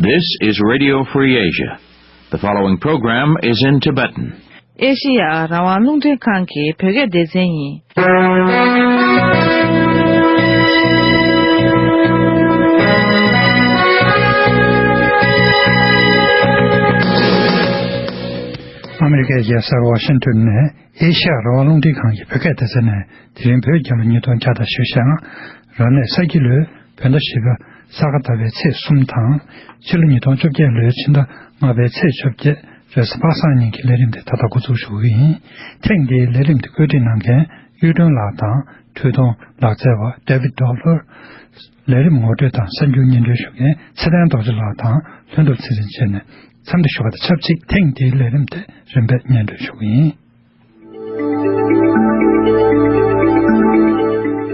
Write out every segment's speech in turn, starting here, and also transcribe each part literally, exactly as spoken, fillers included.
This is Radio Free Asia. The following program is in Tibetan. ཨེ་ཤི་ཡ་རང་དབང་རླུང་འཕྲིན་ཁང་གི་བོད་སྐད་སྡེ་ཚན་ཡིན། ཨ་མི་རི་ཀའི་རྒྱལ་ས་ཝ་ཤིང་ཏོན་ནས་ཨེ་ཤི་ཡ་རང་དབང་རླུང་འཕྲིན་ཁང་གི་བོད་སྐད་སྡེ་ཚན་ནས། དེ་རིང་བོད་རྒྱལ་ལོ་ཉིས་སྟོང་བརྒྱ་དང་བཞི་བཅུ་ཞེ་ལྔ། རབ་གནས་ས་ཁྱི་ལོའི་བོད་ཟླ་བཞི་པའི་ས་ག་ཟླ་བའི་ཚེས་གསུམ་དང་། ཕྱི་ལོ་ཉིས་སྟོང་བཅོ་བརྒྱད་ལོའི་ཕྱི་ཟླ་ལྔ་པའི་ཚེས་བཅོ་བརྒྱད། རེས་གཟའ་པ་སངས་ཉིན་གྱི་ལས་རིམ་དེ་ད་ལྟ་འགོ་འཛུགས་ཞུ་གི་ཡིན། ཐེངས་འདིའི་ལས་རིམ་དེ་བཀོད་སྒྲིག་གནང་མཁན་གཡུ་སྒྲོན་ལགས་དང་། འཕྲུལ་གཏོང་ལག་རྩལ་བ་David Dollar། ལས་རིམ་ངོ་སྤྲོད་དང་གསར་འགྱུར་སྙན་སྒྲོན་ཞུ་མཁན་ཚེ་བརྟན་རྡོ་རྗེ་ལགས་དང་ལྷུན་གྲུབ་ཚེ་རིང་བཅས་ནས་འཚམས་འདྲི་ཞུ་བ་དང་ཆབས་ཅིག་ཐེངས་འདིའི་ལས་རིམ་དེ་རིམ་པས་སྙན་སྒྲོན་ཞུ་གི་ཡིན།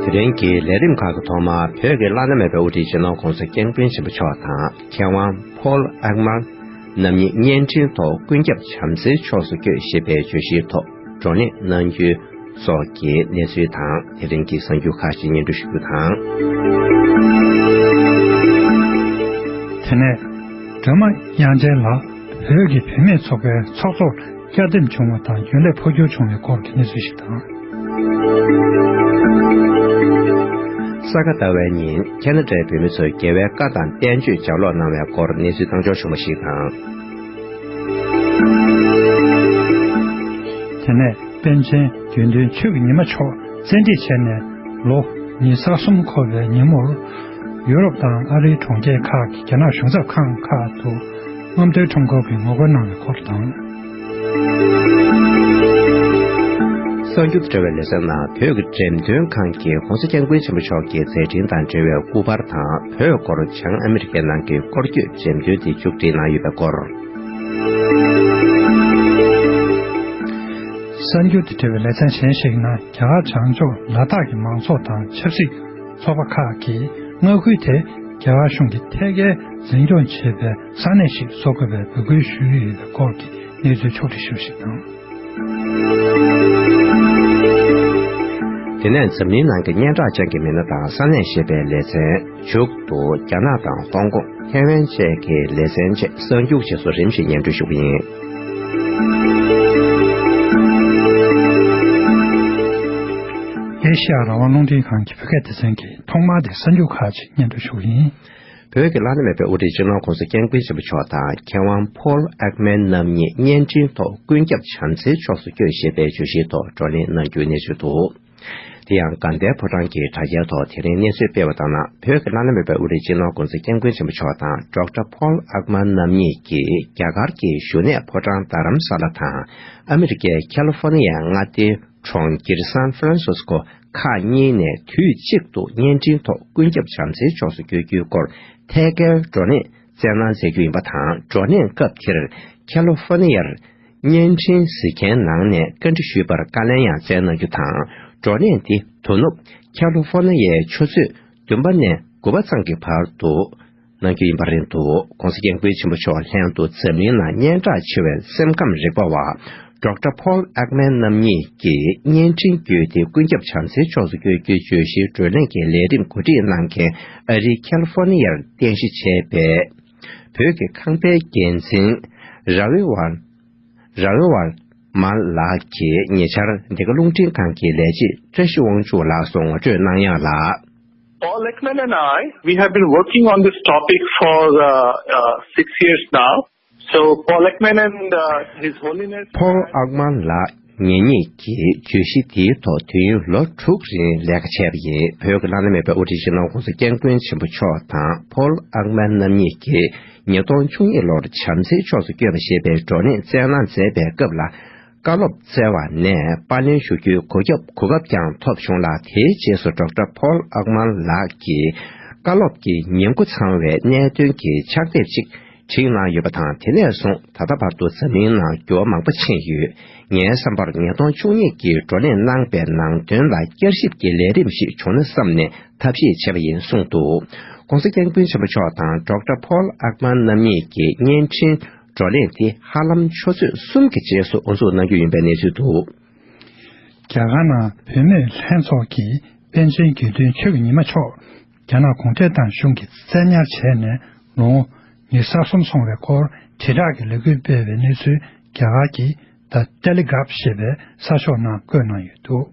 དེ་རིང་གི་ལས་རིམ་ཁག་གི་ཐོག་མར་བོད་ཀྱི་བླ་ན་མེད་པའི་དབུ་ཁྲིད་སྤྱི་ནོར་༸གོང་ས་༸སྐྱབས་མགོན་ཆེན་པོ་མཆོག་དང་། མཁས་དབང་ཕོལ་ཨེག་མན་རྣམ་གཉིས་བརྙན་འཕྲིན་ཐོག་ཀུན་ཁྱབ་བྱམས་བརྩེའི་ཕྱོགས་སུ་བསྐྱོད་ཞེས་པའི་བརྗོད་གཞིའི་ཐོག་བགྲོ་གླེང་གནང་རྒྱུ་སོགས་ཀྱི་གནས་ཚུལ་དང་། དེ་རིང་གི་གསར་འགྱུར་ཁག་ཅིག་སྙན་སྒྲོན་ཞུ་རྒྱུ་དང་། དེ་ནས། སྒྲོལ་མ་དབྱངས་ཅན་ལགས་བོད་ཀྱི་བུད་མེད་ཚོགས་པའི་ཚོགས་གཙོར་བསྐྱར་འདེམས་བྱུང་བ་དང་། རྒྱུན་ལས་འཕོ་འགྱུར་བྱུང་བའི་སྐོར་གྱི་གནས་ཚུལ་ཞིག་དང་། ས་ག་ཟླ་བའི་ཉིན་ཁེ་ན་ཌའི་བོད་མི་ཚོས་རྒྱལ་བའི་བཀའ་དང་བསྟན་བཅོས་ལྗགས་ཀློག་གནང་བའི་སྐོར་གནས་ཚུལ་བཏང་འབྱོར་བྱུང་བ་ཞིག་དང་། དེ་ནས། པཎ་ཆེན་དགེ་འདུན་ཆོས་ཀྱི་ཉི་མ་མཆོག་བཙན་ཁྲིད་བྱས་ནས་ལོ་ཉི་ཤུ་རྩ་གསུམ་འཁོར་བའི་ཉིན་མོར། ཡུ་རོབ་དང་ཨ་རིའི་གྲོང་ཁྱེར་ཁག་གི་རྒྱ་ནག་གཞུང་ཚབ་ཁང་ཁག་ཏུ་རྔམ་སྟོན་ཁྲོམ་སྐོར་གྱི་ངོ་རྒོལ་གནང་བའི་སྐོར་དང་། གསར་འགྱུར་དང་འབྲེལ་བའི་ལེ་ཚན་ནང་། བོད་ཀྱི་འགྲེམས་སྟོན་ཁང་གིས་༸གོང་ས་༸སྐྱབས་མགོན་ཆེན་པོ་མཆོག་གི་མཛད་འཕྲིན་དང་འབྲེལ་བའི་སྐུ་པར་དང་། བོད་སྐོར་བྱང་ཨ་མི་རི་ཀའི་ནང་གི་སྐོར་སྐྱོད་འགྲེམས་སྟོན་དེ་མཇུག་སྒྲིལ་གནང་ཡོད་པའི་སྐོར། གསར་འགྱུར་དང་འབྲེལ་བའི་ལེ་ཚན་གཞན་ཞིག་ནང་། རྒྱ་གར་བྱང་ཕྱོགས་ལ་དྭགས་ཀྱི་མང་ཚོགས་དང་ཆབ་སྲིད་ཚོགས་པ་ཁག་གིས་མངའ་ཁུལ་དེ་རྒྱ་གར་གཞུང་གིས་ཐད་ཀར་འཛིན་སྐྱོང་བྱེད་པའི་ས་གནས་ཤིག་བཟོ་དགོས་པའི་འབོད་སྐུལ་ཞུས་ཡོད་པའི་སྐོར་གྱི་གནས་ཚུལ་ཕྱོགས་བསྒྲིགས་ཞུ་བ་ཞིག་དང་། དེ་ནས་འཛམ་གླིང་ནང་གི་སྙན་གྲགས་ཅན་གྱི་མི་སྣ་དང་ས་གནས་ཞེས་པའི་ལེ་ཚན། མཇུག་ཏུ་རྒྱ་ནག་དང་ཧོང་ཀོང་། ཐའེ་ཝན་བཅས་ཀྱི་ལེ་ཚན་བཅས་གསར་འགྱུར་རྗེས་སུ་རིམ་བཞིན་སྙན་སྒྲོན་ཞུ་གི་ཡིན། ཨེ་ཤི་ཡ་རང་དབང་རླུང་འཕྲིན་ཁང་གི་བོད་སྐད་སྡེ་ཚན་གྱིས་ཐོག་མར་དེ་གསར་འགྱུར་ཁག་ཅིག་སྙན་སྒྲོན་ཞུ་གི་ཡིན། བོད་ཀྱི་བླ་ན་མེད་པའི་དབུ་ཁྲིད་སྤྱི་ནོར་༸གོང་ས་༸སྐྱབས་མགོན་ཆེན་པོ་མཆོག་དང་། མཁས་དབང་ཕོལ་ཨེག་མན་རྣམ་གཉིས་བརྙན་འཕྲིན་ཐོག་ཀུན་ཁྱབ་བྱམས་བརྩེའི་ཕྱོགས་སུ་བསྐྱོད་ཞེས་པའི་བརྗོད་གཞིའི་ཐོག་བགྲོ་གླེང་གནང་རྒྱུའི་གནས་ཚུལ་འདུག། དེ་ཡང་དགའ་ལྡན་ཕོ་བྲང་གི་དྲ་རྒྱའི་ཐོག་དེ་རིང་གནས་ཚུལ་སྤེལ་བ་ལྟར་ན། བོད་ཀྱི་བླ་ན་མེད་པའི་དབུ་ཁྲིད་སྤྱི་ནོར་༸གོང་ས་༸སྐྱབས་མགོན་ཆེན་པོ་མཆོག་དང་། ཌོག་ཊར་ཕོལ་ཨེག་མན་རྣམ་གཉིས་ཀྱིས་རྒྱ་གར་གྱི་བཞུགས་གནས་ཕོ་བྲང་རྡ་རམ་ས་ལ་དང་། ཨ་མི་རི་ཀའི་ཁ་ལི་ཧྥོ་ནི་ཡའི་མངའ་སྡེའི་གྲོང་ཁྱེར་སན་ཧྥ་རན་སིས་ཀོ་ཁག་གཉིས་ནས་དུས་གཅིག་ཏུ་བརྙན་འཕྲིན་ཐོག་ཀུན་ཁྱབ་བྱམས་བརྩེའི་ཕྱོགས་སུ་བསྐྱོད་རྒྱུའི་སྐོར་ཐད་ཀར་བགྲོ་གླེང་སྩལ་གནང་མཛད་རྒྱུ་ཡིན་པ་དང་། བགྲོ་གླེང་སྐབས་དེར་ཁ་ལི་ཧྥོ་ནི་ཡར་བརྙན་འཕྲིན་གཟིགས་མཁན་ནང་ནས་བཀའ་འདྲི་ཞུས་པར་བཀའ་ལན་ཡང་སྩལ་གནང་རྒྱུ་དང་། བགྲོ་གླེང་འདི་དོ་ནུབ་ཁ་ལི་ཧྥོ་ནི་ཡའི་ཆུ་ཚོད་བདུན་པ་ནས་དགུ་པ་ཙམ་གྱི་བར་དུ་གནང་རྒྱུ་ཡིན་པ་རེད་འདུག། ༸གོང་ས་༸སྐྱབས་མགོན་ཆེན་པོ་མཆོག་ལྷན་དུ་འཛམ་གླིང་ནང་སྙན་གྲགས་ཆེ་བའི་སེམས་ཁམས་རིག་པ་བ་ཌོག་ཊར་ཕོལ་ཨེག་མན་རྣམ་གཉིས་ཀྱིས་བརྙན་འཕྲིན་བརྒྱུད་དེ་ཀུན་ཁྱབ་བྱམས་བརྩེའི་ཕྱོགས་སུ་བསྐྱོད་རྒྱུའི་བརྗོད་གཞིའི་བགྲོ་གླེང་གི་ལས་རིམ་གོ་སྒྲིག་གནང་མཁན་ཨ་རིའི་ཁ་ལི་ཧྥོ་ནི་ཡར་རྟེན་གཞི་བྱས་པའི་བོད་ཀྱི་ཁང་པའི་འགན་འཛིན་ར་བི་ཝར་ར་བི་ཝར་མ་ལགས་ཀྱིས་ཉེ་ཆར་འདི་ག་རླུང་འཕྲིན་ཁང་གི་ལས་བྱེད་བཀྲ་ཤིས་དབང་ཕྱུག་ལགས་སུ་ངོ་སྤྲོད་གནང་ཡག་ལ། Paul Ekman and I, we have been working on this topic for uh, uh, six years now. So Paul Ekman and uh, His Holiness. ཕོལ་ཨེག་མན་ལགས་ངེད་གཉིས་ཀྱིས་བརྗོད་གཞི་འདིའི་ཐོག་དུས་ཡུན་ལོ་དྲུག་རིང་ལས་ཀ་བྱས་པ་ཡིན། བོད་ཀྱི་བླ་ན་མེད་པའི་དབུ་ཁྲིད་སྤྱི་ནོར་༸གོང་ས་༸སྐྱབས་མགོན་ཆེན་པོ་མཆོག་དང་ཕོལ་ཨེག་མན་རྣམ་གཉིས་ཀྱིས་ཉིས་སྟོང་བཅུ་གཉིས་ལོར་བྱམས་བརྩེའི་ཕྱོགས་སུ་བསྐྱོད་པ་ཞེས་པའི་བགྲོ་གླེང་སྩལ་གནང་མཛད་པའི་སྐབས་ལ། བཀའ་སློབ་སྩལ་བ་ནས་པར་ལེན་ཞུ་རྒྱུའི་གོ་སྐབས་གོ་སྐབས་ཀྱང་ཐོབ་བྱུང་ལ། དེའི་རྗེས་སུ་ཌོག་ཊར་ཕོལ་ཨེག་མན་ལགས་ཀྱིས་བཀའ་སློབ་ཀྱི་ཉིན་གུང་ཚང་བའི་གནད་དོན་གྱི་ཕྱག་དེབ་ཅིག་བྲིས་གནང་ཡོད་པ་དང་། དེ་ནས་བཟུང་ད་ལྟ་བར་དུ་འཛམ་གླིང་ནང་འགྱུར་བ་མང་པོ་ཕྱིན་ཡོད། ངའི་བསམ་པར་ཉིས་སྟོང་བཅུ་གཉིས་ཀྱི་བགྲོ་གླེང་གནང་པའི་ནང་དོན་ལ་བསྐྱར་ཞིབ་ཀྱི་ལས་རིམ་ཞིག་བྱུང་ན་བསམ་ནས་ཐབས་ཤེས་བྱས་པ་ཡིན་གསུངས་འདུག། ༸གོང་ས་༸སྐྱབས་མགོན་ཆེན་པོ་མཆོག་དང་ཌོག་ཊར་ཕོལ་ཨེག་མན་རྣམ་གཉིས་ཀྱི་བརྙན་འཕྲིན་བགྲོ་གླེང་དེ་ཧ་ལམ་ཆུ་ཚོད་གསུམ་གྱི་རྗེས་སུ་དབུ་འཛུགས་གནང་རྒྱུ་ཡིན་པའི་གནས་ཚུལ་འདུག། རྒྱ་གར་ནང་བུད་མེད་ལྷན་ཚོགས་ཀྱིས་པཎ་ཆེན་དགེ་འདུན་ཆོས་ཀྱི་ཉི་མ་མཆོག་རྒྱ་ནག་གུང་ཁྲན་ཏང་གཞུང་གིས་བཙན་ཉར་བྱས་ནས་ལོ་ངོ་ ཉི་ཤུ་རྩ་གསུམ་སོང་བའི་སྐོར་དྲིལ་བསྒྲགས་ཀྱི་ལས་འགུལ་སྤེལ་བའི་གནས་ཚུལ་རྒྱ་གར་གྱི་The Telegraph ཞེས་པའི་གསར་ཤོག་ནང་བཀོད་གནང་ཡོད་འདུག་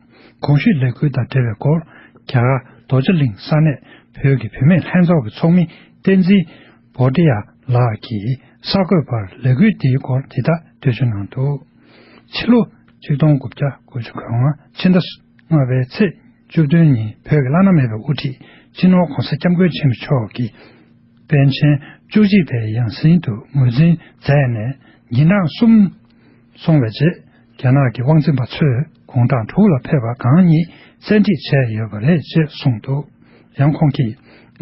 གོང་ཞུས་ལས་འགུལ་དང་འབྲེལ་བའི་སྐོར་རྒྱ་གར་རྡོ་རྗེ་གླིང་ས་གནས་བོད་ཀྱི་བུད་མེད་ལྷན་ཚོགས་ཀྱི་ཚོགས་མི་བསྟན་འཛིན་བོ་ཏི་ཡ་ལགས་ཀྱིས་གསར་འགོད་པར་ལས་འགུལ་འདིའི་སྐོར་འདི་ལྟར་འགྲེལ་བརྗོད་གནང་འདུག་ཕྱི་ལོ་ཆིག་སྟོང་དགུ་བརྒྱ་དགུ་བཅུ་གོ་ལྔ་ཕྱི་ཟླ་ལྔ་པའི་ཚེས་བཅུ་བདུན་ཉིན་བོད་ཀྱི་བླ་ན་མེད་པའི་དབུ་ཁྲིད་སྤྱི་ནོར་༧གོང་ས་༧སྐྱབས་མགོན་ཆེན་པོ་མཆོག་གིས་པཎ་ཆེན་བཅུ་གཅིག་པའི་ཡང་སྲིད་དུ་ངོས་འཛིན་མཛད་ནས་ཉིན་གྲངས་གསུམ་སོང་བའི་རྗེས་རྒྱ་ནག་གི་དབང་འཛིན་པ་ཚོས་དགུང་གྲངས་དྲུག་ལ་ཕེབས་པ་གང་ཉིད་བཙན་ཁྲིད་བྱས་ཡོད་པ་རེད་ཅེས་གསུངས་འདུག་ཡང་ཁོང་གིས་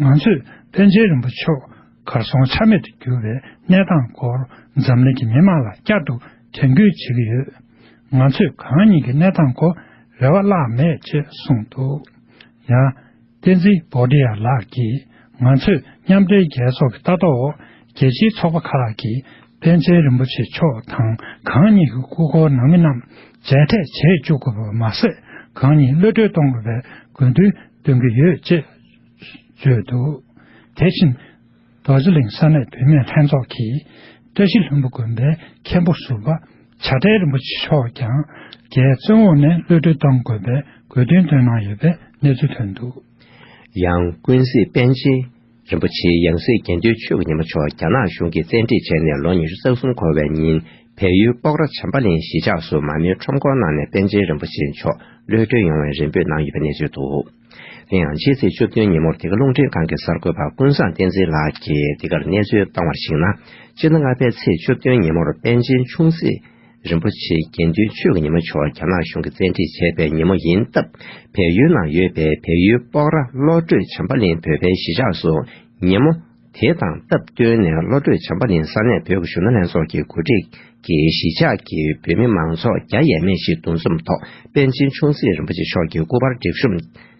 ང་ཚོས་པཎ་ཆེན་རིན་པོ་ཆེ་མཆོག་གར་སོང་ཆ་མེད་དུ་གྱུར་བའི་གནས་སྟངས་སྐོར་འཛམ་གླིང་གི་མི་མང་ལ་བསྐྱར་དུ་དྲན་སྐུལ་བྱེད་ཀྱི་ཡོད། ང་ཚོས་གང་ཉིད་ཀྱི་གནས་སྟངས་སྐོར་རེ་བ་བརླག་མེད་ཅེས་གསུངས་འདུག་ཡང་། བསྟན་འཛིན་བོ་ཏི་ཡ་ལགས་ཀྱིས་ང་ཚོས་མཉམ་འབྲེལ་རྒྱལ་ཚོགས་ཀྱི་ལྟ་རྟོག་འོག་རྒྱལ་སྤྱིའི་ཚོགས་པ་ཁག་གིས་པཎ་ཆེན་རིན་པོ་ཆེ་མཆོག་དང་གང་ཉིད་ཀྱི་སྐུ་འཁོར་ནང་མི་རྣམས་མཇལ་འཕྲད་བྱེད་བཅུག་དགོས་པ་མ་ཟད་གང་ཉིད་གློད་གྲོལ་གཏོང་དགོས་པའི་དགོས་འདུན་འདོན་གྱི་ཡོད་ཅེས་བརྗོད་འདུག་དེ་བཞིན། རྡོ་རྗེ་གླིང་ས་གནས་བུད་མེད་ལྷན་ཚོགས་ཀྱིས་བཀྲ་ཤིས་ལྷུན་པོ་དགོན་པའི་མཁན་པོ་ཟུར་པ་བྱ་བྲལ་རིན་པོ་ཆེ་མཆོག་ཀྱང་རྒྱལ་བཙོན་འོག་ནས་གློད་གྲོལ་གཏོང་དགོས་པའི་དགོས་འདུན་བཏོན་གནང་ཡོད་པའི་གནས་ཚུལ་ཐོན་འདུག་ཡང་ཀུན་གཟིགས་པཎ་ཆེན་རིན་པོ་ཆེའི་ཡང་སྲིད་དགེ་འདུན་ཆོས་ཀྱི་ཉི་མ་མཆོག་རྒྱ་ནག་གཞུང་གིས་བཙན་ཁྲིད་བྱས་ནས་ལོ་ཉི་ཤུ་རྩ་གསུམ་འཁོར་བའི་ཉིན། བལ་ཡུལ་སྤོག་ར་བྱམས་པ་གླིང་གཞིས་ཆགས་སུ་མར་མེའི་ཁྲོམ་སྐོར་གནང་ནས་པཎ་ཆེན་རིན་པོ་ཆེ་མཆོག་གློད་གྲོལ་ཡོང་བའི་རེ་འབོད་གནང་ཡོད་པའི་གནས་ཚུལ་འདུག་དེ་ཡང་ཕྱི་ཚེས་བཅུ་བདུན་ཉིན་མོར་འདི་ག་རླུང་འཕྲིན་ཁང་གི་གསར་འགོད་པ་ཀུན་བཟང་བསྟན་འཛིན་ལགས་ཀྱིས་འདི་གར་གནས་ཚུལ་བཏང་བར་གཞིགས་ན། སྤྱི་ཟླ་ལྔ་པའི་ཚེས་བཅུ་བདུན་ཉིན་མོར་པཎ་ཆེན་ཆུང་སྲིད་རིན་པོ་ཆེ་དགེ་འདུན་ཆོས་ཀྱི་ཉི་མ་མཆོག་རྒྱ་ནག་གཞུང་གིས་བཙན་ཁྲིད་བྱས་པའི་ཉིན་མོ་ཡིན་སྟབས། བལ་ཡུལ་ནང་ཡོད་པའི་བལ་ཡུལ་སྤོག་ར་བློ་གྲོས་བྱམས་པ་གླིང་བོད་པའི་གཞིས་ཆགས་སུ་ཉིན་མོ་དེ་དང་སྟབས་བསྟུན་ནས་བློ་གྲོས་བྱམས་པ་གླིང་ས་གནས་བོད་ཀྱི་གཞོན་ནུ་ལྷན་ཚོགས་ཀྱི་གོ་སྒྲིག་གིས་གཞིས་ཆགས་ཀྱི་བོད་མི་མང་ཚོགས་བརྒྱ་ཡས་མས་ཤིག་འདུ་འཛོམས་ཐོག་པཎ་ཆེན་ཆུང་སྲིད་རིན་པོ་ཆེ་མཆོག་གི་སྐུ་པར་སྒྲིག་གཤོམ་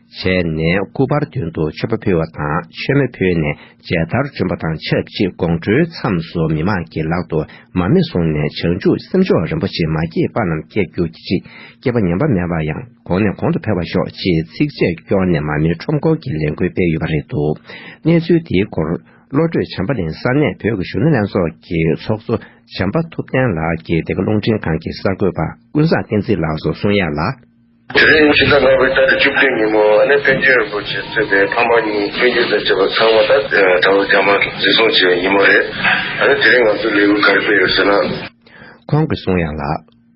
བྱས་ནས་སྐུ་པར་མདུན་དུ་མཆོད་པ་ཕུལ་བ་དང་མཆོད་མེ་ཕུལ་ནས་མཇལ་དར་བསྒྲོན་པ་དང་ཆབས་ཅིག་དགོང་དྲོའི་མཚམས་སུ་མི་མང་གི་ལག་ཏུ་མར་མེ་བཟུང་ནས་བྱང་ཆུབ་སེམས་མཆོག་རིན་པོ་ཆེ་མ་སྐྱེས་པ་རྣམས་སྐྱེ་གྱུར་ཅིག་སྐྱེས་པ་ཉམས་པ་མེད་པ་ཡང་གོང་ནས་གོང་དུ་འཕེལ་བར་ཤོག་ཅེས་ཚིགས་བཅད་སྐྱོར་ནས་མར་མེའི་ཁྲོམ་སྐོར་གྱི་ལས་འགུལ་སྤེལ་ཡོད་པ་རེད་འདུག་གནས་ཚུལ་དེའི་སྐོར་བློ་གྲོས་བྱམས་པ་གླིང་ས་གནས་བོད་ཀྱི་གཞོན་ནུ་ལྷན་ཚོགས་ཀྱི་ཚོགས་གཙོ་བྱམས་པ་ཐུབ་བསྟན་ལགས་ཀྱིས་འདི་ག་རླུང་འཕྲིན་ཁང་གི་གསར་འགོད་པ་ཀུན་བཟང་བསྟན་འཛིན་ལགས་སུ་གསུང་ཡ་ལ། དེ་རིང་ཕྱི་ཟླ་ལྔ་པའི་ཏ་རིག་བཅུ་བདུན་ཉིན་མོ་ཨ་ནེ་པཎ་ཆེན་རིན་པོ་ཆེ་གཙོས་པའི་ཕ་མ་གཉིས་སྤུན་མཆེད་དང་བཅས་པ་ཚང་མ་ད་དྲ་བ་རྒྱ་དམར་འཛིན་བཟུང་བྱས་པའི་ཉིན་མོ་རེད། ཨ་ནེ་དེ་རིང་ང་ཚོ་ལས་འགུལ་ག་རེ་སྤེལ་ཡོད་ཟེར་ན། ཁོང་གིས་གསུང་ཡ་ལ།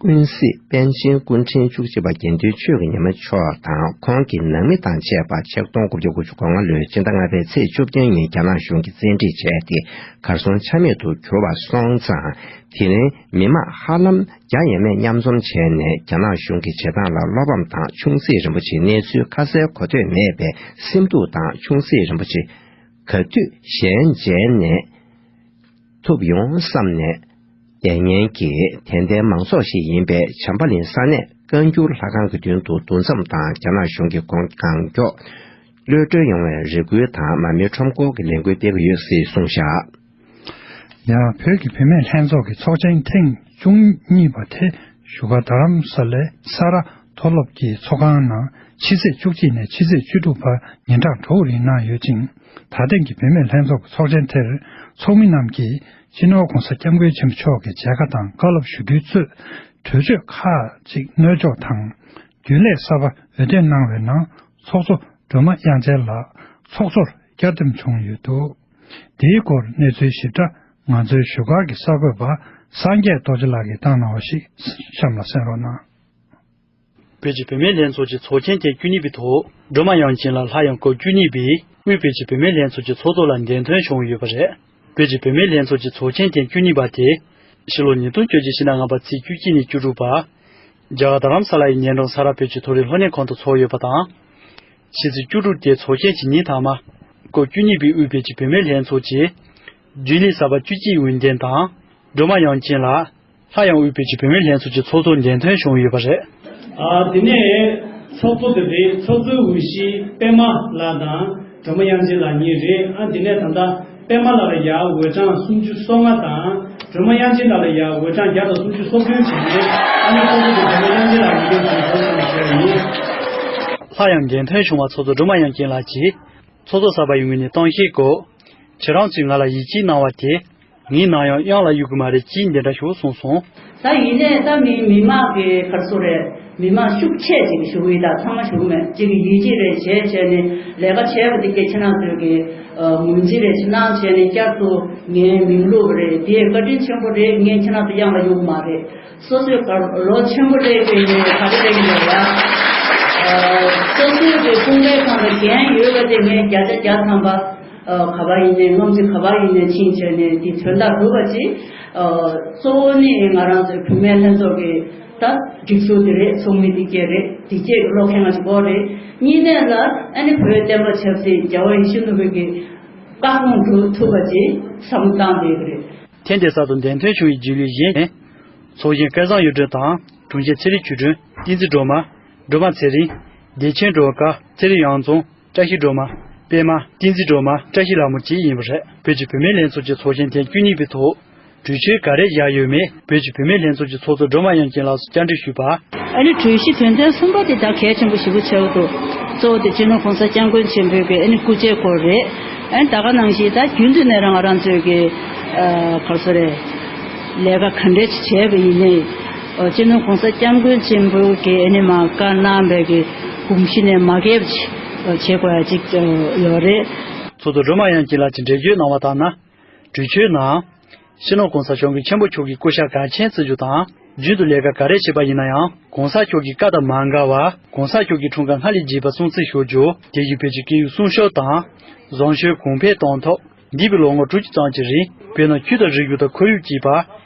ཀུན་གཟིགས་པཎ་ཆེན་སྐུ་ཕྲེང་བཅུ་གཅིག་པ་དགེ་འདུན་ཆོས་ཀྱི་ཉི་མ་མཆོག་དང་ཁོང་གི་ནང་མི་དང་བཅས་པ་ཆིག་སྟོང་དགུ་བརྒྱ་དགུ་བཅུ་གོ་ལྔ་ལོའི་སྤྱི་ཟླ་ལྔ་པའི་ཚེས་བཅུ་བདུན་ཉིན་རྒྱ་ནག་གཞུང་གིས་བཙན་ཁྲིད་བྱས་ཏེ་གར་སོང་ཆ་མེད་དུ་གྱུར་བ་སོང་ཙང་། དེ་རིང་མི་མང་ཧ་ལམ་བརྒྱ་ཡས་མས་མཉམ་འཛོམས་བྱས་ནས་རྒྱ་ནག་གཞུང་གི་བྱེད་སྟངས་ལ་བློ་ཕམ་དང་ཆུང་སྲིད་རིན་པོ་ཆེའི་གནས་ཚུལ་ཁ་གསལ་གོ་ཐོས་མེད་པའི་སེམས་སྡུག་དང་ཆུང་སྲིད་རིན་པོ་ཆེ་ག་དུས་གཞན་མཇལ་ནས། ཐུབ་ཡོང་བསམ་ནས། དེ་སྔོན་གྱི་དད་ལྡན་མང་ཚོགས་ཤིག་ཡིན་པའི་བྱམས་པ་གླིང་ས་གནས་བཀའ་འགྱུར་ལྷ་ཁང་གི་མདུན་དུ་འདུ་འཛོམས་དང་རྒྱ་ནག་གཞུང་གི་གང་མགྱོགས་གློད་གྲོལ་ཡོང་བའི་རེ་སྐུལ་དང་མར་མེའི་ཁྲོམ་སྐོར་གྱི་ལས་འགུལ་སྤེལ་གྱི་ཡོད་ཅེས་གསུངས་བཞག་ཡང་བོད་ཀྱི་བུད་མེད་ལྷན་ཚོགས་ཀྱི་ཚོགས་ཆེན་ཐེངས་བཅུ་གཉིས་པ་དེ་བཞུགས་སྒར་རྡ་རམ་ས་ལའི་ས་རཱ་མཐོ་སློབ་ཀྱི་ཚོགས་ཁང་ནང་ཕྱི་ཚེས་བཅུ་གཅིག་ནས་ཕྱི་ཚེས་བཅུ་དྲུག་བར་ཉིན་གྲངས་དྲུག་རིང་གནང་ཡོད་ཅིང་། ད་ཐེངས་ཀྱི་བུད་མེད་ལྷན་ཚོགས་ཀྱི་ཚོགས་ཆེན་དེར་ཚོགས་མི་རྣམས་ཀྱིས་སྤྱི་ནོར་༧གོང་ས་༧སྐྱབས་མགོན་ཆེན་པོ་མཆོག་གི་མཇལ་ཁ་དང་བཀའ་སློབ་ཞུ་རྒྱུའི་གཙོས་གྲོས་ཆོད་ཁག་ཅིག་སྣོལ་འཇོག་དང་། རྒྱུན་ལས་གསར་པ་འོས་འདེམས་གནང་བའི་ནང་ཚོགས་གཙོ་སྒྲོལ་མ་དབྱངས་ཅན་ལགས་ཚོགས་གཙོར་བསྐྱར་འདེམས་བྱུང་ཡོད་འདུག་དེའི་སྐོར་གནས་ཚུལ་ཞིབ་ཕྲ་ང་ཚོའི་བཞུགས་སྒར་གྱི་གསར་འགོད་པ་སངས་རྒྱས་རྡོ་རྗེ་ལགས་ཀྱིས་བཏང་གནང་བ་ཞིག་གཤམ་ལ་གསན་རོགས་གནང་། བོད་ཀྱི་བུད་མེད་ལྷན་ཚོགས་ཀྱི་ཚོགས་ཆེན་ཐེངས་བཅུ་གཉིས་པའི་ཐོག་སྒྲོལ་མ་དབྱངས་ཅན་ལགས་སླར་ཡང་སྐབས་བཅུ་གཉིས་པའི་དབུས་བོད་ཀྱི་བུད་མེད་ལྷན་ཚོགས་ཀྱི་ཚོགས་གཙོ་ལ་འདེམས་ཐོན་བྱུང་ཡོད་པ་རེད། བོད་ཀྱི་བུད་མེད་ལྷན་ཚོགས་ཀྱི་ཚོགས་ཆེན་ཐེངས་བཅུ་གཉིས་པ་དེ་ཕྱི་ལོ་ཉིས་སྟོང་བཅོ་བརྒྱད་ཕྱི་ཟླ་ལྔ་པ་ཚེས་བཅུ་གཅིག་ནས་བཅུ་དྲུག་བར་རྒྱ་གར་རྡ་རམ་ས་ལ་ཡི་ཉེ་འགྲམ་ས་རཱ་བོད་ཀྱི་མཐོ་རིམ་སློབ་གཉེར་ཁང་དུ་ཚོགས་ཡོད་པ་དང་། ཕྱི་ཚེས་བཅུ་དྲུག་སྟེ་ཚོགས་ཆེན་གྱི་ཉིན་མཐའ་མ། སྐབས་བཅུ་གཉིས་པའི་དབུས་བོད་ཀྱི་བུད་མེད་ལྷན་ཚོགས་ཀྱི་རྒྱུན་ལས་གསར་པ་བཅུ་གཅིག་འོས་འདེམས་དང་། སྒྲོལ་མ་དབྱངས་ཅན་ལགས་སླར་ཡང་དབུས་བོད་ཀྱི་བུད་མེད་ལྷན་ཚོགས་ཀྱི་ཚོགས་གཙོར་འདེམས་ཐོན་བྱུང་ཡོད་པ་རེད། ཨ། དེ་ནས་ཚོགས་གཙོ་དེ་རེད། ཚོགས་གཙོའི་འོས་གཞི་པད་མ་ལགས་དང་སྒྲོལ་མ་དབྱངས་ཅན་ལགས་གཉིས་རེད། ཨ། དེ་ནས་ད་ལྟ་པད་མ་ལགས་ལ་ཡ་འོས་གྲངས་སུམ་ཅུ་སོ་ལྔ་དང་སྒྲོལ་མ་དབྱངས་ཅན་ལགས་ལ་ཡ་འོས་གྲངས་བརྒྱ་དང་སུམ་ཅུ་སོ་བདུན་བྱས་ནས་ཨ་ནི་ཚོགས་གཙོ་དེ་སྒྲོལ་མ་དབྱངས་ཅན་ལགས་ཉིད་ཀྱིས་བྱུང་ཡོད་པ་ཞིག་ཡིན། སླར་ཡང་འདེམས་ཐོན་བྱུང་བ་ཚོགས་གཙོ་སྒྲོལ་མ་དབྱངས་ཅན་ལགས་ཀྱིས། ཚོགས་གཙོ་གསར་པ་ཡི་ངོས་ནས་གཏམ་བཤད་སྐབས། ཁྱེད་རང་ཚོས་ང་ལ་ཡིད་ཆེས་གནང་བ་དེ། ངའི་ནང་ཡང་གཡང་ལ་གཡུག་གི་མ་རེད་ཅེས་འདི་འདྲ་ཞིག་གསུངས་སོང་། ད་ཡིན་ནའི་ད་མི་མི་མང་གི་ག་རེ་ཟེར་རེད། མི་མང་ཤུགས་ཆེ་ཅིག་ཞུ་གི་ཡིན། ད་ཚང་མ་ཞུ་གི་མེད། གཅིག་གི་ཡིད་ཆེས་རེད་བྱས་བྱས་ནས་ལས་ཀ་བྱས་པ་དེ་སྐད་ཁྱེད་རང་ཚོས་ཀྱི་ངོས་འཛིན་རེད་ཅིག་གནང་བྱས་ནས་བསྐྱར་དུ་ངའི་མིང་བླུགས་པ་རེད། དེ་བཀའ་དྲིན་ཆེན་པོ་རེད། ངས་ཁྱེད་རང་ཚོ་གཡང་ལ་གཡུག་གི་མ་རེད། སོ་སོའི་ག་ལོ་ཆེན་པོ་སླེབས་པའི་ནས་ག་རེ་སླེབས་ཀྱི་འདུག་ཡ། སོ་སོའི་གི་དཔུང་པའི་ཁང་ལ་འགན་ཡོད་པ་དེ་ངས་བརྒྱ་ཆ་བརྒྱ་ཐམ་པ་ག་པར་ཡིན་ནའི་སྔོན་ཚེ་ག་པར་ཡིན་ནའི་ཕྱིན་བྱས་ནས་དེ་དོན་དག་སྒྲུབ་པ་ཅིག་གཙོ་བོ་ནི་ང་རང་ཚོའི་བུད་མེད་ལྷན་ཚོགས་ཀྱི་ད་སྒྲིག་འཛུགས་དེ་རེད། ཚོགས་མི་དེ་སྐད་རེད། དེ་སྐད་ཀློག་མཁན་ང་ཅིག་གོ་རེད། གཉིས་ནས་ལ་ཨ་ནི་བོད་བསྟན་པ་ཆབ་སྲིད་རྒྱལ་བ་ཡིད་བཞིན་ནོར་བུའི་གི་བཀའ་དགོངས་སྒྲུབ་ཐུབ་པ་ཅིག་བསམ་བློ་བཏང་བསྡད་ཀྱི་རེད། ཐེངས་འདིའི་གསར་དུ་གདན་འདྲེན་བྱུང་བའི་རྗེས་ལུས་བཞིན། ཚོགས་གཞོན་སྐལ་བཟང་གཡུ་སྒྲོན་དང་དྲུང་ཆེ་ཚེ་རིང་ཆོས་སྒྲོན། བསྟན་འཛིན་སྒྲོལ་མ། སྒྲོལ་མ་ཚེ་རིང་། བདེ་ཆེན་སྒྲོལ་དཀར། ཚེ་རིང་གཡང་རྫོང་། བཀྲ་ཤིས་སྒྲོལ་མ། པད་མ། བསྟན་འཛིན་སྒྲོལ་མ། བཀྲ་ཤིས་ལྷ་མོ་བཅས་ཡིན་པ་རེད། བོད་ཀྱི་བུད་མེད་ལྷན་ཚོགས་ཀྱི་ཚོགས་ཆེན་ཐེངས་བཅུ་གཉིས་པའི་ཐོག་གྲོས་ཆོད་ག་རེ་བཞག་ཡོད་མེད་བོད་ཀྱི་བུད་མེད་ལྷན་ཚོགས་ཀྱི་ཚོགས་གཙོ་སྒྲོལ་མ་དབྱངས་ཅན་ལགས་སུ་བཅར་འདྲི་ཞུས་པ། ཨ་ནི་གྲོས་གཞི་དོན་ཚན་གསུམ་པ་དེ་ད་གལ་ཆེན་པོ་ཞེ་པོ་ཆགས་འདུག་གཙོ་བོ་དེ་སྤྱི་ནོར་༸གོང་ས་༸སྐྱབས་མགོན་ཆེན་པོའི་གི་ཨ་ནི་སྐུ་ཚེ་སྐོར་རེད། ཨ་ནི་ད་ག་ནང་བཞིན་ད་རྒྱུན་དུ་ནས་རང་ང་རང་ཚོའི་གི་ཨ་ག་རེ་ཟེར་རེད། ལས་ཀ་ག་འདྲས་ཅིག་བྱས་པ་ཡིན་ནའི་ཨ་སྤྱི་ནོར་༸གོང་ས་༸སྐྱབས་མགོན་ཆེན་པོའི་གི་ཨ་ནི་མ་བཀའ་གནང་བའི་གི་དགོངས་གཞི་ནས་མ་འགལ་བ་ཅིག་བྱེད་དགོས་ཡ་ཅིག་ཡོད་རེད། ཚོགས་གཙོ་སྒྲོལ་མ་དབྱངས་ཅན་ལགས་ཀྱིས་འགྲེལ་བརྗོད་གནང་བ་ལྟར་ན། གྲོས་ཆོད་ནང་། སྤྱི་ནོར་༸གོང་ས་༸སྐྱབས་མགོན་ཆེན་པོ་མཆོག་གི་སྐུ་ཤ་གལ་ཆེན་བརྩི་རྒྱུ་དང་། རྒྱུན་དུ་ལས་ཀ་ག་རེ་བྱེད་པ་ཡིན་ན་ཡང་༸གོང་ས་མཆོག་གི་བཀའ་དང་མ་འགལ་བར་༸གོང་ས་མཆོག་གི་འཁྲུངས་སྐར་སྔ་ལས་རྒྱས་པ་སྲུང་བརྩི་ཞུ་རྒྱུ། དེ་བཞིན་བོད་ཀྱི་སྐད་ཡིག་སྲུང་སྐྱོབ་དང་། བཟང་སྤྱོད་གོང་འཕེལ་གཏོང་ཐབས། འདས་པའི་ལོ་ངོ་དྲུག་ཅུ་ཙམ་གྱི་རིང་བོད་ནང་ཆོས་དང་རིག་གཞུང་དང་ཁོར་ཡུག་བཅས་པར་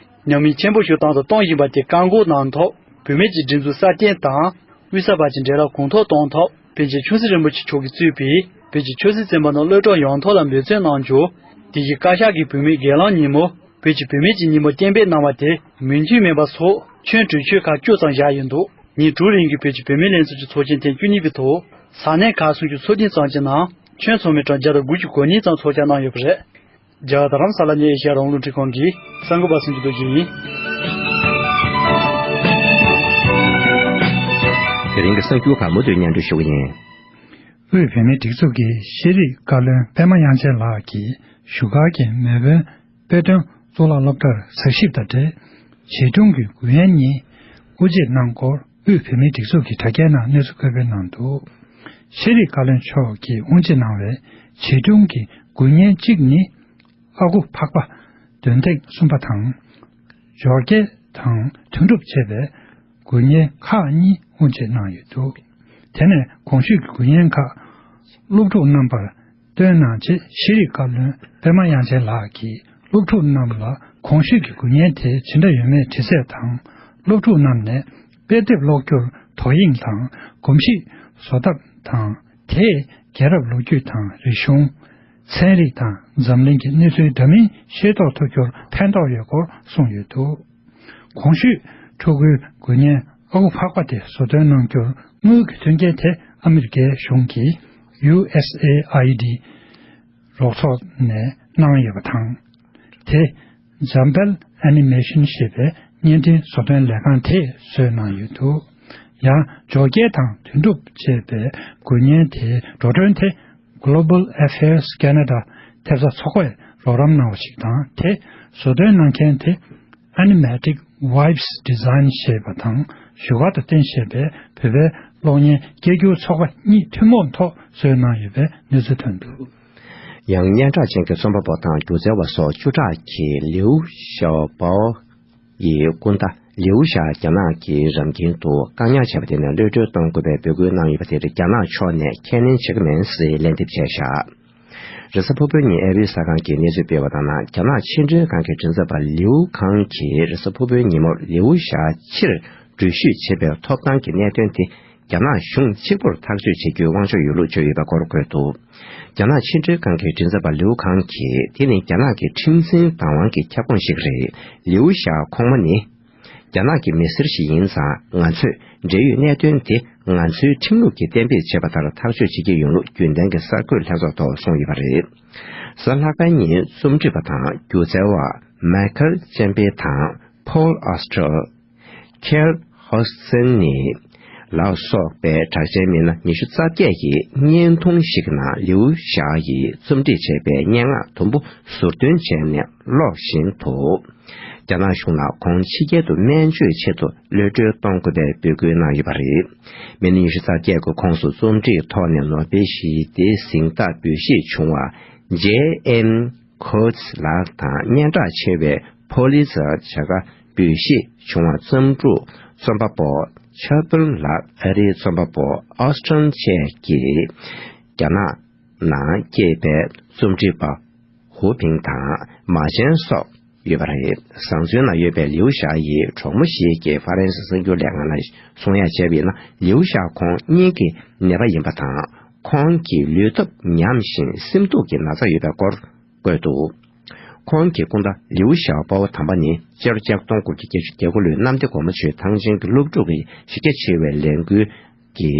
ཉམས་མྱོང་ཆེན་པོ་ཞིག་བཏང་དང་གཏོང་བཞིན་པ་དེ་བཀག་འགོག་གནང་ཐབས། བུད་མེད་ཀྱི་སྒྲིག་འཛུགས་སྲ་བརྟན་དང་། དབུས་གསར་པ་གྱི་འབྲེལ་ལམ་གོང་མཐོར་གཏོང་ཐབས། པཎ་ཆེན་ཆོས་སྲིད་རིན་པོ་ཆེ་མཆོག་གིས་གཙོས་པའི་བོད་ཀྱི་ཆོས་སྲིད་བཙོན་པ་རྣམས་གློད་གྲོལ་ཡོང་ཐབས་ལ་འབད་བརྩོན་གནང་རྒྱུ། དེ་བཞིན་བཀའ་ཤག་གིས་བུད་མེད་སྒེར་ལངས་ཉིན་མོ། བོད་ཀྱི་བུད་མེད་ཀྱི་ཉིན་མོ་གཏན་འབེབས་གནང་བ་དེ་མོས་མཐུན་མིན་པ་སོགས་ཁྱོན་གྲོས་ཆོད་ཁག་བཅུ་ཙམ་བཞག་ཡོད་འདུག་ཉིན་དྲུག་རིང་གི་བོད་ཀྱི་བུད་མེད་ལྷན་ཚོགས་ཀྱི་ཚོགས་ཆེན་ཐེངས་བཅུ་གཉིས་པའི་ཐོག་ས་གནས་ཁག་སུམ་ཅུ་སོ་བདུན་ཙམ་གྱི་ནང་ཁྱོན་ཚང་མའི་གྲངས་བརྒྱ་དང་དགུ་བཅུ་གོ་གཉིས་ཙམ་ཚོགས་བཅར་གནང་ཡོད་པ་རེད། རྒྱ་གར་རྡ་རམ་ས་ལ་ནས་ཨེ་ཤ་ཡ་རང་དབང་རླུང་འཕྲིན་ཁང་གི་གསར་འགོད་པ་སུན་ཅི་རྡོ་རྗེ་ཡིན། དེ་རིང་གི་གསར་འགྱུར་ཁག་མུ་མཐུད་སྙན་སྒྲོན་ཞུ་གི་ཡིན། དབུས་བོད་མིའི་སྒྲིག་འཛུགས་ཀྱི་ཤེས་རིག་བཀའ་བློན་པད་མ་དབྱངས་ཅན་ལགས་ཀྱིས་བཞུགས་སྒར་གྱི་མེས་དབོན་དཔེ་སྟོན་གཙུག་ལག་སློབ་གྲྭར་གཟིགས་ཞིབ་དང་འབྲེལ། བྱིས་སྒྲུང་གི་འགུལ་བརྙན་གཉིས་དབུ་འབྱེད་གནང་སྐོར་དབུས་བོད་མིའི་སྒྲིག་འཛུགས་ཀྱི་དྲ་རྒྱའི་ནང་གནས་ཚུལ་འཁོད་སྤེལ་གནང་འདུག་ཤེས་རིག་བཀའ་བློན་མཆོག་གིས་དབུ་འབྱེད་གནང་བའི་བྱིས་སྒྲུང་གི་འགུལ་བརྙན་གཅིག་ནི། ཨ་ཁུ་ཕག་པ། འདོན་ཐེངས་གསུམ་པ་དང་། འཇོ་སྒེག་དང་དོན་གྲུབ་ཅེས་པའི་འགུལ་བརྙན་ཁག་གཉིས་དབུ་འབྱེད་གནང་ཡོད་འདུག་དེ་ནས་གོང་ཞུས་ཀྱི་འགུལ་བརྙན་ཁག་སློབ་ཕྲུག་རྣམ་པར་སྟོན་གནང་རྗེས་ཤེས་རིག་བཀའ་བློན་པད་མ་དབྱངས་ཅན་ལགས་ཀྱིས་སློབ་ཕྲུག་རྣམས་ལ་གོང་ཞུས་ཀྱི་འགུལ་བརྙན་དེ་ཇི་འདྲ་ཡོད་མེད་དྲི་རྩད་དང་། སློབ་ཕྲུག་རྣམས་ནས་དཔེ་དེབ་ཀློག་རྒྱུར་དོ་དབྱིངས་དང་གོམས་གཤིས་བཟོ་ཐབས་དང་། དེས་རྒྱལ་རབས་ལོ་རྒྱུས་དང་རིག་གཞུང་། ཚན་རིག་དང་འཛམ་གླིང་གི་གནས་ཚུལ་འདྲ་མིན་ཤེས་རྟོགས་ཐུབ་རྒྱུར་ཕན་ཐོགས་ཡོད་སྐོར་གསུངས་ཡོད་འདུག་གོང་ཞུས་ཕྲུ་གུའི་འགུལ་བརྙན་ཨ་ཁུ་ཕག་པ་དེ་བཟོ་སྐྲུན་གནང་རྒྱུར་དངུལ་གྱི་མཐུན་རྐྱེན་དེ་ཨ་མི་རི་ཀའི་གཞུང་གི་ཡུ་ཨེས་ཨེ་ཨའི་ཌི་རོགས་ཚོགས་ནས་གནང་ཡོད་པ་དང་། དེ་འཇམ་དཔལ་ཨེ་ནི་མེ་ཤིན་ཞེས་པའི་བརྙན་འཕྲིན་བཟོ་སྐྲུན་ལས་ཁང་དེས་བཟོས་གནང་ཡོད་འདུག་ཡང་འཇོ་སྒེག་དང་དོན་གྲུབ་ཅེས་པའི་འགུལ་བརྙན་དེའི་འགྲོ་གྲོན་དེ་Global Affairs Canada ཐེབས་རྩ་ཚོགས་པས་རོགས་རམ་གནང་བ་ཞིག་དང་། དེ་བཟོ་སྐྲུན་གནང་མཁན་དེ་Animatic Vibes Design ཞེས་པ་དང་བཞུགས་སྒར་དུ་བརྟེན་ཞེས་པའི་བོད་པའི་གློག་བརྙན་སྐྱེལ་རྒྱུའི་ཚོགས་པ་གཉིས་ཐུན་མོང་ཐོག་བཟོས་གནང་ཡོད་པའི་གནས་ཚུལ་ཐོན་འདུག་ཡང་སྙན་གྲགས་ཅན་གྱི་རྩོམ་པ་པོ་དང་སྒྱུ་རྩལ་བ་སོགས་བཅུ་ཕྲག་གིས་ལིའུ་ཞའོ་པའོ་ཡི་སྐུ་ཟླ་ལིའུ་ཞའོ་རྒྱ་ནག་གི་རང་ཁྱིམ་དུ་བཀག་ཉར་བྱས་པ་དེ་ནས་གློད་གྲོལ་གཏོང་དགོས་པའི་འབོད་སྐུལ་གནང་ཡོད་པ་དེར་རྒྱ་ནག་ཕྱོགས་ནས་ཁས་ལེན་བྱེད་ཀྱི་མིན་ཞེས་ལན་འདེབས་བྱས་བཞག་རེས་གཟའ་ཕུར་བུའི་ཉིན་ཨེ་ཝི་གསར་ཁང་གིས་གནས་ཚུལ་སྤེལ་བ་ལྟར་ན། རྒྱ་ནག་ཕྱི་འབྲེལ་ཁང་གི་མགྲིན་ཚབ་པ་ལིའུ་ཁང་གིས་རེས་གཟའ་ཕུར་བུའི་ཉིན་མོར་ལིའུ་ཞའོ་ཕྱིར་འགྲུལ་བཞུད་བྱེད་པའི་ཐོབ་ཐང་གི་གནད་དོན་དེ། རྒྱ་ནག་གཞུང་གཅིག་པུར་ཐག་གཅོད་བྱེད་རྒྱུའི་དབང་ཆ་ཡོད་ལུགས་བརྗོད་ཡོད་པའི་སྐོར་འཁོད་འདུག་རྒྱ་ནག་ཕྱི་འབྲེལ་ཁང་གི་མགྲིན་ཚབ་པ་ལིའུ་ཁང་གིས། དེ་ནི་རྒྱ་ནག་གི་ཁྲིམས་འཛིན་བདག་དབང་གི་ཁྱབ་ཁོངས་ཤིག་རེད། ལིའུ་ཞའོ་ཁོང་མ་ནི་རྒྱ་ནག་གི་མི་སེར་ཞིག་ཡིན་ཙང་། ང་ཚོས་འབྲེལ་ཡོད་གནད་དོན་དེ་ང་ཚོའི་ཁྲིམས་ལུགས་ཀྱིས་གཏན་འབེབས་བྱས་པ་ལྟར་ཐག་གཅོད་བྱེད་ཀྱི་ཡོད་ལུགས་རྒྱུན་ལྡན་གྱི་གསར་འགོད་ལྷན་ཚོགས་ཐོག་གསུངས་ཡོད་པ་རེད། གཟའ་ལྷག་པའི་ཉིན་རྩོམ་སྒྲིག་པ་དང་སྒྱུ་རྩལ་བ་མའི་ཁལ་ཅན་པེ་དང་ཕོལ་ཨོ་སི་ཊེལ། ཁེལ་ཧོ་སི་ནི། ལགས་སོགས་པའི་གྲགས་ཅན་མི་སྣ་ཉི་ཤུ་རྩ་བརྒྱད་ཀྱི་བརྙན་ཐུང་ཞིག་གི་ནང་ལིའུ་ཞའོ་ཡིས་རྩོམ་སྒྲིག་བྱས་པའི་སྙན་ངག་དུམ་བུ་ཟུར་འདོན་བྱས་ནས་ཀློག་བཞིན་དུ། རྒྱ་ནག་གཞུང་ལ་ཁོང་ཕྱི་རྒྱལ་དུ་སྨན་བཅོས་ཆེད་དུ་གློད་གྲོལ་གཏོང་དགོས་པའི་འབོད་སྐུལ་གནང་ཡོད་པ་རེད། མི་སྣ་ཉི་ཤུ་རྩ་བརྒྱད་ཀྱིས་ཁོངས་སུ་རྩོམ་སྒྲིག་ཐོག་ནས་ནོ་སྦེལ་ཞི་བདེའི་གཟེངས་རྟགས་འབུལ་བཞེས་བྱུང་བ་ཇེ་ཨེན་ཁོ་ཚི་ལགས་དང་སྙན་གྲགས་ཆེ་བའི་ཕོ་ལི་ཙར་བྱ་དགའ་འབུལ་བཞེས་བྱུང་བ་རྩོམ་དྲུག་རྩོམ་པ་པོ་ཆར་པིན་ལགས། ཨ་རིའི་རྩོམ་པ་པོ་ཨོ་སི་ཀྲན་བཅས་ཀྱིས་རྒྱ་ནག་ནང་སྐྱེས་པའི་རྩོམ་སྒྲིག་པ་ཧུའུ་ཕིང་དང་མ་ཅན་སོགས་ཡོད་པ་རེད། བཟང་བཙོན་ནང་ཡོད་པའི་ལིའུ་ཞའོ་ཡི་གྲོགས་མོ་ཞིག་གིས་ཧྥ་རན་སི་གསར་འགྱུར་ལས་ཁང་ལ་གསུང་ཡ་བྱས་པ་ཡིན་ན། ལིའུ་ཞའོ་ཁོང་སྙིང་གི་ནད་པ་ཡིན་པ་དང་། ཁོང་གི་ལུས་སྟོབས་ཉམས་ཤིང་སེམས་སྡུག་གི་ན་ཚ་ཡོད་པའི་སྐོར་བཀོད་འདུག་ཁོང་གི་སྐུ་ཟླ་ལིའུ་ཞའོ་པོ་དམ་པ་ནི་སྤྱི་ལོ་ཆིག་སྟོང་དགུ་བརྒྱ་བརྒྱད་ཅུ་གྱ་དགུ་ལོའི་གནམ་བདེ་སྒོ་མོ་ཆེའི་ཐང་ཆེན་གྱི་སློབ་ཕྲུག་གི་གཞི་རྒྱ་ཆེ་བའི་ལས་འགུལ་གྱི་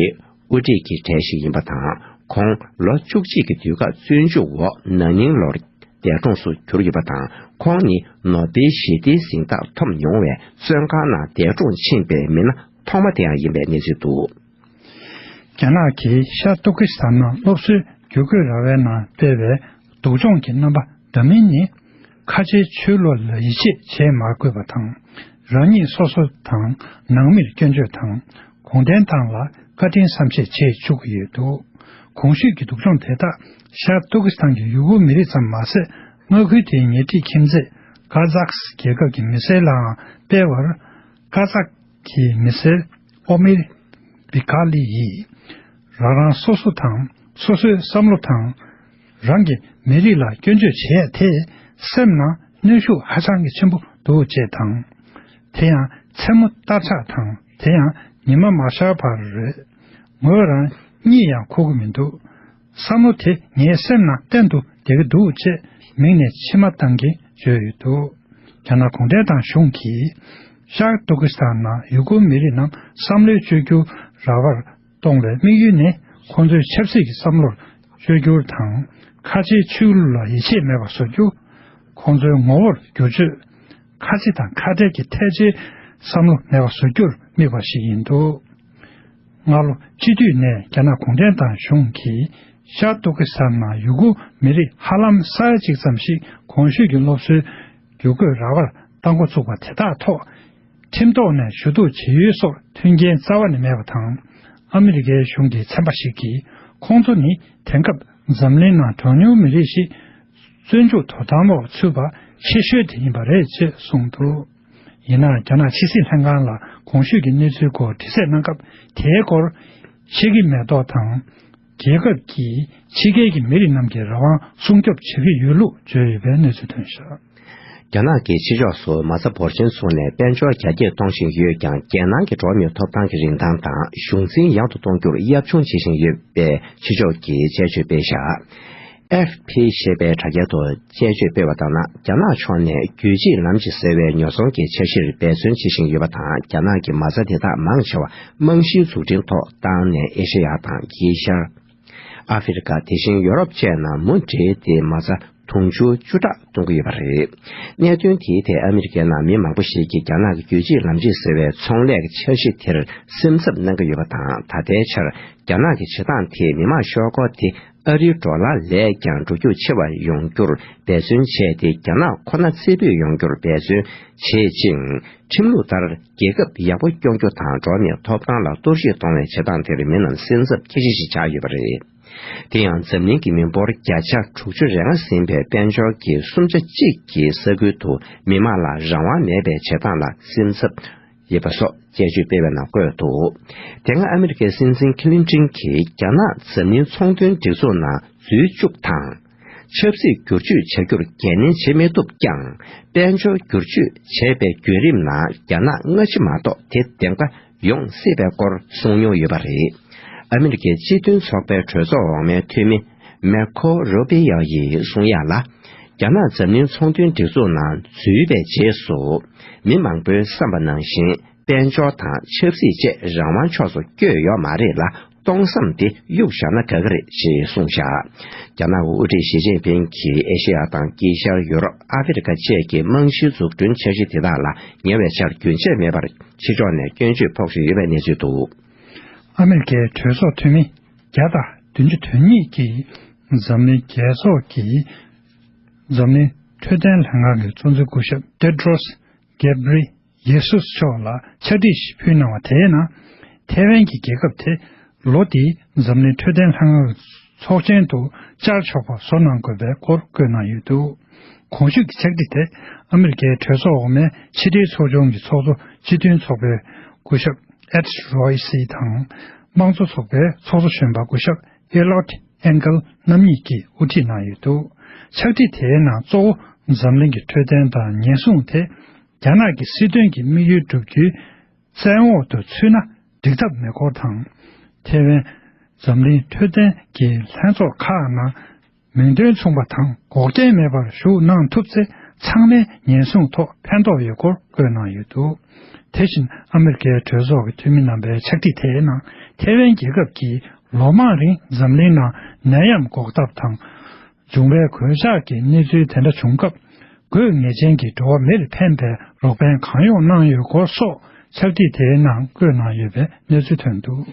དབུ་ཁྲིད་ཀྱི་གྲས་ཤིག་ཡིན་པ་དང་། ཁོང་ལོ་བཅུ་གཅིག་གི་དུས་བཀག་བཙོན་འཇུག་འོག་ན་ནིང་ལོར་འདས་གྲོངས་སུ་གྱུར་ཡོད་པ་དང་། ཁོང་ནི་ནོ་སྦེལ་ཞི་བདེའི་གཟེངས་རྟགས་ཐོབ་མྱོང་བའི་བཙོན་ཁང་ནང་འདས་གྲོངས་ཕྱིན་པའི་མི་སྣ་ཐོག་མ་དེ་ཡང་ཡིན་པའི་གནས་ཚུལ་འདུག་རྒྱ་ནག་གིས་ཤར་ཏུར་ཀི་སི་ཐན་ནང་སློབ་གསོའི་བསྒྱུར་བཀོད་ར་བའི་ནང་སྤེལ་བའི་སྡུག་སྦྱོང་གི་རྣམ་པ་འདྲ་མིན་ནི། ཁ་ཆེའི་ཆོས་ལུགས་ལ་ཡིད་ཆེས་བྱེད་མ་དགོས་པ་དང་། རང་ཉིད་སོ་སོ་དང་ནང་མིར་སྐྱོན་བརྗོད་དང་གུང་ཁྲན་ཏང་ལ་བཀའ་དྲིན་བསམ་ཤེས་བྱེད་བཅུག་གི་ཡོད་འདུག་གོང་ཞུས་ཀྱི་སྡུག་སྦྱོང་དེ་དག་ཤར་ཏུར་ཀི་སི་ཐན་གྱི་ཡུ་གུར་མི་རིགས་ཙམ་མ་ཟད། མངའ་ཁུལ་དེའི་ཉེ་འཁྲིས་ཁྱིམ་མཚེས་ཀ་ཛག་སི་རྒྱལ་ཁབ་ཀྱི་མི་སེར་ལའང་སྤེལ་བར། ཀ་ཛག་གི་མི་སེར་ཨོ་མིར་བི་ཀ་ལི་ཡིས། རང་རང་སོ་སོ་དང་སོ་སོའི་བསམ་བློ་དང་། རང་གི་མི་རིགས་ལ་སྐྱོན་བརྗོད་བྱེད་ཡ་དེ་སེམས་ནང་གནོན་ཤུགས་ཧ་ཅང་གི་ཆེན་པོ་འདུག་ཅེས་དང་། དེ་ཡང་མཚན་མོ་སྟར་ཆག་དང་དེ་ཡང་ཉི་མ་མ་ཤར་བར་རེད། ངོས་རང་གཉིད་ཡང་ཁུག་གི་མི་འདུག་བསམ་བློ་དེ་ངའི་སེམས་ནང་གཏན་དུ་བསྡད་ཀྱི་འདུག་ཅེས་མིག་ནས་མཆི་མ་བཏང་གིན་བརྗོད་ཡོད་འདུག་རྒྱ་ནག་གུང་ཁྲན་ཏང་གཞུང་གིས་ཤར་ཏུར་ཀི་སི་ཐན་ནང་ཡུ་གུར་མི་རིགས་རྣམས་བསམ་བློའི་བཅོས་བསྒྱུར་ར་བར་གཏོང་བའི་དམིགས་ཡུལ་ནི། ཁོང་ཚོའི་ཆབ་སྲིད་ཀྱི་བསམ་བློར་བཅོས་བསྒྱུར་དང་། ཁ་ཆེའི་ཆོས་ལུགས་ལ་ཡིད་ཆེས་མེད་པར་བཟོ་རྒྱུ། ཁོང་ཚོའི་ངོ་བོར་བསྒྱུར་བཅོས། ཁ་ཆེ་དང་ཁ་བྲལ་གྱི་ཐལ་ཆེའི་བསམ་བློ་མེད་པར་བཟོ་རྒྱུར་དམིགས་པ་ཞིག་ཡིན་འདུག་སྔ་ལོ་སྤྱི་འཐུས་ནས་རྒྱ་ནག་གུང་ཁྲན་ཏང་གཞུང་གིས་ཤར་ཏུར་ཀི་སི་ཐན་ནང་ཡུ་གུར་མི་རིགས་ཧ་ལམ་ས་ཡ་གཅིག་ཙམ་ཞིག་གོང་ཞུས་ཀྱི་སློབ་གསོའི་བསྒྱུར་བཀོད་ར་བར་བཏང་འགོ་བཙུགས་པ་དེ་དག་ཐོག་ཁྲིམས་ཐོག་ནས་ཞུ་གཏུག་བྱེད་ཡུལ་སོགས་མཐུན་རྐྱེན་རྩ་བ་ནས་མེད་པ་དང་། ཨ་མི་རི་ཀའི་གཞུང་གི་ཚན་པ་ཞིག་གིས་ཁོང་ཚོ་ནི་དེང་སྐབས་འཛམ་གླིང་ནང་གྲངས་ཉུང་མི་རིགས་ཤིག་བཙོན་འཇུག་དོ་དམ་འོག་ཚུད་པ་ཆེ་ཤོས་དེ་ཡིན་པ་རེད་ཅེས་གསུངས་འདུག་ཡིན་ནའང་རྒྱ་ནག་ཕྱི་སྲིད་ལྷན་ཁང་ལ་གོང་ཞུས་ཀྱི་གནས་ཚུལ་སྐོར་དྲི་རྩད་གནང་སྐབས། དེའི་སྐོར་ཕྱེད་ཀྱི་མེ་ཏོག་དང་། རྒྱལ་ཁབ་ཀྱིས་ཕྱི་རྒྱལ་གྱི་མི་རིགས་རྣམས་ཀྱི་རང་དབང་སྲུང་སྐྱོབ་བྱེད་ཀྱི་ཡོད་ལུགས་བརྗོད་ཡོད་པའི་གནས་ཚུལ་ཐོན་བཞག་རྒྱ་ནག་གི་ཕྱི་ཕྱོགས་སུ་མ་རྩ་འབོར་ཆེན་བཙུགས་ནས་དཔལ་འབྱོར་རྒྱ་སྐྱེད་གཏོང་བཞིན་ཡོད་ཀྱང་། རྒྱལ་ནང་གི་འགྲོ་བ་མིའི་ཐོབ་ཐང་གི་རིན་ཐང་དང་གཞུང་འཛིན་ཡག་ཏུ་གཏོང་རྒྱུར་གཡབ་ཆུང་བྱེད་བཞིན་ཡོད་པའི་ཕྱི་ཕྱོགས་ཀྱི་དཔྱད་བརྗོད་སྤེལ་བཞག་ཨེཕ་པི་ཞེས་པའི་དྲ་རྒྱའི་ཐོག་དཔྱད་བརྗོད་སྤེལ་བ་ལྟར་ན། རྒྱ་ནག་ཕྱོགས་ནས་རྒྱུད་གཅིག་ལམ་གཅིག་ཟེར་བའི་ཉོ་ཚོང་གི་འཆར་གཞིར་འབད་བརྩོན་བྱེད་བཞིན་ཡོད་པ་དང་། རྒྱ་ནག་གི་མ་རྩ་དེ་དག་མང་ཆེ་བ་རྨང་གཞིའི་འཛུགས་སྐྲུན་ཐོག་བཏང་ནས་ཨེ་ཤེ་ཡ་དང་དཀྱིལ་ཤར། ཨ་ཧྥེ་རི་ཁ། དེ་བཞིན་ཡོ་རོབ་བཅས་ནང་མུ་འབྲེལ་ཏེ་མ་རྩ་དུང་ཕྱུར་བཅུ་ཕྲག་གཏོང་གི་ཡོད་པ་རེད། གནད་དོན་དེའི་ཐད་ཨ་མི་རི་ཀའི་ནང་མི་མང་པོ་ཞིག་གིས་རྒྱ་ནག་གི་རྒྱུད་གཅིག་ལམ་གཅིག་ཟེར་བའི་ཚོང་ལས་ཀྱི་འཆར་གཞི་དེར་སེམས་འཚབ་གནང་གི་ཡོད་པ་དང་། ད་ལྟའི་ཆར་རྒྱ་ནག་གི་བྱེད་སྟངས་དེས་མི་དམངས་ཤོག་སྒོར་དེ་ཨ་རིའི་ཌོ་ལར་ལས་ཀྱང་འགྲོ་རྒྱུག་ཆེ་བ་ཡོང་རྒྱུར་འབད་བརྩོན་བྱས་ཏེ། རྒྱ་ནག་ཁོ་ན་རྩེ་ཕུད་ཡོང་རྒྱུར་འབད་བརྩོན་བྱེད་ཅིང་། ཁྲིམས་ལུགས་ལྟར་རྒྱལ་ཁབ་ཡག་པོ་སྐྱོང་རྒྱུ་དང་། འགྲོ་བ་མིའི་ཐོབ་ཐང་ལ་གཏོར་བཤིག་གཏོང་བའི་བྱེད་སྟངས་དེར་མི་རྣམས་སེམས་འཚབ་ཁྱད་ཆོས་ཤིག་ཆགས་ཡོད་པ་རེད། དེ་ཡང་འཛམ་གླིང་གི་མི་འབོར་བརྒྱ་ཆ་དྲུག་ཅུ་རེ་ལྔ་ཟིན་པའི་དཔལ་འབྱོར་གྱི་གསུམ་ཆ་གཅིག་གི་ས་ཁུལ་དུ་མི་དམངས་ལ་རང་དབང་མེད་པའི་བྱེད་སྟངས་ལ་སེམས་འཚབ་ཡོད་པ་སོགས་དཔྱད་བརྗོད་སྤེལ་བའི་ནང་བཀོད་འདུག་དེ་སྔ་ཨ་མི་རི་ཀའི་སྲིད་འཛིན་ཁི་ལིན་ཏིན་གྱིས་རྒྱ་ནག་འཛམ་གླིང་ཚོང་དོན་སྒྲིག་འཛུགས་ནང་འཛུལ་བཅུག་དང་། ཆབ་སྲིད་བསྒྱུར་བཅོས་བྱ་རྒྱུར་འགན་ལེན་བྱེད་མི་ཐུབ་ཀྱང་། དཔལ་འབྱོར་བསྒྱུར་བཅོས་བྱས་པའི་བརྒྱུད་རིམ་ནང་རྒྱ་ནག་སྔ་ཕྱི་མ་གཏོགས་དེ་བདེན་པ་ཡོང་སྲིད་པའི་སྐོར་གསུངས་མྱོང་ཡོད་པ་རེད། ཨ་མི་རི་ཀའི་སྤྱི་མཐུན་ཚོགས་པའི་གྲོས་ཚོགས་འོག་མའི་འཐུས་མི་མེར་ཁོ་རུ་པི་ཡོ་ཡིས་གསུང་ཡག་ལ། རྒྱ་ནག་འཛམ་གླིང་ཚོང་དོན་སྒྲིག་འཛུགས་ནང་འཛུལ་བའི་རྗེས་སུ། མི་མང་པོའི་བསམ་པ་ནང་བཞིན་དཔལ་འབྱོར་དང་ཆབ་སྲིད་བཅས་རང་དབང་ཕྱོགས་སུ་བསྐྱོད་ཡོད་མ་རེད་ལ། སྟོང་བསམ་དེ་གཡུག་བཞག་ན་དགའ་གི་རེད་ཅེས་གསུངས་བཞག་རྒྱ་ནག་གི་དབུ་ཁྲིད་ཞི་ཅིན་ཕིང་གིས་ཨེ་ཤེ་ཡ་དང་དཀྱིལ་ཤར། ཡུ་རོབ། ཨ་ཧྥེ་རི་ཁ་བཅས་ཀྱི་རྨང་གཞིའི་འཛུགས་སྐྲུན་འཆར་གཞི་དེ་དག་ལ་ཉེ་བའི་ཆར་རྒྱུན་ཆད་མེད་པར་ཕྱི་ཕྱོགས་ནས་སྐྱོན་བརྗོད་ཕོག་བཞིན་ཡོད་པའི་གནས་ཚུལ་འདུག་ཨ་མེ་རི་ཀའི་གྲོས་ཚོགས་འཐུས་མི་བརྒྱ་དང་བདུན་ཅུ་དོན་གཉིས་ཀྱིས་འཛམ་གླིང་རྒྱལ་ཚོགས་ཀྱི་འཛམ་གླིང་འཕྲོད་བསྟེན་ལྷན་ཁང་གི་གཙོ་འཛིན་སྐུ་ཞབས་ཏེ་ཏྲོས། གེབ་རི་ཡེ་སུས་མཆོག་ལ་ཕྱག་བྲིས་ཤིག་ཕུལ་གནང་བ་དེའི་ནང་། ཐེ་ཝན་གྱི་རྒྱལ་ཁབ་དེ་ལོ་འདིའི་འཛམ་གླིང་འཕྲོད་བསྟེན་ལྷན་ཁང་གི་ཚོགས་ཆེན་དུ་བཅར་ཆོག་པ་བཟོ་གནང་དགོས་པའི་སྐོར་བཀོད་གནང་ཡོད་འདུག་གོང་ཞུས་ཀྱི་ཕྱག་བྲིས་དེ་ཨ་མེ་རི་ཀའི་གྲོས་ཚོགས་འོག་མའི་ཕྱི་དྲིལ་ཚོགས་ཆུང་གི་ཚོགས་གཙོ་སྤྱི་མཐུན་ཚོགས་པའི་སྐུ་ཞབས་ཨེད་རོའི་སི་དང་། དམངས་གཙོ་ཚོགས་པའི་ཚོགས་གཙོ་གཞོན་པ་སྐུ་ཞབས་ཨེ་ལོད་ཨེན་གལ་རྣམ་གཉིས་ཀྱིས་དབུ་ཁྲིད་གནང་ཡོད་འདུག་ཕྱག་བྲིས་དེའི་ནང་གཙོ་བོ་འཛམ་གླིང་གི་འཕྲོད་བསྟེན་དང་ཉེན་སྲུང་དེ། རྒྱ་ནག་གི་སྲིད་དོན་གྱི་དམིགས་ཡུལ་བསྒྲུབ་རྒྱུའི་བཙན་འོག་ཏུ་ཚུད་ན་འགྲིག་ཐབས་མེད་སྐོར་དང་། ཐེ་ཝན་འཛམ་གླིང་འཕྲོད་བསྟེན་གྱི་ལྷན་ཚོགས་ཁག་ནང་མིང་དོན་མཚུངས་པ་དང་འགོག་རྐྱེན་མེད་པར་ཞུགས་གནང་ཐུབ་ཚེ་ཚང་མའི་ཉེན་སྲུང་ཐོག་ཕན་ཐོགས་ཡོད་སྐོར་བཀོད་གནང་ཡོད་འདུག་དེ་བཞིན་ཨ་མེ་རི་ཀའི་གྲོས་ཚོགས་ཀྱི་འཐུས་མི་རྣམ་པའི་ཕྱག་བྲིས་དེའི་ནང་ཐེ་ཝན་རྒྱལ་ཁབ་ཀྱིས་ལོ་མང་རིང་འཛམ་གླིང་ནང་ནད་ཡམས་འགོག་ཐབས་དང་། འབྱུང་བའི་གོད་ཆག་གི་གནས་ཚུལ་དེ་འདྲ་བྱུང་སྐབས། དགོས་ངེས་ཅན་གྱི་འགྲོ་བ་མིར་ཕན་པའི་རོགས་ཕན་གང་ཡོང་གནང་ཡོད་སྐོར་སོགས་ཕྱག་བྲིས་དེའི་ནང་བཀོད་གནང་ཡོད་པའི་གནས་ཚུལ་ཐོན་འདུག་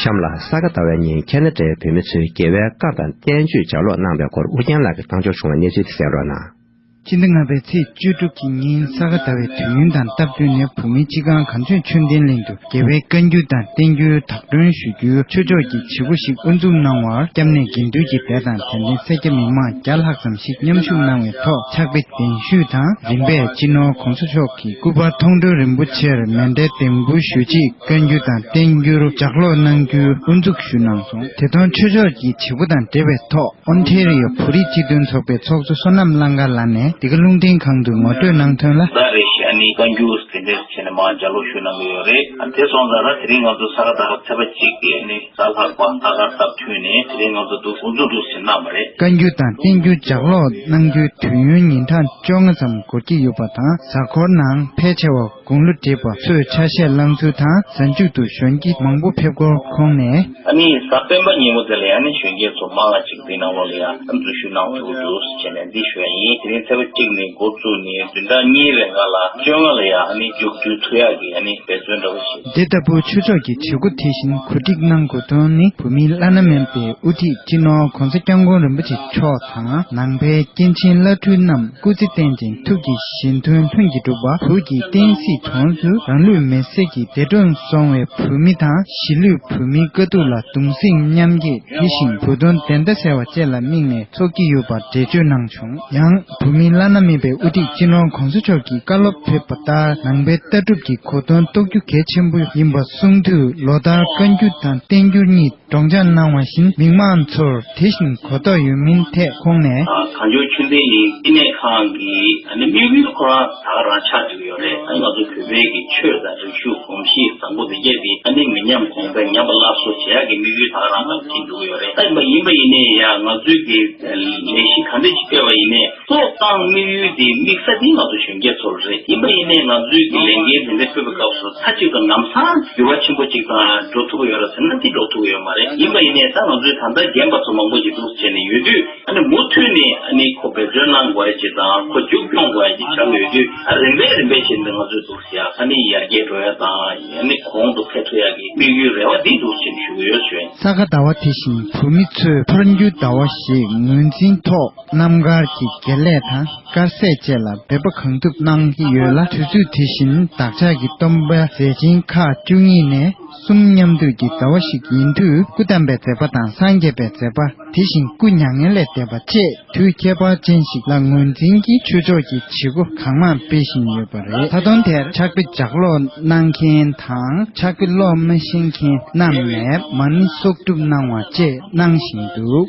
གཤམ་ལ་ས་ག་ཟླ་བའི་ཉིན་ཁེ་ན་ཌའི་བོད་མི་ཚོས་རྒྱལ་བའི་བཀའ་དང་བསྟན་བཅོས་ལྗགས་ཀློག་གནང་བའི་སྐོར་ཨུ་རྒྱན་ལགས་ཀྱིས་བཏང་འབྱོར་བྱུང་བའི་གནས་ཚུལ་དེ་གསན་རོགས་གནང་། སྤྱི་ཟླ་ལྔ་པའི་ཚེས་བཅུ་དྲུག་གི་ཉིན་ས་ག་ཟླ་བའི་དུས་ཡུན་དང་སྟབས་བསྟུན་ནས་བོད་མིའི་སྤྱི་ཁང་གངས་ལྗོངས་ཆོས་ལྡན་གླིང་དུ་རྒྱལ་བའི་བཀའ་འགྱུར་དང་བསྟན་འགྱུར་དག་སྒྲོན་ཞུ་རྒྱུའི་ཆོས་ཕྱོགས་ཀྱི་བྱེད་སྒོ་ཞིག་དབུ་འཛུགས་གནང་བར་སྐྱབས་གནས་དགེ་འདུན་གྱི་སྡེ་དང་དད་ལྡན་སེར་སྐྱ་མི་མང་བརྒྱ་ལྷག་ཙམ་ཞིག་མཉམ་ཞུགས་གནང་བའི་ཐོག་ཕྱག་དཔེ་གདན་ཞུས་དང་། རིམ་པས་སྤྱི་ནོར་༸གོང་ས་མཆོག་གི་སྐུ་པར་མཐོང་གྲོལ་རིན་པོ་ཆེར་མཎྜལ་གདན་འབུལ་ཞུ་ཆེད་བཀའ་འགྱུར་དང་བསྟན་འགྱུར་ལྗགས་ཀློག་གནང་རྒྱུའི་དབུ་འཛུགས་ཞུ་གནང་སོང་། དེ་དང་ཆོས་ཕྱོགས་ཀྱི་བྱེད་སྒོ་དང་འབྲེལ་བའི་ཐོག་ཨོན་ཐེ་རི་ཡོ་བོད་རིགས་སྤྱི་མཐུན་ཚོགས་པའི་ཚོགས་གཙོ་བསོད་ནམས་གླང་དཀར་ལགས་ནས་འདི་ག་རླུང་འཕྲིན་ཁང་དུ་ངོ་སྤྲོད་གནང་དོན་ལ། ཟླ་རེ་བཞིན་ཨ་ནི་བཀའ་འགྱུར་དེ་འདྲ་བྱས་ནས་མར་ལྗགས་ཀློག་ཞུ་གནང་གི་ཡོད་རེད། ཨ་དེ་སོང་ཙང་ད་དེ་རིང་ང་ཚོ་ས་ག་ཟླ་བ་ཚེས་པ་གཅིག་གི་ཨ་ནི་གཟའ་ལྷག་པ་ལྷག་དཀར་སྟབས་བསྟུན་ནས་དེ་རིང་ང་ཚོ་འདུག་དབུ་འཛུགས་འདུག་ཟེར་གནང་བ་རེད། བཀའ་འགྱུར་དང་བསྟན་འགྱུར་ལྗགས་ཀློག་གནང་རྒྱུའི་དུས་ཡུན་ཉིན་གྲངས་བཅོ་ལྔ་ཙམ་འགོར་གྱི་ཡོད་པ་དང་། གཟའ་འཁོར་ནང་ཕལ་ཆེ་བ་དགུང་ལོ་བགྲེས་པ་ཚོས་ཆ་ཤས་བླངས་ཚུལ་དང་། གཟའ་མཇུག་ཏུ་གཞོན་སྐྱེས་མང་པོ་ཕེབས་སྐོར་ཁོང་ནས། ཨ་ནི་གཟའ་སྤེན་པ་ཉིན་མོ་དེ་ལ་ཡང་ནི་གཞོན་སྐྱེས་ཚོ་མང་བ་ཅིག་འདི་ནང་ལོགས་ལ་ཡང་འཛུལ་ཞུགས་གནང་ཐུབ་འདུག་ཟེར་བྱས་ནས་འདི་ཞུ་ཡ་ཡིན། དེ་རིང་ཚེས་པ་གཅིག་ནས་འགོ་བཙུགས་ནས་བདུན་ཕྲག་གཉིས་རིང་ག་ལ་བཅོ་ལྔ་ལ་ཡང་ཨ་ནི་མཇུག་བསྡུ་ཐུབ་ཡག་གི་ཨ་ནི་འབད་བརྩོན་འདྲ་བོ་ཞིག་དེ་ལྟ་བུ་ཆོས་ཕྱོགས་ཀྱི་བྱེད་སྒོ་དེ་བཞིན་གོ་སྒྲིག་གནང་དགོས་དོན་ནི། བོད་མིའི་བླ་ན་མེད་པའི་དབུ་ཁྲིད་སྤྱི་ནོར་༸གོང་ས་༸སྐྱབས་མགོན་རིན་པོ་ཆེ་མཆོག་དང་། ནང་པའི་སྐྱེས་ཆེན་བླ་སྤྲུལ་རྣམས་སྐུ་ཚེ་བརྟན་ཅིང་ཐུགས་ཀྱི་བཞེད་དོན་ལྷུན་གྱིས་གྲུབ་པ། བོད་ཀྱི་བསྟན་སྲིད་གྲོང་ཚོའི་རང་ལུས་མེར་སྲེག་གིས་འདས་གྲོངས་སོང་བའི་བོད་མི་དང་། གཞིས་ལུས་བོད་མིའི་དཀའ་སྡུག་ལ་གདུང་སེམས་མཉམ་སྐྱེད། དེ་བཞིན་བོད་དོན་བདེན་མཐའ་གསལ་བ་བཅས་ལ་དམིགས་ནས་འཚོགས་ཀྱི་ཡོད་པར་འགྲེལ་བརྗོད་གནང་བྱུང་། ཡང་། བོད་མིའི་བླ་ན་མེད་པའི་དབུ་ཁྲིད་སྤྱི་ནོར་༸གོང་ས་མཆོག་གིས་བཀའ་སློབ་ཕེབས་པ་ལྟར། ནང་པའི་ལྟ་གྲུབ་ཀྱི་གོ་དོན་རྟོགས་རྒྱུ་གལ་ཆེན་པོ་ཡིན་པ་གསུངས་དུས། ལོ་ལྟར་བཀའ་འགྱུར་དང་བསྟན་འགྱུར་གཉིས་སྒྲོག་སྦྱང་གནང་བ་བཞིན། མི་མང་ཚོར་དེ་བཞིན་གོ་རྟོགས་ཡོད་མིན་ཐད་ཁོང་ནས། གངས་ལྗོངས་ཆོས་ལྡན་གླིང་བསྟི་གནས་ཁང་གི་ཨ་ནི་དམིགས་ཡུལ་ཁོ་རང་ད་ག་རང་ཆགས་བསྡད་ཀྱི་ཡོད་རེད། ཨ་ནི་ང་ཚོ་བོད་པའི་གི་ཆོས་དང་རིག་གཞུང་གོམས་གཤིས་བཟང་པོ་དེ་གས་དེ་ཨ་ནི་མི་ཉམས་གོང་འཕེལ་ཉམས་པ་སླར་གསོ་བྱེད་ཡག་གི་དམིགས་ཡུལ་ད་ག་རང་ལ་ཕྱིན་འགྲོ་གི་ཡོད་རེད། ད་ཡིན་པ་ཡིན་པ་ཡིན་ནའི་ཡང་ང་ཚོའི་གི་ལས་གཞི་ག་འདྲ་ཞིག་སྤེལ་བ་ཡིན་ནའི། ཐོག་བཏང་དམིགས་ཡུལ་དེ་དམིགས་ས་དེ་ང་ཚོ་གཞོན་སྐྱེས་ཚོ་རེད། ཡིན་པ་ཡིན་ནའི་ང་ཚོའི་གི་ལས་འགན་དེ་འདྲ་ཕུད་པའི་སྐབས་སུ་མཐའ་གཅིག་ཏུ་ལམ་སང་འགྱུར་བ་ཆེན་པོ་གཅིག་དང་འགྲོ་ཐུབ་ཀྱི་ཡོད་རེད་ཟེར་ན་དེ་འགྲོ་ཐུབ་ཀྱི་ཡོད་མ་རེད། ཡིན་པ་ཡིན་ནའི་ད་ང་ཚོའི་ད་ལྟ་རྒན་པ་ཚོ་མང་པོ་ཅིག་འདུག་བྱས་ནས་ཡོད་དུས། ཨ་ནི་མུ་མཐུད་ནས་ཨ་ནི་ཁོ་འབད་བརྩོན་གནང་དགོས་ཡ་ཅིག་དང་ཁོ་མཇུག་སྐྱོང་དགོས་ཡ་ཅིག་ཆགས་ཡོད་དུས། ཨ་རིམ་པས་རིམ་པས་བྱས་ནས་ང་ཚོས་འདུག་ཟེར་ཡ་ཨ་ནི་ཡར་རྒྱས་འགྲོ་ཡ་དང་ཨ་ནི་གོང་དུ་འཕེལ་ཐུབ་ཡ་གི་དམིགས་ཡུལ་རེ་བ་འདི་འདུག་ཟེར་ཞུ་གི་ཡོད་ཞུ་ཡ་ཡིན། ས་ག་ཟླ་བ་དེ་བཞིན་བོད་མི་ཚོས་འཕུར་འགྱུར་ཟླ་བ་ཞེས་ངོས་འཛིན་ཐོག་རྣམ་དཀར་གྱི་དགེ་ལས་དང་དཀར་ཟས་བཅས་ལ་འབད་པ་གང་ཐུབ་གནང་གི་ཡོད་ལ། དུས་ཚོད་དེ་བཞིན་བདག་ཅག་གི་སྟོན་པ་མཛད་ཆེན་ཁག་བཅུ་གཉིས་ནས་གསུམ་མཉམ་འདུས་ཀྱི་ཟླ་བ་ཞིག་ཡིན་དུས། སྐུ་བལྟམས་པའི་མཛད་པ་དང་སངས་རྒྱས་པའི་མཛད་པ། དེ་བཞིན་སྐུ་མྱ་ངན་ལས་འདས་པ་བཅས་དུས་ཁྱད་པར་ཅན་ཞིག་ལ་ངོས་འཛིན་གྱིས་ཆོས་ཕྱོགས་ཀྱི་བྱེད་སྒོ་གང་མང་སྤེལ་བཞིན་ཡོད་པ་རེད། ད་དུང་དེར་ཕྱག་དཔེ་ལྗགས་ཀློག་གནང་མཁན་དང་ཕྱག་དཔེ་ཀློག་མ་ཤེས་མཁན་རྣམས་ནས་མ་ཎི་གསོག་སྒྲུབ་གནང་བ་བཅས་གནང་བཞིན་འདུག་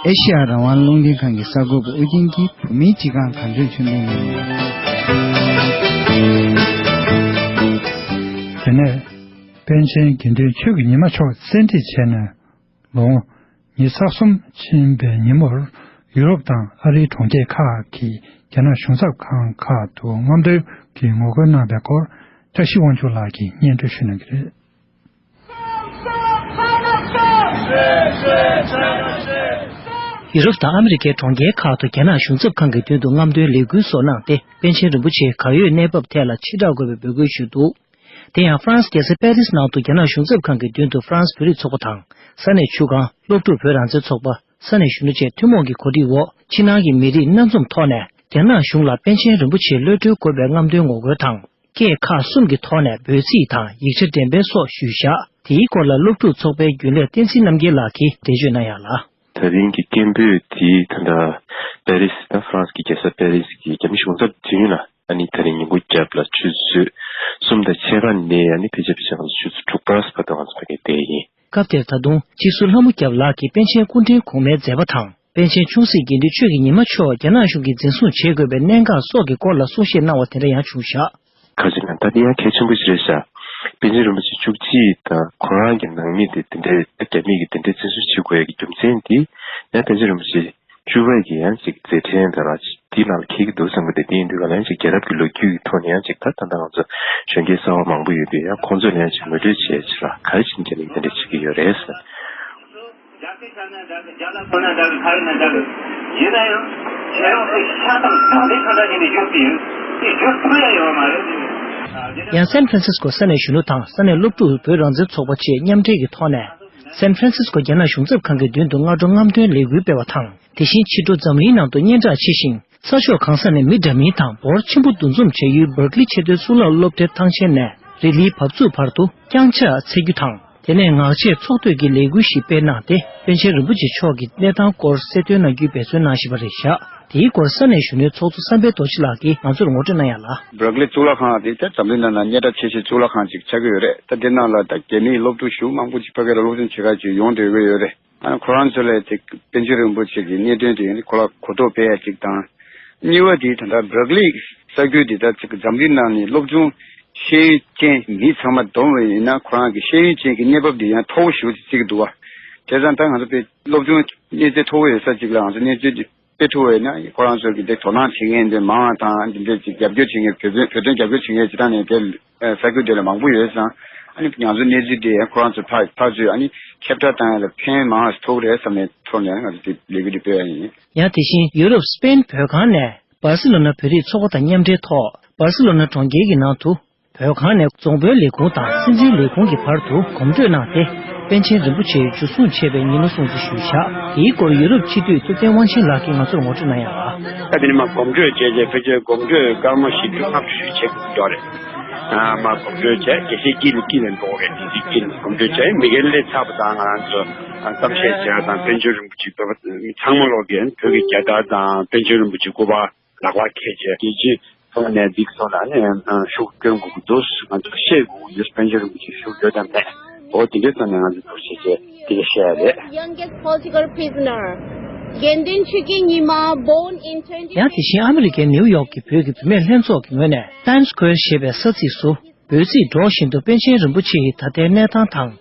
ཨེ་ཤེ་ཡ་རང་དབང་རླུང་འཕྲིན་ཁང་གི་གསར་འགོད་པ་ཨུ་རྒྱན་གྱིས་བོད་མིའི་སྤྱི་ཁང་གངས་ལྗོངས་ཆོས་ལྡན་གླིང་ནས། དེ་ནས་པཎ་ཆེན་དགེ་འདུན་ཆོས་ཀྱི་ཉི་མ་མཆོག་བཙན་ཁྲིད་བྱས་ནས་ལོ་ངོ་ཉི་ཤུ་རྩ་གསུམ་ཕྱིན་པའི་ཉིན་མོར་ཡུ་རོབ་དང་ཨ་རིའི་གྲོང་ཁྱེར་ཁག་གི་རྒྱ་ནག་གཞུང་ཚབ་ཁང་ཁག་ཏུ་རྔམ་སྟོན་གྱི་ངོ་རྒོལ་གནང་པའི་སྐོར་བཀྲ་ཤིས་དབང་ཕྱུག་ལགས་ཀྱིས་སྙན་སྒྲོན་ཞུ་གནང་གི་རེད། ཡུ་རོབ་དང་ཨ་མི་རི་ཀའི་གྲོང་ཁྱེར་ཁག་ཏུ་རྒྱ་ནག་གཞུང་ཚབ་ཁང་གི་མདུན་དུ་རྔམ་སྟོན་ལས་འགུལ་སོགས་གནང་སྟེ། པཎ་ཆེན་རིན་པོ་ཆེ་གར་ཡོད་གནས་བབ་ཐད་ལ་ཕྱི་བསྒྲགས་དགོས་པའི་འབོད་སྐུལ་ཞུས་འདུག་དེ་ཡང་ཧྥ་རན་སི་རྒྱལ་ས་པེ་རིས་ནང་དུ་རྒྱ་ནག་གཞུང་ཚབ་ཁང་གི་མདུན་དུ་ཧྥ་རན་སི་བོད་རིགས་ཚོགས་པ་དང་། ས་གནས་ཆུ་སྒང་སློབ་ཕྲུག་བོད་རང་བཙན་ཚོགས་པ། ས་གནས་གཞོན་ནུ་བཅས་ཐུན་མོང་གི་གོ་སྒྲིག་འོག་ཕྱི་ནང་གི་མི་རིགས་སྣ་འཛོམས་ཐོག་ནས་རྒྱ་ནག་གཞུང་ལ་པཎ་ཆེན་རིན་པོ་ཆེ་གློད་གྲོལ་དགོས་པའི་རྔམ་སྟོན་ངོ་རྒོལ་དང་། སྐད་ཁག་གསུམ་གྱི་ཐོག་ནས་འབོད་ཚིག་དང་ཡིག་ཆ་འགྲེམས་སྤེལ་སོགས་ཞུས་བཞག་དེའི་སྐོར་ལ་སློབ་ཕྲུག་ཚོགས་པའི་རྒྱུན་ལས་བསྟན་འཛིན་རྣམ་རྒྱལ་ལགས་ཀྱིས་འགྲེལ་བརྗོད་གནང་ཡག་ལ། ད་རིང་གི་སྐད་འབོད་དེ་ད་ལྟ་པེ་རི་སི་དང་ཧྥ་རན་སི་གི་རྒྱལ་ས་པེ་རི་སི་གི་རྒྱ་མི་གཞུང་ཚབ་དུས་ཡུན་ལ་ཨ་ནི་ད་རིང་ཉིན་གུང་རྒྱབ་ལ་ཆུ་ཚོད་གསུམ་དང་ཕྱེད་ཀ་ནས་ཨ་ནི་ཕལ་ཆེར་ཕལ་ཆེར་ང་ཚོ་ཆུ་ཚོད་དྲུག་པ་བར་དུ་ང་ཚོ་ཕ་གིར་བསྡད་ཡིན། སྐབས་དེར་ད་དུང་སྤྱི་ཟུར་ལྷ་མོ་སྐྱབས་ལགས་ཀྱིས་པཎ་ཆེན་སྐུ་ཕྲེང་གོང་མའི་མཛད་པ་དང་། པཎ་ཆེན་ཆུང་སྲིད་དགེ་འདུན་ཆོས་ཀྱི་ཉི་མ་མཆོག་རྒྱ་ནག་གཞུང་གིས་འཛིན་བཟུང་བྱེད་དགོས་པའི་གནད་འགག་སོགས་ཀྱི་སྐོར་ལ་གསུང་བཤད་གནང་བ་དེ་འདྲ་ཡང་བྱུང་བཞག་ཁ་ཅིག་ན་ད་དེ་ཡང་གལ་ཆེན་པོ་ཞིག་རེད་ཤག་པཎ་ཆེན་རིན་པོ་ཆེ་བཅུ་གཅིག་དང་ཁོ་རང་གི་ནང་མི་དེ་དེ་འདྲའི་རྒྱ་མི་གིས་དེ་འདྲའི་བཙན་བཟུང་བྱེད་དགོས་ཡ་གི་རྒྱུ་མཚན་དེ་ཡང་པཎ་ཆེན་རིན་པོ་ཆེ་བཅུ་པ་གི་ཡང་ཅིག་མཛད་འཕྲིན་དེ་ལ་དེའི་ནང་ལ་འཁེལ་གྱི་འདུག་བསམ་གི་འདུག་དེ་ཡིན་དུས་ག་ལ་ཡང་ཅིག་རྒྱལ་རབས་ཀྱི་ལོ་རྒྱུས་ཀྱི་ཐོག་ནས་ཡང་ཅིག་ད་ད་ལྟ་ང་ཚོ་གཞོན་སྐྱེས་གསར་བ་མང་པོ་ཡོད་དུས་ཡང་ཁོང་ཚོ་ལ་ཡང་ཅིག་ངོ་སྤྲོད་བྱེད་ཡ་ཅིག་ལ་ག་རེ་བྱེད་མཁན་ཡིན་དེ་འདྲ་བྱེད་ཀྱི་ཡོད་རེད་ཟེར། རྒྱ་སྐད་ཆ་ན་འདྲ་གི་རྒྱ་ལ་གོ་ན་འདྲ་གི་ག་རེ་ན་འདྲ་གི་ཡིན་ན་ཡང་ཁྱེད་རང་ཚོའི་ཤ་དང་ཟངས་ལི་ཁ་འདྲ་ཞིག་ནས་བཞུགས་ཀྱི་ཡོད། དེ་བཞུགས་ཐུབ་ཡ་ཡོད་མ་རེད། ཡང་སན་ཧྥ་རན་སིས་ཀོ་ས་གནས་གཞོན་ནུ་དང་ས་གནས་སློབ་ཕྲུག་བོད་རང་བཙན་ཚོགས་པ་བཅས་མཉམ་འབྲེལ་གྱི་ཐོག་ནས། སན་ཧྥ་རན་སིས་ཀོ་རྒྱ་ནག་གཞུང་ཚབ་ཁང་གི་མདུན་དུ་སྔ་དྲོ་རྔམ་སྟོན་ལས་འགུལ་སྤེལ་བ་དང་། དེ་བཞིན་ཕྱི་དྲོ་འཛམ་གླིང་ནང་དུ་སྙན་གྲགས་ཆེ་ཞིང་། ས་ཕྱོགས་གང་ས་ནས་མི་འདྲ་མིན་དང་འབོར་ཆེན་པོ་འདུ་འཛོམས་བྱ་ཡུལ་སྦར་ཀི་ལི་ཆེས་མཐོའི་གཙུག་ལག་སློབ་གྲྭའི་ཐང་ཆེན་ནས་རི་ལིའི་བབས་ཚུགས་བར་དུ་བརྐྱངས་ཕྱག་འཚལ་རྒྱུ་དང་། དེ་ནས་ངག་བཅད་ཚོགས་བསྟོད་ཀྱི་ལས་འགུལ་ཞིག་སྤེལ་གནང་སྟེ། པཎ་ཆེན་རིན་པོ་ཆེ་མཆོག་གི་གནས་སྟངས་སྐོར་གསལ་སྟོན་གནང་རྒྱུའི་འབད་བརྩོན་གནང་བཞིན་པ་རེད་བཞག་དེའི་སྐོར་ས་གནས་གཞོན་ནུའི་ཚོགས་གཙོ་བསམ་འཕེལ་རྡོ་རྗེ་ལགས་ཀྱིས་ང་ཚོར་ངོ་སྤྲོད་གནང་ཡ་ལ། སྦར་ཀི་ལི་གཙུག་ལག་ཁང་དེ་ད་འཛམ་གླིང་ནང་ན་སྙན་གྲགས་ཆེ་ཤོས་གཙུག་ལག་ཁང་ཅིག་ཆགས་ཀྱི་ཡོད་རེད། ད་དེ་ནང་ལ་ད་རྒྱ་མིའི་སློབ་ཕྲུག་ཞེ་པོ་མང་པོ་ཅིག་ཕ་གི་ལ་སློབ་སྦྱོང་བྱེད་ག་ཅིག་ཡོང་བསྡད་ཀྱི་ཡོད་རེད། ཨ་ཁོ་རང་ཚོ་ལ་ཅིག་པཎ་ཆེན་རིན་པོ་ཆེ་གི་གནད་དོན་དེ་ཁོ་ལ་གོ་རྟོགས་སྤེལ་ཡ་ཅིག་དང་། གཉིས་པ་དེ་ད་ལྟ་སྦར་ཀི་ལི་ས་ཁུལ་དེ་ད་ཅིག་འཛམ་གླིང་ནང་ནས་སློབ་སྦྱོང་ཤེས་ཡོན་ཅན་མི་ཚང་མ་བསྡོམས་པ་ཡིན་ན་ཁོ་རང་གི་ཤེས་ཡོན་ཅན་གྱི་གནས་བབ་དེ་ཡང་མཐོ་བོ་ཞེ་པོ་ཅིག་བརྩི་གི་འདུག་བ། བྱས་ཙང་ད་ང་ཚོ་དཔེ་སློབ་སྦྱོང་གནས་ཚད་མཐོ་བོ་ཡོད་ས་ཅིག་ལ་ང་ཚོ་གནས་ཚུལ་དེ་སྤེལ་ཐུབ་པ་ཡིན་ན་ཁོ་རང་ཚོ་གི་དེ་དོ་སྣང་བྱེད་མཁན་དེ་མང་བ་དང་། འདི་འདྲའི་ཅིག་རྒྱབ་སྐྱོར་བྱེད་མཁན་བོད་དོན་བོད་དོན་རྒྱབ་སྐྱོར་བྱེད་མཁན་སྤྱི་བཏང་ནས་དེ་ས་ཁུལ་དེ་ལ་མང་པོ་ཡོད་ཙང་། ཨ་ནི་ང་ཚོ་གནས་ཚུལ་དེ་ཁོ་རང་ཚོ་ཕར་ཕར་ཚུར་ཨ་ནི་ཁྱབ་བསྒྲགས་བཏང་ཡ་ལ་ཕན་མང་བ་ཐོགས་རེད་བསམ་ནས་ཐོག་ནས་ང་ཚོ་དེ་ལས་འགུལ་དེ་སྤེལ་ཡ་ཡིན། ཡང་དེ་བཞིན་ཡུ་རོབ་སི་པེན་བོད་ཁང་ནས་སྦར་སི་ལོ་ན་བོད་རིགས་ཚོགས་པ་དང་མཉམ་འབྲེལ་ཐོག་སྦར་སི་ལོ་ན་གྲོང་ཁྱེར་གྱི་ནང་དུ། བོད་ཁང་ནས་རྫོང་དཔོན་ལས་ཁུངས་དང་སྲིད་འཛིན་ལས་ཁུངས་ཀྱི་བར་དུ་གོམ་བགྲོད་གནང་སྟེ། པཎ་ཆེན་རིན་པོ་ཆེ་འཇུ་བཟུང་བྱས་པའི་ཉིན་མོ་སྲུང་བརྩི་ཞུས་བཞག་དེའི་སྐོར་ཡུ་རོབ་སྤྱི་འཐུས་ཐུབ་བསྟན་དབང་ཆེན་ལགས་ཀྱིས་ང་ཚོར་ངོ་སྤྲོད་གནང་ཡ་ལ། ད་དེ་ནས་མར་གོམ་བགྲོད་བྱས་རྗེས་ཕལ་ཆེར་གོམ་བགྲོད་སྐར་མ་བཞི་བཅུ་ལྔ་བཅུ་ཞིག་བྱེད་དགོས་ཀྱི་ཡོད་རེད། ཨ་མར་གོམ་བགྲོད་བྱས་དགེ་བཤེས་དཀྱིལ་ལ་དཀྱིལ་ལ་འགྲོ་དགོས་རེད། དེ་དཀྱིལ་ལ་གོམ་བགྲོད་བྱས་མི་སྒེར་སླེབས་ཚར་བ་དང་ང་རང་ཚོ་གཏམ་བཤད་བྱས་པ་དང་། པཎ་ཆེན་རིན་པོ་ཆེ་བོད་པ་ཚང་མ་ལོག་གིས་བོད་ཀྱི་རྒྱལ་དར་དང་པཎ་ཆེན་རིན་པོ་ཆེ་སྐུ་པར་ལག་པར་འཁྱེར་བྱས་རྒྱལ་སྤྱིའི་ཐོག་ནས་འདི་ཚོ་ལ་ནི་ཤུགས་སྐྱོན་དགོས་ཀྱི་འདུག་ང་ཚོ་ཤེས་དགོས་ཀྱི་ཡོད། པཎ་ཆེན་རིན་པོ་ཆེ་ཤུགས་ཡོད་དམ་མེད། འོ་དེ་འདྲའི་ཐོག་ནས་ང་ཚོ་འདུག་བྱས་བྱས་དེ་འདྲ་བཤད་ཡ་རེད། Youngest political prisoner དགེ་འདུན་ཆོས་ཀྱི་ཉི་མ། Born in twenty ཡང་དེ་བཞིན་ཨ་མི་རི་ཀའི་ནེའུ་ཡོག་གི་བོད་ཀྱི་བུད་མེད་ལྷན་ཚོགས་ཀྱི་ངོས་ནས་Times Square ཞེས་པའི་ས་ཚིགས་སུ། འབོད་ཚིག་སྒྲོག་བཞིན་དུ་པཎ་ཆེན་རིན་པོ་ཆེ་ཡི་ད་ལྟའི་གནས་སྟངས་དང་།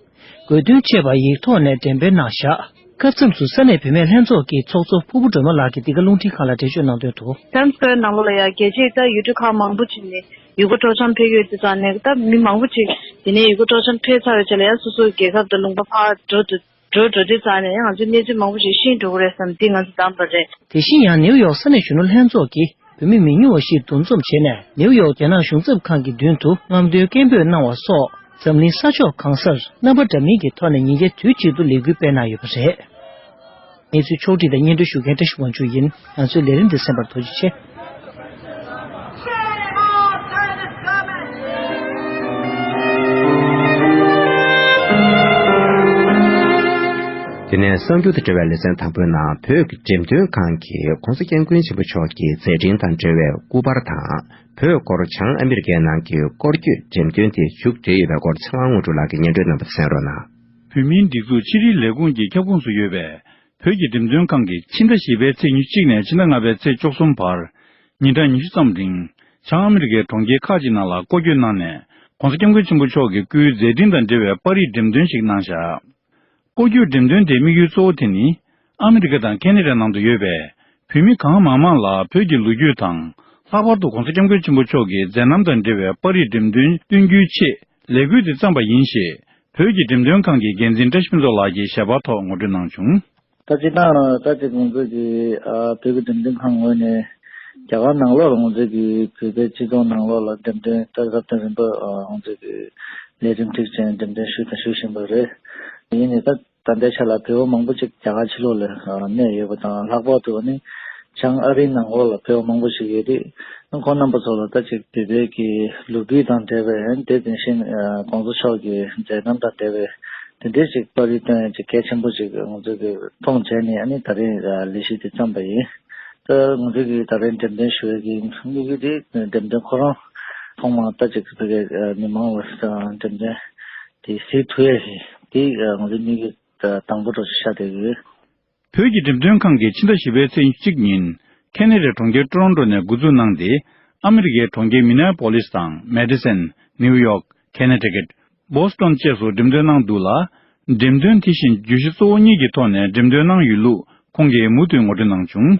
དགོས་འདུན་བཅས་པ་ཡིག་ཐོག་ནས་འགྲེམས་སྤེལ་གནང་བཞག་སྐབས་མཚམས་སུ་ས་གནས་བུད་མེད་ལྷན་ཚོགས་ཀྱི་ཚོགས་གཙོ་ཕུར་བུ་སྒྲོལ་མ་ལགས་ཀྱིས་འདི་ག་རླུང་འཕྲིན་ཁང་ལ་འགྲེལ་བརྗོད་གནང་དོན་དུ། Times Square ནང་ལོགས་ལ་ཡ་རྒྱལ་སྤྱིའི་ད་ཡུལ་གྲུ་ཁག་མང་པོ་ཅིག་ནས་ཡུལ་སྐོར་སྤྲོ་འཆམ་ཕེབས་ཡོད་དུས་ཙང་ནས། ད་མི་མང་པོ་ཅིག་དེ་ནས་ཡུལ་སྐོར་སྤྲོ་འཆམ་ཕེབས་ཚར་བའི་རྗེས་ལ་ཡ་སོ་སོའི་རྒྱལ་ཁབ་དང་ལུང་པ་ཕར་འགྲོ་དུས། འགྲོ་འགྲོ་དུས་ཙང་ནས་ང་ཚོའི་གནས་ཚུལ་མང་པོ་ཞིག་ཤེས་འགྲོ་གི་རེད་བསམ། འདི་ང་ཚོ་གདམས་པ་རེད། དེ་བཞིན་ཡང་ནེའུ་ཡོག་ས་གནས་གཞོན་ནུ་ལྷན་ཚོགས་ཀྱིས་བོད་མི་མི་ཉུང་བ་ཞིག་འདུ་འཛོམས་བྱས་ནས་ནེའུ་ཡོག་རྒྱ་ནག་གཞུང་ཚབ་ཁང་གི་མདུན་དུ་རྔམ་སྟོན་སྐད་འབོད་གནང་བ་སོགས། འཛམ་གླིང་ས་ཕྱོགས་གང་སར་རྣམ་པ་འདྲ་མིན་གྱི་ཐོག་ནས་ཉིན་བརྒྱ་དུས་གཅིག་ཏུ་ལས་འགུལ་སྤེལ་གནང་ཡོད་པ་རེད། གནས་ཚུལ་ཕྱོགས་བསྒྲིགས་དང་སྙན་སྒྲོན་ཞུ་མཁན་བཀྲ་ཤིས་དབང་ཕྱུག་ཡིན། ང་ཚོའི་ལས་རིམ་འདི་གསན་པར་ཐུགས་རྗེ་ཆེ། དེ་ནས་གསར་འགྱུར་དང་འབྲེལ་བའི་ལེ་ཚན་དང་པོའི་ནང་བོད་ཀྱི་འགྲེམས་སྟོན་ཁང་གིས་༸གོང་ས་༸སྐྱབས་མགོན་ཆེན་པོ་མཆོག་གི་མཛད་འཕྲིན་དང་འབྲེལ་བའི་སྐུ་པར་དང་། བོད་སྐོར་བྱང་ཨ་མི་རི་ཀའི་ནང་གི་སྐོར་སྐྱོད་འགྲེམས་སྟོན་དེ་མཇུག་སྒྲིལ་ཡོད་པའི་སྐོར་ཚེ་དབང་དངོས་གྲུབ་ལགས་ཀྱིས་སྙན་སྒྲོན་གནང་བ་གསན་རོགས་གནང་། བོད་མིའི་སྒྲིག་འཛུགས་ཕྱི་དྲིལ་ལས་ཁུངས་ཀྱི་ཁྱབ་ཁོངས་སུ་ཡོད་པའི་བོད་ཀྱི་འགྲེམས་སྟོན་ཁང་གིས་ཕྱི་ཟླ་བཞི་པའི་ཚེས་ཉི་ཤུ་གཅིག་ནས་ཕྱི་ཟླ་ལྔ་པའི་ཚེས་བཅུ་གསུམ་བར། ཉིན་གྲངས་ཉི་ཤུ་ཙམ་རིང་། བྱང་ཨ་མི་རི་ཀའི་གྲོང་ཁྱེར་ཁག་ཅིག་ནང་ལ་སྐོར་སྐྱོད་གནང་ནས། ༸གོང་ས་༸སྐྱབས་མགོན་ཆེན་པོ་མཆོག་གི་སྐུའི་མཛད་འཕྲིན་དང་འབྲེལ་བའི་པར་རིས་འགྲེམས་སྟོན་ཞིག་གནང་བཞག་སྐོར་སྐྱོད་འགྲེམས་སྟོན་དེའི་དམིགས་ཡུལ་གཙོ་བོ་དེ་ནི། ཨ་མི་རི་ཀ་དང་ཁེ་ན་ཌ་ནང་དུ་ཡོད་པའི་བོད་མི་གང་མང་མང་ལ་བོད་ཀྱི་ལོ་རྒྱུས་དང་། ལྷག་པར་དུ་༸གོང་ས་༸སྐྱབས་མགོན་ཆེན་པོ་མཆོག་གི་མཛད་རྣམ་དང་འབྲེལ་བའི་པར་རིས་འགྲེམས་སྟོན་སྟོན་རྒྱུའི་ཆེད་ལས་འགུལ་དེ་བརྩམས་པ་ཡིན་ཞེས། བོད་ཀྱི་འགྲེམས་སྟོན་ཁང་གི་འགན་འཛིན་བཀྲ་ཤིས་ཕུན་ཚོགས་ལགས་ཀྱིས་ཞལ་པར་ཐོག་ངོ་སྤྲོད་གནང་བྱུང་། ད་ ད་སྤྱིར་བཏང་ད་ཅིག་ང་ཚོ་གི་ཨ་བོད་ཀྱི་འགྲེམས་སྟོན་ཁང་ངོས་ནས་རྒྱ་གར་ནང་ལོགས་ལ་ང་ཚོ་གི་བོད་པའི་སྤྱི་ཚོགས་ནང་ལོགས་ལ་འགྲེམས་སྟོན་ད་རབ་དང་རིམ་པ་ཨ་ང་ཚོ་གི་ལས་རིམ་སྒྲིག་ཅིང་འགྲེམས་སྟོན་ཞུས་དང་ཞུ་བཞིན་པ་རེད། ཡིན་ནའི་ད་ད་ལྟའི་ཆ་ལ་བོད་པ་མང་པོ་ཅིག་རྒྱ་གར་ཕྱི་ལོགས་ལ་ཨ་གནས་ཡོད་པ་དང་། ལྷག་པར་དུ་ཨ་ནི་བྱང་ཨ་རིའི་ནང་ལོགས་ལ་བོད་པ་མང་པོ་ཞིག་ཡོད་དུས། ཁོང་རྣམ་པ་ཚོ་ལ་ད་ཅིག་བོད་པའི་གི་ལོ་རྒྱུས་དང་འབྲེལ་བའི་དེ་དེ་བཞིན་ཨ་གོང་ས་མཆོག་གི་མཛད་རྣམ་དང་འབྲེལ་བའི་དེ་འདྲའི་ཅིག་པར་རིས་སྟོན་ཡ་ཅིག་གལ་ཆེན་པོ་ཅིག་ང་ཚོ་གི་མཐོང་བྱས་ནས་ཨ་ནི་ད་རེས་ཨ་ལས་གཞི་དེ་བརྩམས་པ་ཡིན། ད་ང་ཚོ་གི་ད་རེས་འགྲེམས་སྟོན་ཞུ་ཡ་གི་དམིགས་ཡུལ་དེ་འགྲེམས་སྟོན་ཁོ་རང་ཐོག་མར་ད་ཅིག་བོད་པའི་ཨ་མི་མང་ལ་ཨ་འགྲེམས་སྟོན་དེ་གཟིགས་ཐུབ་ཡ་ཞིག་དེ་ཨ་ང་ཚོའི་དམིགས་ཡུལ་དང་པོ་འདྲ་ཞིག་ཆགས་བསྡད་ཡོད། བོད་ཀྱི་འགྲེམས་སྟོན་ཁང་གིས་ཕྱི་ཟླ་བཞི་པའི་ཚེས་ཉི་ཤུ་གཅིག་ཉིན་ཁེ་ན་ཌའི་གྲོང་ཁྱེར་ཊོ་རོན་ཊོ་ནས་འགོ་འཛུགས་གནང་སྟེ། ཨ་མི་རི་ཀའི་གྲོང་ཁྱེར་མི་ནེ་ཨ་པོ་ལིས་དང་མེ་ཌི་སན། ནིའུ་ཡོག་ཁེ་ན་ཊི་ཀེཊ། བོ་སི་ཊོན་བཅས་སུ་འགྲེམས་སྟོན་གནང་འདུག་ལ། འགྲེམས་སྟོན་དེ་བཞིན་བརྗོད་གཞི་གཙོ་བོ་གཉིས་ཀྱི་ཐོག་ནས་འགྲེམས་སྟོན་གནང་ཡོད་ལུགས་ཁོང་གིས་མུ་མཐུད་ངོ་སྤྲོད་གནང་བྱུང་།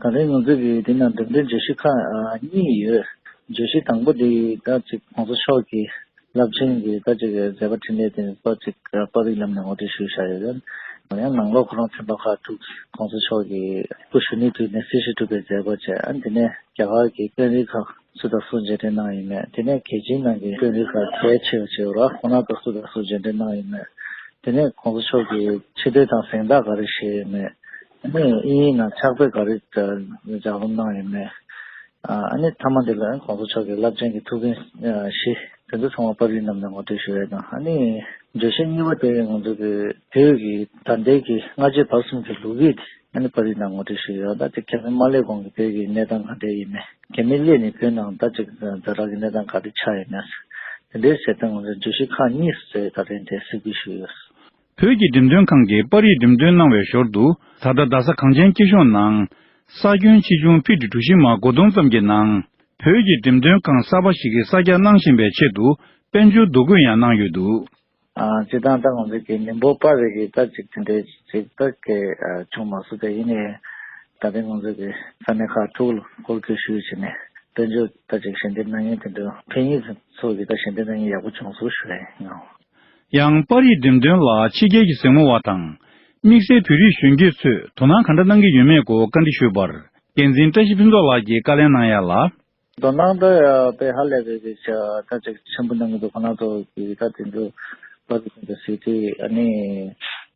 ད་རེས་ང་ཚོ་གི་འདི་ན་འགྲེམས་སྟོན་བརྗོད་གཞི་ཁག་གཉིས་ཡོད། བརྗོད་གཞི་དང་པོ་འདི་ད་ཅིག་གོང་ས་མཆོག་གི་རླབས་ཆེན་གྱི་ད་ཅིག་མཛད་པ་འཕྲིན་ལས་དེ་ཚོ་ཅིག་པར་རིས་ལམ་ནས་ངོ་སྤྲོད་ཞུས་བཞག་ཡོད། ཡང་ནང་ལོགས་ཁོ་རང་ཚན་པ་ཁག་དྲུག་གོང་ས་མཆོག་གི་སྐུ་གཞོན་ནུའི་དུས་ནས་སྲི་ཞུ་སྒྲུབ་པའི་མཛད་སྒོ་བྱས། ཨ་ནི་དེ་ནས་རྒྱ་གར་གྱི་དཔོན་རིགས་ཁག་སུ་དང་སུ་མཇལ་འཕྲད་གནང་ཡོད་མེད། དེ་ནས་རྒྱལ་སྤྱིའི་ནང་གི་དཔོན་རིགས་ཁག་གལ་ཆེ་བ་ཆེ་བ་ར་ཁོང་རྣམ་དང་སུ་དང་སུ་མཇལ་འཕྲད་གནང་ཡོད་མེད། དེ་ནས་གོང་ས་མཆོག་གིས་ཆེ་བསྟོད་དང་གཟེངས་རྟགས་ག་རེ་བཞེས་ཡོད་མེད། ཨ་ནི་དབྱིན་ཡིག་ནང་ཕྱག་དཔེ་ག་རེ་ལྗགས་རྩོམ་གནང་ཡོད་མེད། ཨ་ནི་མཐའ་མ་འདི་ལ་གོང་ས་མཆོག་གི་རླབས་ཆེན་གྱི་ཐུགས་འགན་བཞེས་དེ་ཚོ་ཚང་མ་པར་རིས་བསྣམས་ནས་ངོ་སྤྲོད་ཞུ་ཡས་དང་། ཨ་ནི་བརྗོད་གཞི་གཉིས་པ་དེ་ང་ཚོ་གི་བོད་ཀྱི་ད་ལྟའི་གི་སྔ་རྗེས་བར་གསུམ་གྱི་ལོ་རྒྱུས་དེ་ཨ་ནི་པར་རིས་ནང་ངོ་སྤྲོད་ཞུས་ཡོད། ད་དེ་ཁ་སང་མ་སླེབས་གོང་གི་བོད་ཀྱི་གནས་སྟངས་ག་འདྲ་ཡིན་མིན། རྒྱ་མི་སླེབས་ནས་བོད་ནང་ད་ཅིག་ཛ་དྲག་གི་གནས་སྟངས་ག་རེ་ཆགས་ཡོད་མེད། དེ་འདྲའི་བྱས་ཏེ་ང་ཚོས་བརྗོད་གཞི་ཁག་གཉིས་སུ་བརྩེགས་ད་ཐེངས་དེ་གཟིགས་འབུལ་ཞུས་ཡོད། བོད་ཀྱི་འགྲེམས་སྟོན་ཁང་གིས་པར་རིས་འགྲེམས་སྟོན་གནང་བའི་ཞོར་དུ། ད་ལྟ་རྡ་ས་གངས་ཅན་སྐྱིད་གཤོངས་ནང་ས་ཁྱོན་ཆེ་ཆུང་ཕི་ཊི་གྲུ་བཞི་མ་སྒོར་དུང་ཙམ་གྱི་ནང་བོད་ཀྱི་འགྲེམས་སྟོན་ཁང་གསར་པ་ཞིག་གི་གསར་རྒྱག་གནང་བཞིན་པའི་ཆེད་དུ་དཔལ་འབྱོར་འདུ་འགོད་ཡང་གནང་ཡོད་འདུག། ཨ་སྤྱིར་བཏང་ད་ང་ཚོ་གི་མི་འབོར་པ་རེ་གི་ད་ཅིག་དེ་འདྲའི་ཅིག་ད་གི་ཨ་བྱུང་མ་སོང་། དེ་ཡིན་ནའི་ད་ལྟ་ང་ཚོ་གི་ས་གནས་ཁག་དྲུག་ལ་སྐོར་སྐྱོད་ཞུས་བྱས་ནས་དཔལ་འབྱོར་ད་ཅིག་ཞལ་འདེབས་གནང་མཁན་དེ་འདྲ་ཕན་ཡོན་ཚོ་གི་ད་ཞལ་འདེབས་གནང་མཁན་ཡག་པོ་བྱུང་སོང་ཞུ་ཡ་ཡིན། ཡང་པར་རིས་འགྲེམས་སྟོན་ལ་ཕྱི་རྒྱལ་གྱི་གཟིགས་མོ་བ་དང་། དམིགས་བསལ་བོད་རིགས་གཞོན་སྐྱེས་ཚོས་དོ་སྣང་ག་འདྲ་གནང་གི་ཡོད་མེད་སྐོར་བཀའ་འདྲི་ཞུས་པར། འགན་འཛིན་བཀྲ་ཤིས་ཕུན་ཚོགས་ལགས་ཀྱིས་བཀའ་ལན་གནང་ཡ་ལ། དོ་སྣང་ད་དཔེ་ཧ་ལས་པའི་གི་ཆ་ད་ཅིག་ཆེན་པོ་གནང་གི་འདུག། ཁོ་རང་ཚོ་གི་ད་དེ་ཚོ་པར་རིས་དེ་གཟིགས་དུས་ཨ་ནི་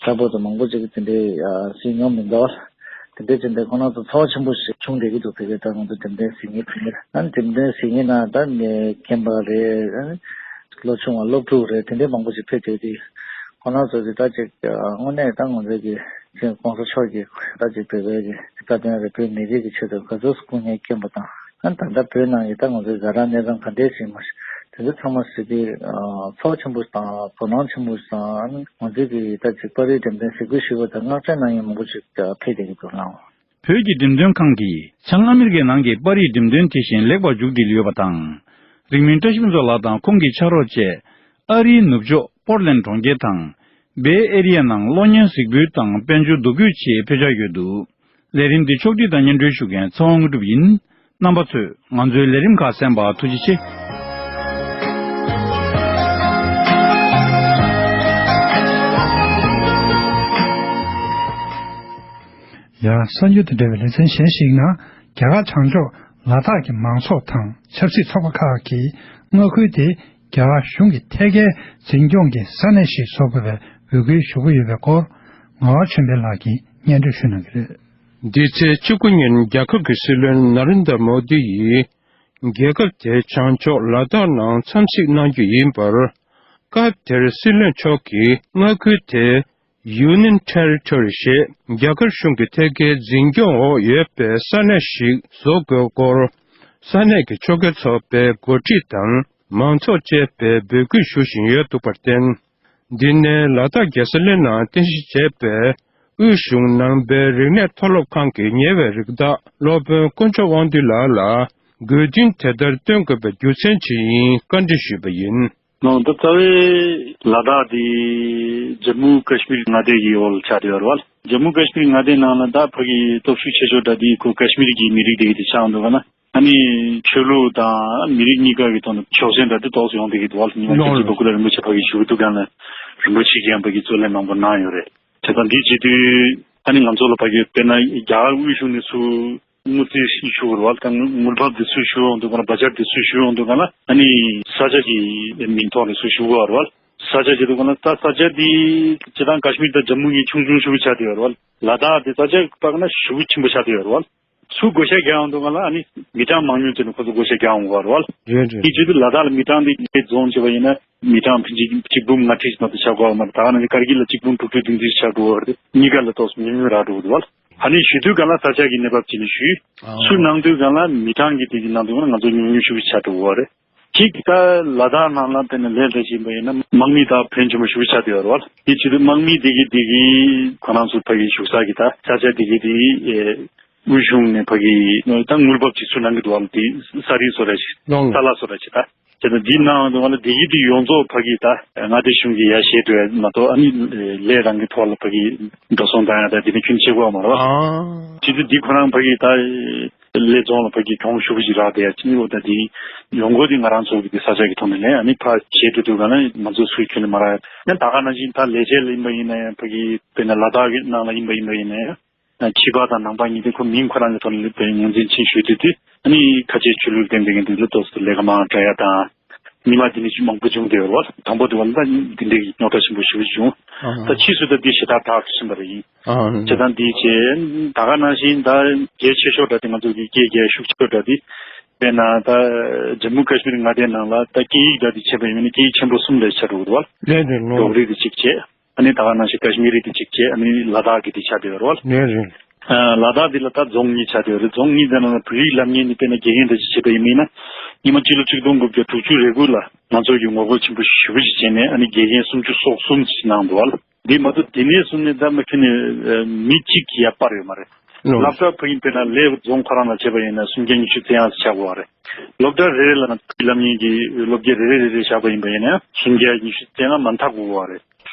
ཁྱབ་པོ་དང་མང་པོ་ཅིག་དེ་འདྲའི་ཨ་གཟིགས་མྱོང་མི་འདུག། དེ་འདྲའི་ཅིག་འདི་ཁོ་རང་ཚོ་ཚོར་བ་ཆེན་པོ་ཞིག་བྱུང་བསྡད་ཀྱི་འདུག། ཕ་གི་ད་ང་ཚོ་དེ་འདྲའི་གཟིགས་མཁན་དེ་འདྲ་ཨ་ནི་དེ་འདྲའི་གཟིགས་མཁན་ན་ད་ནི་རྒན་པ་རེད། ཨ་ནི་ལོ་ཆུང་བ་སློབ་ཕྲུག་རེད། དེ་འདྲའི་མང་པོ་ཞིག་ཕེབས་བསྡད་དུས་ཁོ་རང་ཚོ་གི་ད་ཅིག་དངོས་གནས་ད་ང་ཚོ་གི་ཅིག་གོང་ས་མཆོག་གི་ད་ཅིག་བོད་པའི་གི་རྩ་དོན་རེད། བོད་མི་རིགས་ཀྱི་ཆེད་དུ་ག་ཚོད་སྐུ་ངལ་བསྐྱོན་པ་དང་། ཨ་ནི་ད་ལྟ་བོད་ནང་གི་ད་ང་ཚོའི་ཛ་དྲག་གནས་སྟངས་ག་འདྲས་ཞིག་མ་ཞིག་དེ་ཚོ་ཚང་མ་གཟིགས་དུས་ཚོར་བ་ཆེན་པོ་དང་དོ་སྣང་ཆེན་པོ་དང་། ཨ་ནི་ང་ཚོའི་གི་ད་ཅིག་པར་རིས་འགྲེམས་སྟོན་གཟིགས་འབུལ་ཞུས་པ་དང་བསྔགས་བརྗོད་གནང་མཁན་མང་པོ་ཞིག་ཕེབས་བསྡད་ཀྱི་འདུག་ལགས། བོད་ཀྱི་འགྲེམས་སྟོན་ཁང་གིས་བྱང་ཨ་མི་རི་ཀའི་ནང་གི་པར་རིས་འགྲེམས་སྟོན་དེ་བཞིན་ལེགས་པར་མཇུག་སྒྲིལ་ཡོད་པ་དང་། རིང་མིན་བཀྲ་ཤིས་ཕུན་ཚོགས་ལགས་དང་ཁོང་གི་ཕྱག་རོགས་བཅས་ཨ་རིའི་ནུབ་ཕྱོགས་པོར་ལེན་གྲོང་ཁྱེར་དང་། སྦེ་ཨེ་རི་ཡ་ནང་གློག་བརྙན་གཟིགས་འབུལ་དང་དཔལ་འབྱོར་འདུ་འགོད་ཆེད་ཕེབས་འཆར་ཡོད་འདུག། ལས་རིམ་འདི་ཕྱོགས་སྒྲིག་དང་སྙན་སྒྲོན་ཞུ་མཁན་ཚེ་དབང་དངོས་གྲུབ་ཡིན། རྣམ་པ་ཚོས་ང་ཚོའི་ལས་རིམ་ཁག་གསན་པར་ཐུགས་རྗེ་ཆེ། ཡང་གསར་འགྱུར་དང་འབྲེལ་བའི་ལེ་ཚན་གཞན་ཞིག་ནང་རྒྱ་གར་བྱང་ཕྱོགས་ལ་དྭགས་ཀྱི་མང་ཚོགས་དང་ཆབ་སྲིད་ཚོགས་པ་ཁག་གིས་མངའ་ཁུལ་དེ་རྒྱ་གར་གཞུང་གི་ཐད་ཀའི་འཛིན་སྐྱོང་གི་ས་གནས་ཤིག་བཟོ་དགོས་པའི་འབོད་སྐུལ་ཞུ་གི་ཡོད་པའི་སྐོར་ངག་དབང་ཆོས་འཕེལ་ལགས་ཀྱིས་སྙན་སྒྲོན་ཞུ་གནང་གི་རེད། འདི་ཚེས་བཅུ་དགུ་ཉིན་རྒྱ་གར་གྱི་སྲིད་བློན་ན་རེན་དྲ་མོ་དི་ཡིས་རྒྱལ་ཁབ་དེའི་བྱང་ཕྱོགས་ལ་དྭགས་ནང་འཚམས་གཟིགས་གནང་རྒྱུ་ཡིན་པར། སྐབས་དེར་སྲིད་བློན་མཆོག་གིས་མངའ་ཁུལ་དེ་Union Territory ཞེས་རྒྱ་གར་གཞུང་གི་ཐད་ཀའི་འཛིན་སྐྱོང་འོག་ཡོད་པའི་ས་གནས་ཤིག་བཟོ་དགོས་སྐོར། ས་གནས་ཀྱི་ཆོལ་ཁའི་ཚོགས་པའི་འགོ་ཁྲིད་དང་མང་ཚོགས་བཅས་པས་འབོད་སྐུལ་ཞུ་བཞིན་ཡོད་འདུག་པར་བརྟེན། འདི་ནས་ལ་དྭགས་རྒྱལ་ས་གླེ་ནང་རྟེན་གཞི་བྱས་པའི་དབུས་གཞུང་ནང་པའི་རིག་གནས་མཐོ་སློབ་ཁང་གི་ཉེ་བའི་རིགས་བདག་སློབ་དཔོན་དཀོན་མཆོག་དབང་འདུས་ལགས་ལ་དགོས་འདུན་དེ་ལྟར་བཏོན་དགོས་པའི་རྒྱུ་མཚན་ཇི་ཡིན་བཀའ་འདྲི་ཞུས་པ་ཡིན། ནང་དུ་རྩ་བའི་ལ་དྭགས་དེ་ཇམ་མུ་ཀ་ཤི་མིར་མངའ་སྡེ་ཡི་འོག་ལ་ཆགས་བསྡད་ཡོད་རེད་བ། ཇམ་མུ་ཀ་ཤི་མིར་མངའ་སྡེ་ནང་ལ་ད་ཕ་གི་སྟོབས་ཤུགས་ཆེ་ཤོས་འདྲ་དེ་ཁོ་ཀ་ཤི་མིར་གྱི་མི་རིགས་དེ་གི་དེ་ཆགས་འདུག་ག་ན། ཨ་ནི་ཆོས་ལུགས་དང་མི་རིགས་གཉིས་ཀ་གི་ཐོག་ནས་ཕྱོགས་ཞེན་འདྲ་དེ་ཏོག་ཙམ་ཡོང་བསྡད་ཀྱི་འདུག་བ། ཉི་མ་ཡོང་ཁྱེད་ཀྱིས་ཡོད། བ་ཀུ་ལ་རིན་པོ་ཆེ་ཕ་གི་བཞུགས་ཀྱི་འདུག་ག་ན་རིན་པོ་ཆེ་གིས་ཡང་ཕ་གི་གཙོ་ལས་མང་པོ་གནང་ཡོད་རེད། བྱས་ཙང་འདི་བྱེད་དུས་ ཨ་ནི་ང་ཚོ་ལ་ཕ་གི་དཔེར་ན་རྒྱ་གར་དབུས་གཞུང་ནས་ཚུར་དངུལ་རྩིས་ཞུ་དགོས་རེད་བ། ད་དངུལ་དངུལ་འབབ་དེ་ཚུར་ཞུ་ཡོང་དུས་ག་ལ། བ་ཇེཊ་དེ་ཚུར་ཞུ་ཡོང་དུས་ག་ལ། ཨ་ནི་ས་ཆ་གི་མིང་ཐོག་ནས་ཚུར་ཞུ་དགོས་རེད་བ། ས་ཆ་བྱེད་དུས་ག་ལ། ད་ས་ཆ་དེ་སྤྱིར་བཏང་ཀ་ཤི་མིར་དང་ཇམ་མུ་གཉིས་ཆུང་ཆུང་ཞེ་པོ་ཆགས་བསྡད་ཡོད་རེད་བ། ལ་དྭགས་དེ་ས་ཆ་བར་ན་ཞེ་པོ་ཆེན་པོ་ཆགས་བསྡད་ཡོད་རེད་བ། ཚུར་བགོ་བཤའ་རྒྱག་ཡོང་དུས་ག་ལ། ཨ་ནི་མི་གྲངས་མང་ཉུང་བྱས་ནས་ཁོ་ཚོ་བགོ་བཤའ་རྒྱག་ཡོང་གི་ཡོད་རེད་བ། རེད་རེད། དེ་བྱེད་དུས་ལ་དྭགས་ལ་མི་གྲངས་དེ་ལས་རྫོང་བྱས་པ་ཡིན་ན། མི་གྲངས་ཕལ་ཆེར་གཅིག་འབུམ་ལྔ་ཁྲི་མ་གཏོགས་ཆགས་ཀྱི་ཡོད་མ་རེད། ད་ག་ནང་བཞིན་ཀར་གིལ་ལ་གཅིག་འབུམ་དྲུག་ཁྲི་བདུན་ཁྲི་ཆགས་འགྲོ་བ་རེད། གཉིས་ཀ་ལ་ཏོག་ཙམ་ཉུང་ཉུང་རག་འགྲོ་གི་འདུག་བ། ཨ་ནི་ཞུ་དུས་ག་ལ་ས་ཆ་གི་གནས་བབ་བྱས་ནས་ཞུས། ཨ། ཚུར་གནང་དུས་ག་ལ་མི་གྲངས་ཀྱི་དེ་གི་ནང་དུ་ང་ཚོ་ཉུང་ཉུང་ཞེ་པོ་ཆགས་འགྲོ་གི་ཡོད་རེད། གཅིག་ད་ལ་དྭགས་ནང་ལ་དཔེར་ན་ལས་ལས་བྱེད་པ་ཡིན་ན་དམག་མི་དང་ཕོན་ཆེན་པོ་ཞེ་པོ་ཆགས་བསྡད་ཡོད་རེད་བ། དེ་བྱེད་དུས་དམག་མི་དེ་གི་དེ་གི་ཁོ་རང་ཚོ་ཕ་གི་བཞུགས་ས་གི་ད་ས་ཆ་དེ་གི་དེ་ཨེ་དབུས་གཞུང་ནས་ཕ་གི་ད་དངུལ་འབབ་ཅིག་ཚུར་གནང་གི་འདུག་བ། དེ་ས་རིན་བཟོ་ར་ཞིག་ལོང་ས་ལ་བཟོ་ར་ཞིག་ད་བྱས་ན་འདི་གནང་འདུག་བ་ལ། དེ་གི་དེ་ཡོངས་རྫོགས་ཕ་གི་ད་མངའ་སྡེ་གཞུང་གི་ཡར་བཞེས་འགྲོ་ཡ་མ་གཏོགས། ཨ་ནི་ལས་རང་གི་ཐོག་ལ་ཕ་གི་འགྲོ་སོང་བཏང་ཡ་ད་དེ་ནི་ཁྱོན་ཆེ་གོ་བ་མ་རེད་བ། ཨ། བྱེད་དུས་འདི་ཁོ་རང་ཕ་གི་ད་ལས་རྫོང་ལ་ཕ་གི་གྱོང་ཞེ་པོ་ཅིག་རག་བསྡད་ཡ་ཅིག་ནི། འོ་ད་དེ་ཡོང་སྒོ་དེ་ང་རང་ཚོ་གི་དེ་ས་ཆ་གི་ཐོག་ནས་ལེན། ཨ་ནི་ཕར་བྱེད་འགྲོ་དུས་ག་ན་ང་ཚོ་སུའི་ཁྱོན་ནས་མ་རག་ཡ། ཡང་ད་ག་ནང་བཞིན་ད་ལས་བྱེད་ལ་ཡིན་པ་ཡིན་ན་ཡང་ཕ་གི་དཔེར་ན་ལ་དྭགས་ཀྱི་ནང་ལ་ཡིན་པ་ཡིན་པ་ཡིན་ན་ཡང་། ཕྱི་པ་དང་ནང་པ་གཉིས་དེ་ཁོ་མིང་ཁོ་རང་གི་ཐོག་ནས་ལུས་པའི་ངོས་འཛིན་ཕྱིན་ཞུས་དུས་དེ། ཨ་ནི་ཁ་ཆེའི་ཆོས་ལུགས་ལྡན་པའི་གི་འདི་ལ་ཏོག་ཙམ་ལས་ཀ་མང་དྲགས་ཡ་དང་། ཉི་མ་འདི་ནས་ཅིག་མང་པོ་བྱུང་བསྡད་ཡོད་རེད་བ། དང་པོ་དེ་བ་ལ་ད་འདི་འདྲའི་རྙོག་དྲ་ཆེན་པོ་ཞེ་པོ་བྱུང་། ཨ། ད་ཕྱིས་སུ་ད་འདི་ཞེ་དྲག་དྲག་ཏུ་ཕྱིན་པ་རེད་ཡིན། ཨ། བྱས་ཙང་འདི་བྱས་ད་ག་ནང་བཞིན་ད་གལ་ཆེ་ཤོས་འདྲ་དེ་ང་ཚོ་གི་སྐད་རྒྱ་ཤུགས་ཆེ་ཤོས་འདྲ་དེ། དཔེར་ན་ད་ཇམ་མུ་ཀ་ཤི་མིར་མངའ་སྡེའི་ནང་ལ་ད་སྐད་ཡིག་འདྲ་དེ་བྱས་པ་ཡིན་ན་སྐད་ཡིག་ཆེན་པོ་གསུམ་འདྲ་ཆགས་འགྲོ་གི་རེད་བ། ལས་དེ་ནོ། ཌོག་རི་དེ་གཅིག་བྱས། ཨ་ནི་ད་ག་ནང་བཞིན་ཀ་ཤི་མི་རི་དེ་གཅིག་བྱས། ཨ་ནི་ལ་དྭགས་ཀྱི་དེ་ཆགས་བསྡད་ཡོད་རེད་བ། ལས་རེད། ཨ། ལ་དྭགས་འདི་ལ་ད་རྫོང་གཉིས་ཆགས་བསྡད་ཡོད་རེད། རྫོང་གཉིས་དེ་ནང་ལ་བོད་ཡིག་སློབ་གཉེར་ནི་དཔེར་ན་དགེ་རྒན་འདྲ་ཞིག་བྱས་པ་ཡིན་མིན་ན། སྔོན་མ་སྤྱི་ལོ་ཆིག་སྟོང་དགུ་བརྒྱ་དྲུག་ཅུ་རེ་དགུ་ལ་ང་ཚོ་གིས་ངོ་རྒོལ་ཆེན་པོ་ཞེ་པོ་ཞིག་བྱས་ནས། ཨ་ནི་དགེ་རྒན་སུམ་ཅུ་སོ་གསུམ་ཞིག་གནང་འདུག་བ། འདི་མ་གཏོགས་དེ་ནས་བཟུང་ནས་ད་མ་ཁྱོན་ནས་མི་གཅིག་གིས་ཡར་སྤར་ཡོད་མ་རེད། ནོ། སློབ་གྲྭ་ཕ་གིན་དཔེར་ན་ལས་རྫོང་ཁོ་རང་ལ་བྱས་པ་ཡིན་ན་སུམ་བརྒྱ་ཉི་ཤུ་རྩ་ལྔ་ཙམ་ཆགས་དགོས་པ་རེད། སློབ་གྲྭ་རེ་རེ་ལ་ང་ཚོ་སློབ་གཉེར་གྱི་སློབ་དགེ་རེ་རེ་རེ་རེ་བཞག་པ་ཡིན་པ་ཡིན་ན་སུམ་བརྒྱ་ཉི་ཤུ་རྩ་ལྔ་མ་མཐའ་དགོས་པ་རེད།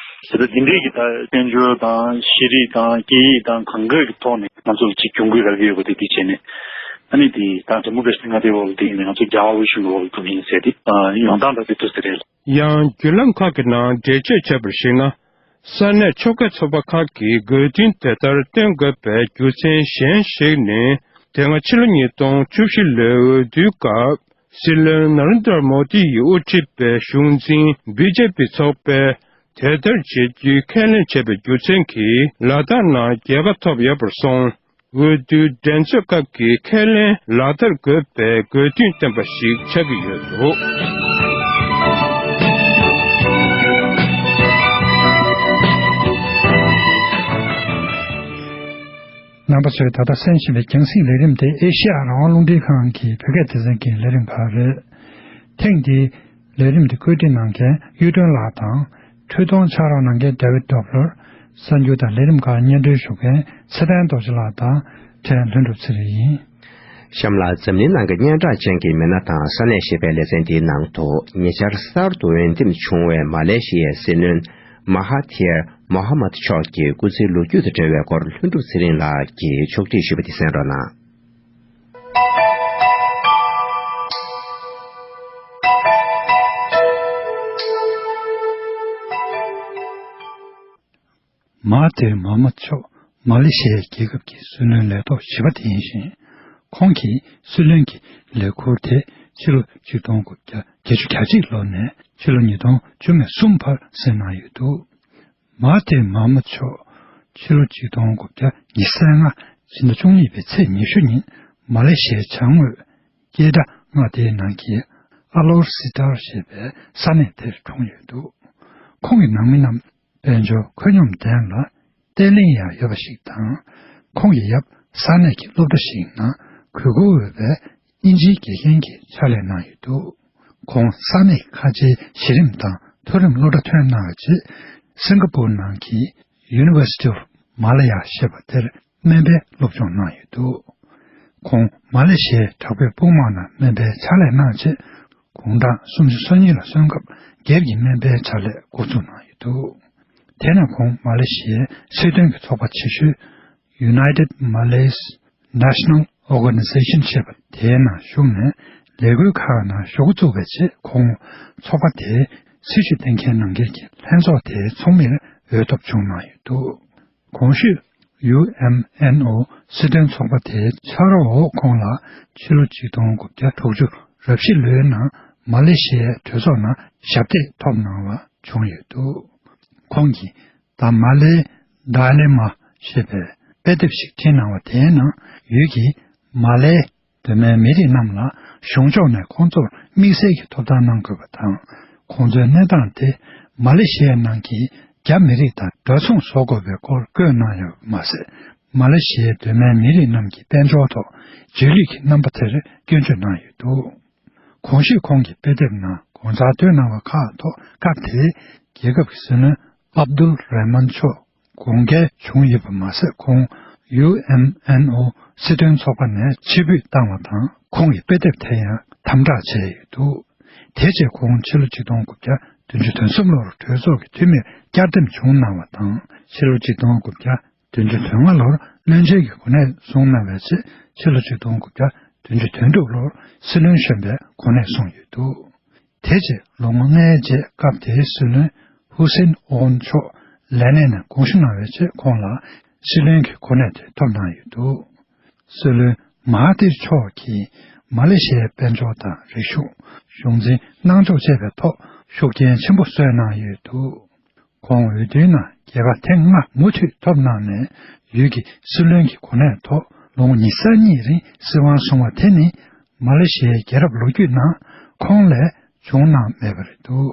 དེ་ལྟར་འདི་འདྲའི་གི་ད་དཔལ་འབྱོར་དང་ཤེས་རིག་དང་སྐད་ཡིག་དང་གང་ག་གི་ཐོག་ནས་ང་ཚོ་ལ་ཅིག་གྱོང་གུད་རག་གི་ཡོད་པ་དེ་དེ་བྱས་ནས། ཨ་ནི་དེ་ད་ཇམ་མུ་ཀ་ཤི་མིར་མངའ་སྡེའི་འོག་ལ་དེ་ཡིན་ནས་ང་ཚོ་རྒྱ་གར་དབུས་གཞུང་གི་འོག་ལ་འགྲོ་གི་ཡིན་ཟེར་ཏེ། ཨ། ཡོང་སྟངས་ད་དེ་འདྲ་ཟེར་རེད། ཡང་བརྒྱུད་ལམ་ཁག་གི་ནང་འགྲེལ་བརྗོད་བྱས་པར་གཞིགས་ན། ས་གནས་ཆོལ་ཁའི་ཚོགས་པ་ཁག་གིས་དགོས་འདུན་དེ་ལྟར་བཏོན་དགོས་པའི་རྒྱུ་མཚན་གཞན་ཞིག་ནི། དེ་སྔ་ཕྱི་ལོ་ཉིས་སྟོང་བཅུ་བཞི་ལོའི་འོས་བསྡུའི་སྐབས། སྲིད་བློན་ནཱ་རེན་དྲ་མོ་དི་ཡིས་དབུ་ཁྲིད་པའི་གཞུང་འཛིན་བི་ཇེ་པི་ཚོགས་པས་དེ་ལྟར་བྱེད་རྒྱུའི་ཁས་ལེན་བྱས་པའི་རྒྱུ་མཚན་གྱིས་ལ་དྭགས་ནང་རྒྱལ་ཁ་ཐོབ་ཡོད་པར་སོང་། འོས་བསྡུའི་འགྲན་རྩོད་སྐབས་ཀྱི་ཁས་ལེན་ལག་བསྟར་དགོས་པའི་དགོས་འདུན་བཏོན་པ་ཞིག་ཆགས་ཀྱི་ཡོད་འདུག། རྣམ་པ་ཚོས་ད་ལྟ་གསན་བཞིན་པའི་རྒྱང་སྲིང་ལས་རིམ་དེ་ཨེ་ཤེ་ཡ་རང་དབང་རླུང་འཕྲིན་ཁང་གི་བོད་སྐད་སྡེ་ཚན་གྱི་ལས་རིམ་ཁག་རེད། ཐེངས་འདིའི་ལས་རིམ་དེ་བཀོད་སྒྲིག་གནང་མཁན་གཡུ་སྒྲོན་ལགས་དང་། འཕྲུལ་གཏོང་ཕྱག་རོགས་གནང་མཁན་ཌེ་ཝིད་ཌོབ་ལར། གསར་འགྱུར་དང་ལས་རིམ་ཁག་སྙན་སྒྲོན་ཞུ་མཁན་ཚེ་བརྟན་རྡོ་རྗེ་ལགས་དང་། བཀྲས་ལྷུན་གྲུབ་ཚེ་རིང་ཡིན། གཤམ་ལ་འཛམ་གླིང་ནང་གི་སྙན་གྲགས་ཅན་གྱི་མི་སྣ་དང་ས་གནས་ཞེས་པའི་ལེ་ཚན་འདིའི་ནང་དུ། ཉེ་ཆར་གསར་དུ་འོས་འདེམས་བྱུང་བའི་མ་ལེ་ཤི་ཡའི་སྲིད་བློན་མ་ཧ་ཐིར་མོ་ཧ་མད་མཆོག་གི་སྐུ་ཚེའི་ལོ་རྒྱུས་དང་འབྲེལ་བའི་སྐོར་ལྷུན་གྲུབ་ཚེ་རིང་ལགས་ཀྱིས་ཕྱོགས་སྒྲིག་ཞུས་པ་དེ་གསན་རོགས་གནང་། མ་ཧ་ཐིར་མོ་ཧ་མད་མཆོག་མ་ལེ་ཤི་ཡའི་རྒྱལ་ཁབ་ཀྱི་སྲིད་བློན་ལས་ཐོག་བཞི་པ་དེ་ཡིན་ཞིང་། ཁོང་གིས་སྲིད་བློན་གྱི་ལས་འཁུར་དེ་ཕྱི་ལོ་ཆིག་སྟོང་དགུ་བརྒྱ་བརྒྱད་ཅུ་གྱ་གཅིག་ལོ་ནས་ཕྱི་ལོ་ཉིས་སྟོང་བཅོ་ལྔ་གསུམ་བར་གསན་གནང་ཡོད་འདུག། མ་ཧ་ཐིར་མོ་ཧ་མད་མཆོག་ཕྱི་ལོ་ཆིག་སྟོང་དགུ་བརྒྱ་ཉི་ཤུ་རྩ་ལྔ་ཕྱི་ཟླ་བཅུ་གཉིས་པའི་ཚེས་ཉི་ཤུ་ཉིན་མ་ལེ་ཤི་ཡའི་བྱང་ངོས་ཀེ་ཌ་མངའ་སྡེའི་ནང་གི་ཨ་ལོར་སི་ཏར་ཞེས་པའི་ས་གནས་དེར་འཁྲུངས་ཡོད་འདུག། ཁོང་གི་ནང་མི་རྣམས་དཔལ་འབྱོར་ཁོད་སྙོམས་ལྡན་ལ་བརྟན་ལྷིང་ཡང་ཡོད་པ་ཞིག་དང་། ཁོང་གི་ཡབ་ས་གནས་ཀྱི་སློབ་གྲྭ་ཞིག་ནང་གུས་བཀུར་འོས་པའི་དབྱིན་ཇིའི་དགེ་རྒན་གྱི་ཕྱག་ལས་གནང་ཡོད་འདུག། ཁོང་ས་གནས་ཁ་ཆེའི་གཞི་རིམ་དང་མཐོ་རིམ་སློབ་གྲྭ་ཐོན་གནང་བའི་རྗེས། སིང་ག་པུར་ནང་གི་University of Malaya ཞེས་པ་དེར་སྨན་པའི་སློབ་སྦྱོང་གནང་ཡོད་འདུག། ཁོང་མ་ལེ་ཤི་ཡའི་དྲག་པོའི་དཔུང་དམག་ནང་སྨན་པའི་ཕྱག་ལས་གནང་རྗེས། དགུང་གྲངས་སུམ་ཅུ་སོ་གཉིས་ལ་སོན་སྐབས་སྒེར་གྱི་སྨན་པའི་ཕྱག་ལས་འགོ་འཛུགས་གནང་ཡོད་འདུག། དེ་ནས་ཁོང་མ་ལེ་ཤི་ཡའི་སྲིད་དོན་གྱི་ཚོགས་པ་ཆེ་ཤོས་United Malays National Organization ཞེས་པ་དེའི་ནང་ཞུགས་ནས། ལས་འགུལ་ཁག་ནང་ཞུགས་འགོ་བཙུགས་པའི་རྗེས། ཁོང་ཚོགས་པ་དེའི་སྲི་ཞུ་གཏན་འཁེལ་གནང་མཁན་གྱི་ལྷན་ཚོགས་དེའི་ཚོགས་མིར་འོས་ཐོབ་བྱུང་གནང་ཡོད་འདུག། གོང་ཞུས་ ཡུ་ཨེམ་ཨེན་ཨོ་སྲིད་དོན་ཚོགས་པ་དེའི་ཕྱག་རོགས་འོག་ཁོང་ལ་ཕྱི་ལོ་ཆིག་སྟོང་དགུ་བརྒྱ་དྲུག་ཅུ་རབ་བཞི་ལོའི་ནང་མ་ལེ་ཤི་ཡའི་གྲོས་ཚོགས་ནང་ཞབས་སྟེགས་ཐོབ་གནང་བ་བྱུང་ཡོད་འདུག་ཁོང་གིས་ད་མ་ལེའི་ཌའི་ལེ་མ་ཞེས་པའི་དཔེ་དེབ་ཞིག་བྲིས་གནང་བ་དེའི་ནང་ཡུལ་གྱི་མ་ལེ་གདོད་མའི་མི་རིགས་རྣམས་ལ་གཞུང་ཕྱོགས་ནས་ཁོང་ཚོར་དམིགས་བསལ་གྱི་ཐོབ་ཐང་གནང་དགོས་པ་དང་། ཁོང་ཚོའི་གནས་སྟངས་དེ་མ་ལེ་ཤི་ཡའི་ནང་གི་རྒྱ་མི་རིགས་དང་འདྲ་མཚུངས་བཟོ་དགོས་པའི་སྐོར་བཀོད་གནང་ཡོད་པ་མ་ཟད། མ་ལེ་ཤི་ཡའི་གདོད་མའི་མི་རིགས་རྣམས་ཀྱི་དཔལ་འབྱོར་ཐོག་རྗེས་ལུས་ཀྱི་རྣམ་པ་དེར་སྐྱོན་བརྗོད་གནང་ཡོད་འདུག་གོང་ཞུས་ཁོང་གི་དཔེ་དེབ་ནང་གོང་ཚར་བཏོན་གནང་བ་ཁག་ཐོག་སྐབས་དེའི་རྒྱལ་ཁབ་ཀྱི་སྲིད་བློན་ཨབ་དུལ་རེ་མན་མཆོག་དགོངས་འགལ་བྱུང་ཡོད་པ་མ་ཟད། ཁོང་ཡུ་ཨེམ་ཨེན་ཨོ་སྲིད་དོན་ཚོགས་པ་ནས་ཕྱིར་འབུད་བཏང་བ་དང་། ཁོང་གི་དཔེ་དེབ་དེ་ཡང་དམ་དྲག་བྱས་ཡོད་འདུག་དེ་རྗེས་ཁོང་ཕྱི་ལོ་ཆིག་སྟོང་དགུ་བརྒྱ་བདུན་ཅུ་དོན་གསུམ་ལོར་གྲོས་ཚོགས་ཀྱི་འཐུས་མིར་བསྐྱར་འདེམས་བྱུང་གནང་བ་དང་། ཕྱི་ལོ་ཆིག་སྟོང་དགུ་བརྒྱ་བདུན་ཅུ་དོན་ལྔ་ལོར་བློན་ཆེན་གྱི་གོ་གནས་བཟུང་གནང་བའི་རྗེས། ཕྱི་ལོ་ཆིག་སྟོང་དགུ་བརྒྱ་བདུན་ཅུ་དོན་དྲུག་ལོར་སྲིད་བློན་གཞོན་པའི་གོ་གནས་བཟུང་ཡོད་འདུག་དེ་རྗེས་ལོ་ངོ་ལྔའི་རྗེས་སྐབས་དེའི་སྲིད་བློན་ཧུ་སེན་ཨོན་མཆོག་ལས་གནས་ནས་དགོངས་ཞུ་གནང་བའི་རྗེས། ཁོང་ལ་སྲིད་བློན་གྱི་གོ་གནས་དེ་ཐོབ་གནང་ཡོད་འདུག་སྲིད་བློན་མ་ཧ་ཐིར་མཆོག་གིས་མ་ལེ་ཤི་ཡའི་དཔལ་འབྱོར་དང་རིག་གཞུང་། གཞུང་འཛིན་གནང་ཕྱོགས་བཅས་པའི་ཐོག་ཤུགས་རྐྱེན་ཆེན་པོ་སྩོལ་གནང་ཡོད་འདུག་ཁོང་འོས་བསྡུའི་ནང་རྒྱལ་ཁ་ཐེངས་ལྔ་མུ་མཐུད་ཐོབ་གནང་ནས། ཡུལ་གྱི་སྲིད་བློན་གྱི་གོ་གནས་ཐོག་ལོ་ངོ་ཉི་ཤུ་རྩ་གཉིས་རིང་སྲིད་དབང་བཟུང་བ་དེ་ནི་མ་ལེ་ཤི་ཡའི་རྒྱལ་རབས་ལོ་རྒྱུས་ནང་ཁོང་ལས་བྱུང་གནང་མེད་པ་རེད་འདུག་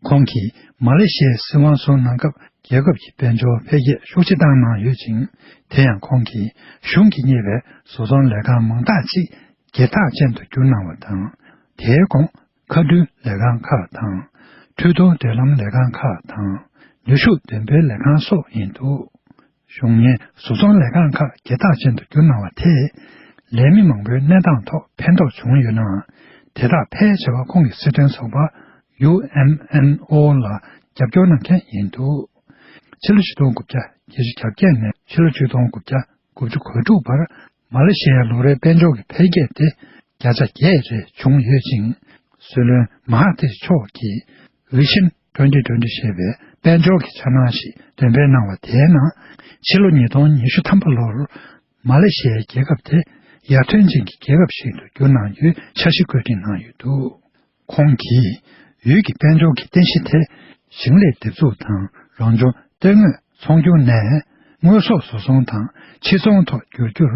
ཁོང་གིས་མ་ལེ་ཤི་ཡའི་སྲིད་དབང་བཟུང་གནང་སྐབས་རྒྱལ་ཁབ་ཀྱི་དཔལ་འབྱོར་འཕེལ་རྒྱས་ཤུགས་ཆེ་བཏང་གནང་ཡོད་ཅིང་། དེ་ཡང་ཁོང་གིས་གཞུང་གིས་གཉེར་བའི་བཟོ་ཚོང་ལས་ཁང་མང་དག་ཅིག་སྒེར་ཐག་ཅན་དུ་བསྒྱུར་གནང་བ་དང་། དེའི་གོང་མཁའ་འགྲུལ་ལས་ཁང་ཁག་དང་། འཕྲུལ་གཏོང་མདུན་ལམ་ལས་ཁང་ཁག་དང་། ནུས་ཤུགས་འདོན་སྤེལ་ལས་ཁང་སོགས་ཡིན་འདུག་གཞུང་གཉེར་བཟོ་ཚོང་ལས་ཁང་ཁག་སྒེར་ཐག་ཅན་དུ་བསྒྱུར་གནང་བ་དེས་ལས་མི་མང་པོའི་གནས་སྟངས་ཐོག་ཕན་ཐོགས་བྱུང་ཡོད་ནའང་། དེ་དག་ཕལ་ཆེ་བ་ཁོང་གི་སྲིད་དོན་ཚོགས་པ་ཡུ་ཨེམ་ཨེན་ཨོ་ལ་རྒྱབ་སྐྱོར་གནང་མཁན་ཡིན་འདུག་ཕྱི་ལོ་ཆིག་སྟོང་དགུ་བརྒྱ་བརྒྱད་ཅུ་གྱ་བརྒྱད་ནས་ཕྱི་ལོ་ཆིག་སྟོང་དགུ་བརྒྱ་དགུ་བཅུ་གོ་དྲུག་བར་མ་ལེ་ཤི་ཡའི་ལོ་རེའི་དཔལ་འབྱོར་གྱི་འཕེལ་རྒྱས་དེ་བརྒྱ་ཆ་བརྒྱད་རེ་བྱུང་ཡོད་ཅིང་། སྲིད་བློན་མ་ཧ་ཐིར་མཆོག་གིས་Vision twenty twenty ཞེས་པའི་དཔལ་འབྱོར་གྱི་འཆར་སྣང་ཞིག་འདོན་སྤེལ་གནང་བ་དེའི་ནང་། ཕྱི་ལོ་ཉིས་སྟོང་ཉི་ཤུ་ཐམ་པ་ལོར་མ་ལེ་ཤི་ཡའི་རྒྱལ་ཁབ་དེ་ཡར་ཐོན་ཅན་གྱི་རྒྱལ་ཁབ་ཞིག་ཏུ་འགྱུར་གནང་རྒྱུའི་འཆར་གཞི་བཀོད་སྒྲིག་གནང་ཡོད་འདུག་ཁོང་གིས་ཡུལ་གྱི་དཔལ་འབྱོར་གྱི་རྟེན་གཞི་དེ་ཞིང་ལས་འདེབས་འཛུགས་དང་རང་བྱུང་སྟོན་དངོས་ཚོང་སྒྱུར་ནས་དངོས་ཟོག་བཟོ་ཚོང་དང་ཕྱིར་ཚོང་ཐོག་བསྒྱུར་རྒྱུར་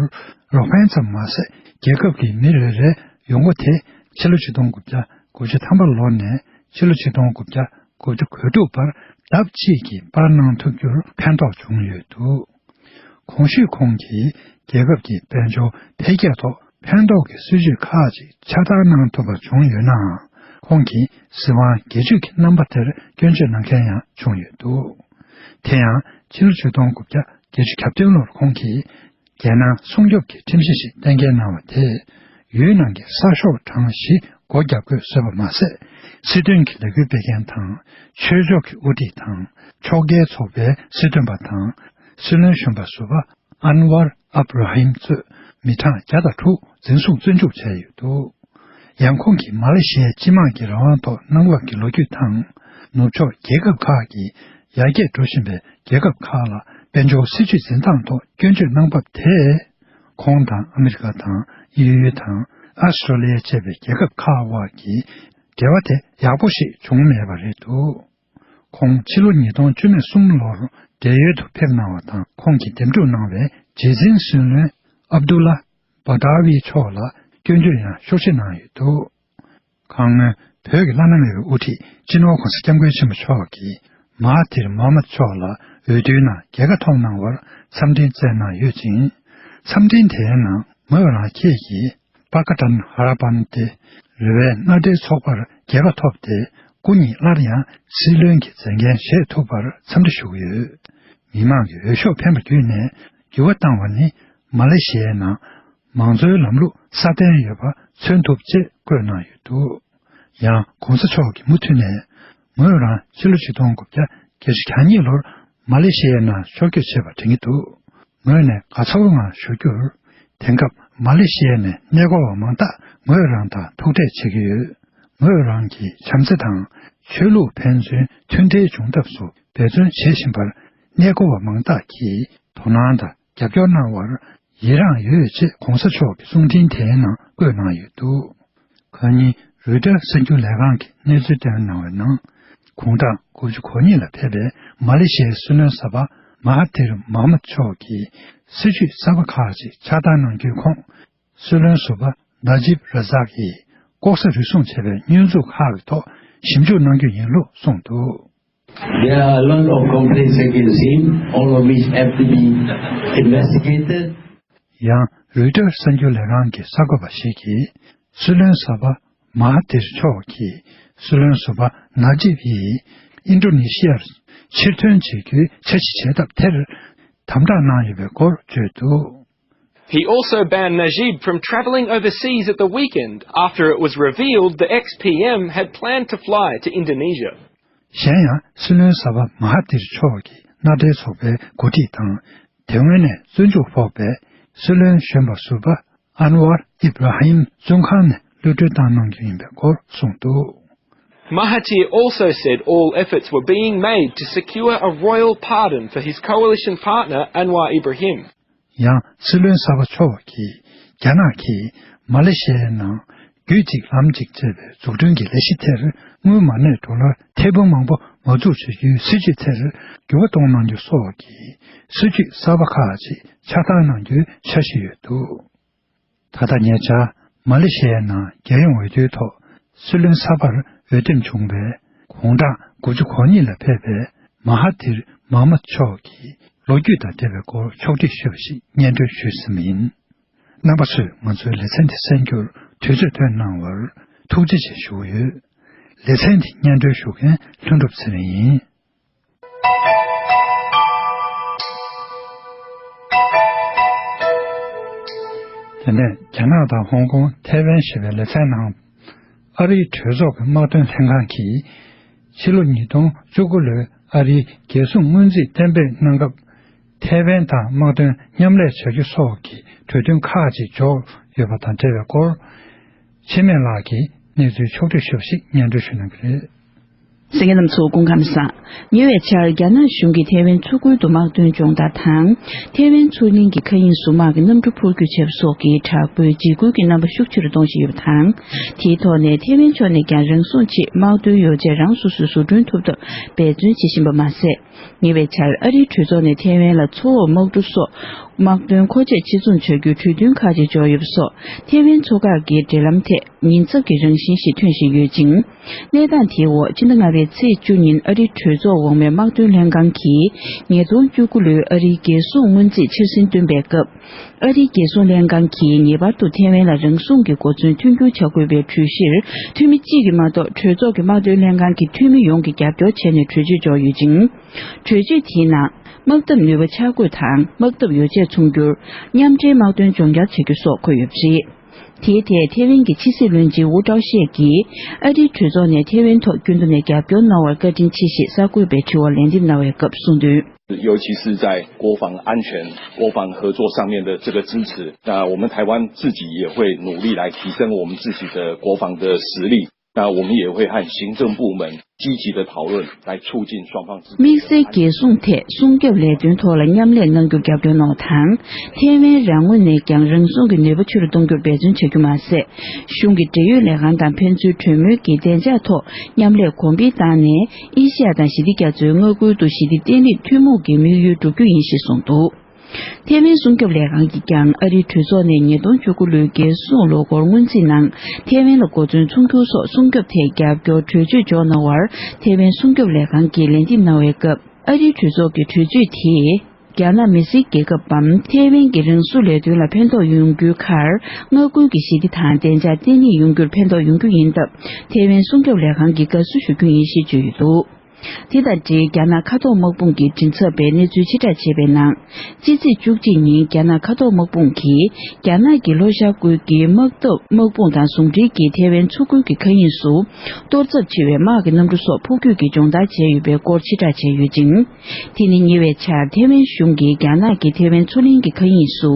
རོགས་ཕན་ཙམ་མ་ཟད། རྒྱལ་ཁབ་ཀྱི་མི་རེ་རེའི་ཡོང་སྒོ་དེ་ཕྱི་ལོ་ཆིག་སྟོང་དགུ་བརྒྱ་དགུ་བཅུ་ཐམ་པ་ལོ་ནས་ཕྱི་ལོ་ཆིག་སྟོང་དགུ་བརྒྱ་དགུ་བཅུ་གོ་དྲུག་བར་ལྡབ་གཅིག་གིས་སྤར་གནང་ཐུབ་རྒྱུར་ཕན་ཐོགས་བྱུང་ཡོད་འདུག་གོང་ཞུས་ཁོང་གིས་རྒྱལ་ཁབ་ཀྱི་དཔལ་འབྱོར་འཕེལ་རྒྱས་ཐོག་ཕན་ཐོགས་ཀྱི་སྲིད་ཇུས་ཁག་ཅིག་ཆ་ཚང་གནང་ཐུབ་པ་བྱུང་ཡོད་ནའང་། ཁོང་གིས་སྲིད་དབང་སྒེར་གཅོད་ཀྱི་རྣམ་པ་དེར་སྐྱོན་བརྗོད་གནང་མཁན་ཡང་བྱུང་ཡོད་འདུག་དེ་ཡང་ཕྱི་ལོ་ཆིག་སྟོང་དགུ་བརྒྱ་བརྒྱད་ཅུ་གྱ་བདུན་ལོར་ཁོང་གིས་རྒྱལ་ནང་སྲུང་སྐྱོབ་ཀྱི་ཁྲིམས་གཞི་ཞིག་གཏན་འཁེལ་གནང་བ་དེས། ཡུལ་ནང་གི་གསར་ཤོག་གྲངས་བཞི་སྒོ་རྒྱབ་དགོས་བཟོས་པ་མ་ཟད། སྲིད་དོན་གྱི་ལས་འགུལ་སྤེལ་མཁན་དང་། ཆོས་ཕྱོགས་ཀྱི་དབུ་ཁྲིད་དང་། ཕྱོགས་འགལ་ཚོགས་པའི་སྲིད་དོན་པ་དང་། སྲིད་བློན་གཞོན་པ་ཟུར་པ་ཨན་ཝར་ཨབ་ར་ཧིམ་གཙོས་མི་གྲངས་བརྒྱ་དང་དྲུག་འཛིན་བཟུང་བཙོན་འཇུག་བྱས་ཡོད་འདུག་ཡང་ཁོང་གིས་མ་ལེ་ཤི་ཡའི་སྤྱི་དམངས་ཀྱི་རང་དབང་ཐོག་གནང་བབ་ཀྱི་ལོ་རྒྱུས་དང་། ནུབ་ཕྱོགས་རྒྱལ་ཁབ་ཁག་གིས་ཡར་རྒྱས་འགྲོ་བཞིན་པའི་རྒྱལ་ཁབ་ཁག་ལ་དཔལ་འབྱོར་སྲིད་ཇུས་འཛིན་སྟངས་ཐོག་སྐྱོན་བརྗོད་གནང་བབ་དེས། ཁོང་དང་ཨ་མི་རི་ཀ་དང་ཡུལ་ཡུལ་དང་ཨ་སི་ཀྲོ་ལི་ཡ་བཅས་པའི་རྒྱལ་ཁབ་ཁག་དབར་གྱི་འབྲེལ་བ་དེ་ཡག་པོ་ཞིག་བྱུང་མེད་པ་རེད་འདུག་ཁོང་ཕྱི་ལོ་ཉིས་སྟོང་བཅུ་གསུམ་ལོར་བགྲེས་ཡོལ་དུ་ཕེབས་གནང་བ་དང་། ཁོང་གིས་འདེམས་སྒྲུག་གནང་བའི་རྗེས་འཛིན་སྲིད་བློན་ཨབ་དུ་ལ་བྷ་ཏཱ་ཝི་མཆོག་ལ་སྐྱོན་བརྗོད་ཡང་ཤུགས་ཆེ་གནང་ཡོད་འདུག་ཁང་སྔོན་བོད་ཀྱི་བླ་ན་མེད་པའི་དབུ་ཁྲིད་སྤྱི་ནོར་༸གོང་ས་༸སྐྱབས་མགོན་ཆེན་པོ་མཆོག་གིས་མ་ཧ་ཐིར་མོ་ཧ་མད་མཆོག་ལ་འོས་བསྡུའི་ནང་རྒྱལ་ཁ་ཐོབ་གནང་བར་འཚམས་འཕྲིན་བསྩལ་གནང་ཡོད་ཅིང་། འཚམས་འཕྲིན་དེའི་ནང་ངོས་རང་ཁྱེད་ཀྱིས་པ་ཀ་ཏན་ཧ་ར་པན་ཏེ་རེ་བའི་མནའ་འབྲེལ་ཚོགས་པར་རྒྱལ་ཁ་ཐོབ་སྟེ། སྐུ་ཉིད་སླར་ཡང་སྲིད་བློན་གྱི་མཛད་འགན་བཞེས་ཐུབ་པར་འཚམས་འདྲི་ཞུ་གི་ཡོད། མི་མང་གི་འོས་ཤོག་འཕེན་པ་བརྒྱུད་ནས་འགྱུར་བ་བཏང་བ་ནི་མ་ལེ་ཤི་ཡའི་ནང་མང་གཙོའི་ལམ་ལུགས་སྲ་བརྟན་ཡོད་པ་མཚོན་ཐུབ་ཅེས་བཀོད་གནང་ཡོད་འདུག་ཡང་གོང་ས་མཆོག་གིས་མུ་མཐུད་ནས། ངོས་རང་ཕྱི་ལོ་ཆིག་སྟོང་དགུ་བརྒྱ་བརྒྱད་ཅུ་གྱ་གཉིས་ལོར་མ་ལེ་ཤི་ཡའི་ནང་ཕྱོགས་བསྐྱོད་བྱས་པ་དྲན་གྱི་འདུག་ངོས་ནས་དགའ་ཚོར་ངང་ཞུ་རྒྱུར། དེང་སྐབས་མ་ལེ་ཤི་ཡ་ནས་གནས་སྐོར་བ་མང་དག་ངོས་རང་དང་ཐུག་འཕྲད་བྱེད་ཀྱི་ཡོད། ངོས་རང་གིས་བྱམས་བརྩེ་དང་ཆོས་ལུགས་ཕན་ཚུན་མཐུན་འབྲེལ་བྱུང་ཐབས་སུ་འབད་བརྩོན་བྱེད་བཞིན་པར། གནས་སྐོར་བ་མང་དག་གིས་ དོ་སྣང་དང་རྒྱབ་སྐྱོར་གནང་བར་ཡི་རངས་ཡོད་ཅེས་གོང་ས་མཆོག་གི་གསུང་འཕྲིན་དེའི་ནང་བཀོད་གནང་ཡོད་འདུག་གང་ཉིན་རོའི་ཊར་གསར་འགྱུར་ལས་ཁང་གིས་གནས་ཚུལ་བཏོན་གནང་བའི་ནང་། དགུང་གྲངས་དགུ་བཅུ་གོ་གཉིས་ལ་ཕེབས་པའི་མ་ལེ་ཤི་ཡའི་སྲིད་བློན་གསར་པ་མ་ཧ་ཐིར་མོ་ཧམ་མད་མཆོག་གིས་སྲིད་བྱུས་གསར་པ་ཁག་ཅིག་ཆགས་སྟངས་གནང་རྒྱུའི་ཁོངས། སྲིད་བློན་ཟུར་པ་ན་ཇིབ་ར་ཟག་གིས་ལྐོག་ཟ་རུལ་སུངས་བྱས་པའི་བསྙོན་འཛུགས་ཁག་གི་ཐོག་ཞིབ་འཇུག་གནང་རྒྱུ་ཡིན་ལུགས་གསུངས་འདུག། There are a lot of complaints against him, all of which have to be investigated. ཡང་རོའི་ཊར་གསར་འགྱུར་ལས་ཁང་གི་གསར་འགོད་པ་ཞིག་གིས། སྲིད་བློན་གསར་པ་མ་ཧ་ཐིར་མཆོག་གིས་སྲིད་བློན་ཟུར་པ་ན་ཇིབ་ཡིས་ཨིན་ཌོ་ནེ་ཤི་ཡར་ཕྱིར་ཐོན་བྱེད་རྒྱུའི་འཆར་གཞི་བྱེད་ཐབས་དེར་དམ་དྲག་གནང་ཡོད་པའི་སྐོར་བརྗོད་འདུག། He also banned Najib from travelling overseas at the weekend after it was revealed the ex-P M had planned to fly to Indonesia. གཞན་ཡང་སྲིད་བློན་གསར་པ་མ་ཧ་ཐིར་མཆོག་གིས་མནའ་འབྲེལ་ཚོགས་པའི་འགོ་ཁྲིད་དང་། དེ་སྔོན་ནས་བཙོན་འཇུག་ཕོག་པའི་སྲིད་བློན་གཞོན་པ་ཟུར་པ་ཨན་ཝར་ཨིབ་ར་ཧིམ་བཙོན་ཁང་ནས་གློད་གྲོལ་བཏང་གནང་རྒྱུ་ཡིན་པའི་སྐོར་གསུངས་འདུག། Mahathir also said all efforts were being made to secure a royal pardon for his coalition partner Anwar Ibrahim. ཡང་སྲིད་བློན་གསར་པ་མཆོག་གིས་རྒྱ་ནག་གིས་མ་ལེ་ཤི་ཡའི་ནང་རྒྱུད་གཅིག་ལམ་གཅིག་ཅེས་པའི་འཛུགས་སྐྲུན་གྱི་ལས་གཞི་དེར་དངུལ་མ་གནས་ཌོ་ལར་ཐེར་འབུམ་མང་པོ་མ་འཛུགས་བྱ་རྒྱུའི་སྲིད་བྱུས་དེར་འགྱུར་བ་གཏོང་གནང་རྒྱུ་སོགས་ཀྱི་སྲིད་བྱུས་གསར་པ་ཁག་ཅིག་ཆགས་སྟངས་གནང་རྒྱུའི་འཆར་གཞི་ཡོད་འདུག། ད་ལྟ་ཉེ་ཆར་མ་ལེ་ཤི་ཡའི་ནང་རྒྱལ་ཡོངས་འོས་བསྡུའི་ཐོག་སྲིད་བློན་གསར་པར་འོས་འདེམས་བྱུང་བའི་དགུང་གྲངས་དགུ་བཅུ་གོ་གཉིས་ལ་ཕེབས་པའི་མ་ཧ་ཐིར་མོ་ཧམ་མད་མཆོག་གི་ལོ་རྒྱུས་དང་འབྲེལ་བའི་སྐོར་ཕྱོགས་སྒྲིག་ཞུས་པ་ཞིག་སྙན་སྒྲོན་ཞུས་ཟིན་པ་ཡིན། རྣམ་པ་ཚོས་ང་ཚོའི་ལེ་ཚན་འདི་གསན་རྒྱུར་དུས་ཚོད་བཏོན་གནང་བར་ཐུགས་རྗེ་ཆེ་ཞུ་གི་ཡོད། ལེ་ཚན་འདི་སྙན་སྒྲོན་ཞུ་མཁན་ལྷུན་གྲུབ་ཚེ་རིང་ཡིན། དེ་ནས་རྒྱ་ནག་དང་ཧོང་ཀོང་ཐའེ་ཝན་ཞེས་པའི་ལེ་ཚན་ནང་། ཨ་རིའི་གྲོས་ཚོགས་ཀྱི་དམག་དོན་ལྷན་ཁང་གིས། ཕྱི་ལོ་ཉིས་སྟོང་བཅུ་དགུ་ལོའི་ཨ་རིའི་རྒྱལ་སྲུང་སྔོན་རྩིས་གཏན་འབེབས་གནང་སྐབས། ཐའེ་ཝན་དང་དམག་དོན་མཉམ་ལས་བྱ་རྒྱུ་སོགས་ཀྱི་གྲོས་མཐུན་ཁག་ཅིག་འཇོག་ཡོད་པ་དང་འབྲེལ་བའི་སྐོར། འཆི་མེད་ལགས་ཀྱིས་གནས་ཚུལ་ཕྱོགས་བསྒྲིགས་ཞུས་པ་ཞིག་སྙན་སྒྲོན་ཞུ་གནང་གི་རེད། གསན་མཁན་རྣམ་ཚོ་སྐུ་ཁམས་བཟང་། ཉེ་བའི་ཆར་རྒྱ་ནག་གཞུང་གིས་ཐའེ་ཝན་མཚོ་ཁུལ་དུ་དམག་དོན་སྦྱོང་བརྡར་དང་། ཐའེ་ཝན་མཚོ་གླིང་གི་མཁའ་དབྱིངས་སུ་དམག་གི་གནམ་གྲུ་འཕུར་སྐྱོད་བྱས་པ་སོགས་ཀྱི་དྲག་པོའི་འཇིགས་སྐུལ་གྱི་རྣམ་པ་ཤུགས་ཆེ་རུ་གཏོང་བཞིན་ཡོད་པ་དང་། དེའི་ཐོག་ནས་ཐའེ་ཝན་ཕྱོགས་ནས་ཀྱང་རང་སྲུང་ཆེད་དམག་དོན་ཡོ་བྱད་རང་སོ་སོས་བཟོ་སྐྲུན་ཐུབ་ཐབས་འབད་བརྩོན་བྱེད་བཞིན་པ་མ་ཟད། ཉེ་བའི་ཆར་ཨ་རིའི་གྲོས་ཚོགས་ནས་ཐའེ་ཝན་ལ་མཚོ་འོག་དམག་གྲུ་སོགས་དམག་དོན་མཁོ་ཆས་ཕྱིར་ཚོང་བྱ་རྒྱུའི་གྲོས་མཐུན་ཁག་ཅིག་འཇོག་ཡོད་པ་སོགས་ཐའེ་ཝན་མཚོ་འགག་གི་འབྲེལ་ལམ་ཐད་ཉེན་ཚབས་ཀྱི་རང་བཞིན་ཞིག་ཐོན་བཞིན་ཡོད་ཅིང་། གནས་སྟངས་དེའི་འོག་ཕྱི་ཟླ་ལྔ་པའི་ཚེས་བཅུ་ཉིན་ཨ་རིའི་གྲོས་ཚོགས་འོག་མའི་དམག་དོན་ལྷན་ཁང་གིས་ཉིས་སྟོང་བཅུ་དགུ་ལོའི་ཨ་རིའི་རྒྱལ་སྲུང་སྔོན་རྩིས་འཆར་ཟིན་བཏོན་པའི་སྐབས། ཨ་རིའི་རྒྱལ་སྲུང་ལྷན་ཁང་གིས་ངེས་པར་དུ་ཐའེ་ཝན་ལ་རང་སྲུང་གི་གོ་མཚོན་མཐུན་འགྱུར་བྱ་དགོས་པའི་གྲོས་གཞིར་འཐུས་མི་གཅིག་གིས་མ་གཏོགས་གྲོས་ཚོགས་ཀྱི་དམག་དོན་ལྷན་ཁང་གི་འཐུས་མི་ཡོངས་ཀྱིས་རྒྱབ་སྐྱོར་བྱས་ནས་གྲོས་ཆོད་འཇོག་ཡོད་ཅིང་། གྲོས་ཆོད་དེའི་ནང་དམག་འཐབ་ནུས་པ་འཆར་འགོད་དང་དམག་འཐབ་ཡོ་བྱད་ཚོང་སྒྱུར། མཉམ་འབྲེལ་དམག་དོན་སྦྱོང་བརྡར་བྱ་རྒྱུ་སོགས་འཁོད་ཡོད་པ་རེད། དེའི་ཐད་ཐའེ་ཝན་གྱི་ཕྱི་སྲིད་བློན་ཆེན་ཝུ་ཀྲའོ་ཤེ་གིས་ཨ་རིའི་གྲོས་ཚོགས་ནས་ཐའེ་ཝན་ཐོག་རྒྱུན་དུ་ནས་རྒྱབ་སྐྱོར་གནང་བར་བཀའ་དྲིན་ཆེ་ཞེས་གསར་འགོད་པའི་དྲི་བར་ལན་འདེབས་གནང་བའི་སྐབས་གསུངས་དོན། 尤其是在国防安全、国防合作上面的这个支持，那我们台湾自己也会努力来提升我们自己的国防的实力。那我们也会和行政部门积极的讨论，来促进双方之间的 དམིགས་བསལ་རྒྱལ་སྲུང་ཐད་སྲུང་སྐྱོབ་ལས་དོན་ཐོག་ལ་མཉམ་ལས་གནང་རྒྱུར་རྒྱབ་སྐྱོར་གནང་བ་དང་། ཐའེ་ཝན་རང་ངོས་ནས་ཀྱང་རང་སྲུང་གི་ནུས་པ་ཆེ་རུ་གཏོང་རྒྱུར་འབད་བརྩོན་བྱ་རྒྱུ་མ་ཟད། གཞུང་གི་འབྲེལ་ཡོད་ལས་ཁང་དང་ཕན་ཚུན་གྲོས་མོལ་གྱིས་བདེ་འཇགས་ཐོག་མཉམ་ལས་གོང་འཕེལ་བཏང་ནས། ཨེ་ཤི་ཡ་དང་ཞི་བདེ་རྒྱ་མཚོའི་མངའ་ཁུལ་དུ་ཞི་བདེ་བརྟན་ལྷིང་ཐུན་མོང་གི་དམིགས་ཡུལ་བསྒྲུབ་རྒྱུ་ཡིན་ཞེས་གསུངས་འདུག། ཐའེ་ཝན་སྲུང་སྐྱོབ་ལས་ཁང་གིས་ཀྱང་ཨ་རིའི་གྲོས་ཚོགས་ནས་ཉིས་སྟོང་བཅུ་དགུ་ལོའི་རྒྱལ་སྲུང་ལོ་འཁོར་སྔོན་རྩིས་ནང་ཐའེ་ཝན་ལ་གོ་མཚོན་ཚོང་སྒྱུར་སོགས་སྲུང་སྐྱོབ་ཐད་རྒྱབ་སྐྱོར་གྲོས་ཆོད་འཇོག་གནང་བར་ཐའེ་ཝན་སྲུང་སྐྱོབ་ལས་ཁང་གིས་ལན་འདེབས་གནང་བའི་སྐབས། ཨ་རིའི་གྲོས་ཚོགས་ཀྱི་གྲོས་ཆོད་དེས་རྒྱ་ནག་མི་སེར་རྒྱལ་ཁབ་བམ་ཐའེ་ཝན་གྱི་རང་སྲུང་ལས་དོན་ལ་ཕན་ཐོགས་ཡོང་རྒྱུའི་ཁར། མངའ་ཁུལ་གྱི་ཞི་བདེ་དང་བདེ་འཇགས་བརྟན་ལྷིང་ཡོང་རྒྱུར་ཕན་ཐོགས་ཡོང་རྒྱུ་ཡིན་སྟབས། ཐའེ་ཝན་སྲུང་སྐྱོབ་ལས་ཁང་གིས་དགའ་བསུ་ཞུ་རྒྱུ་ཡིན་ཞེས་བརྗོད་ཡོད་འདུག། དེ་དང་འབྲེལ་རྒྱ་ནག་མཁའ་ཐོག་དམག་དཔུང་གི་མགྲིན་ཚབ་པས་གནས་ཚུལ་ཕྱིར་བསྒྲགས་བྱས་པའི་ནང་། སྤྱི་ཚེས་བཅུ་གཅིག་ཉིན་རྒྱ་ནག་མཁའ་ཐོག་དམག་དཔུང་གིས་རྒྱ་ནག་གི་ལྷོ་ཤར་ཁུལ་གྱི་དམག་འཐབ་དམག་དཔུང་དང་ཟུང་འབྲེལ་གྱིས་ཐའེ་ཝན་མཚོ་ཁུལ་གྱི་མཁའ་དབྱིངས་སུ་གཏོར་ཚབས་ཆེ་བའི་དམག་གི་གནམ་གྲུ་སོགས་འཕུར་སྐྱོད་ཀྱི་སྦྱོང་བརྡར་བྱས་ཡོད་པའི་སྐོར་ཕྱིར་བསྒྲགས་བྱས་ཡོད་ཅིང་། དེ་ནི་ཉེ་བའི་ཆར་ཐའེ་ཝན་གཞུང་གིས་རྒྱ་ནག་གིས་ཐའེ་ཝན་མཚོ་གླིང་གི་མཁའ་དབྱིངས་སུ་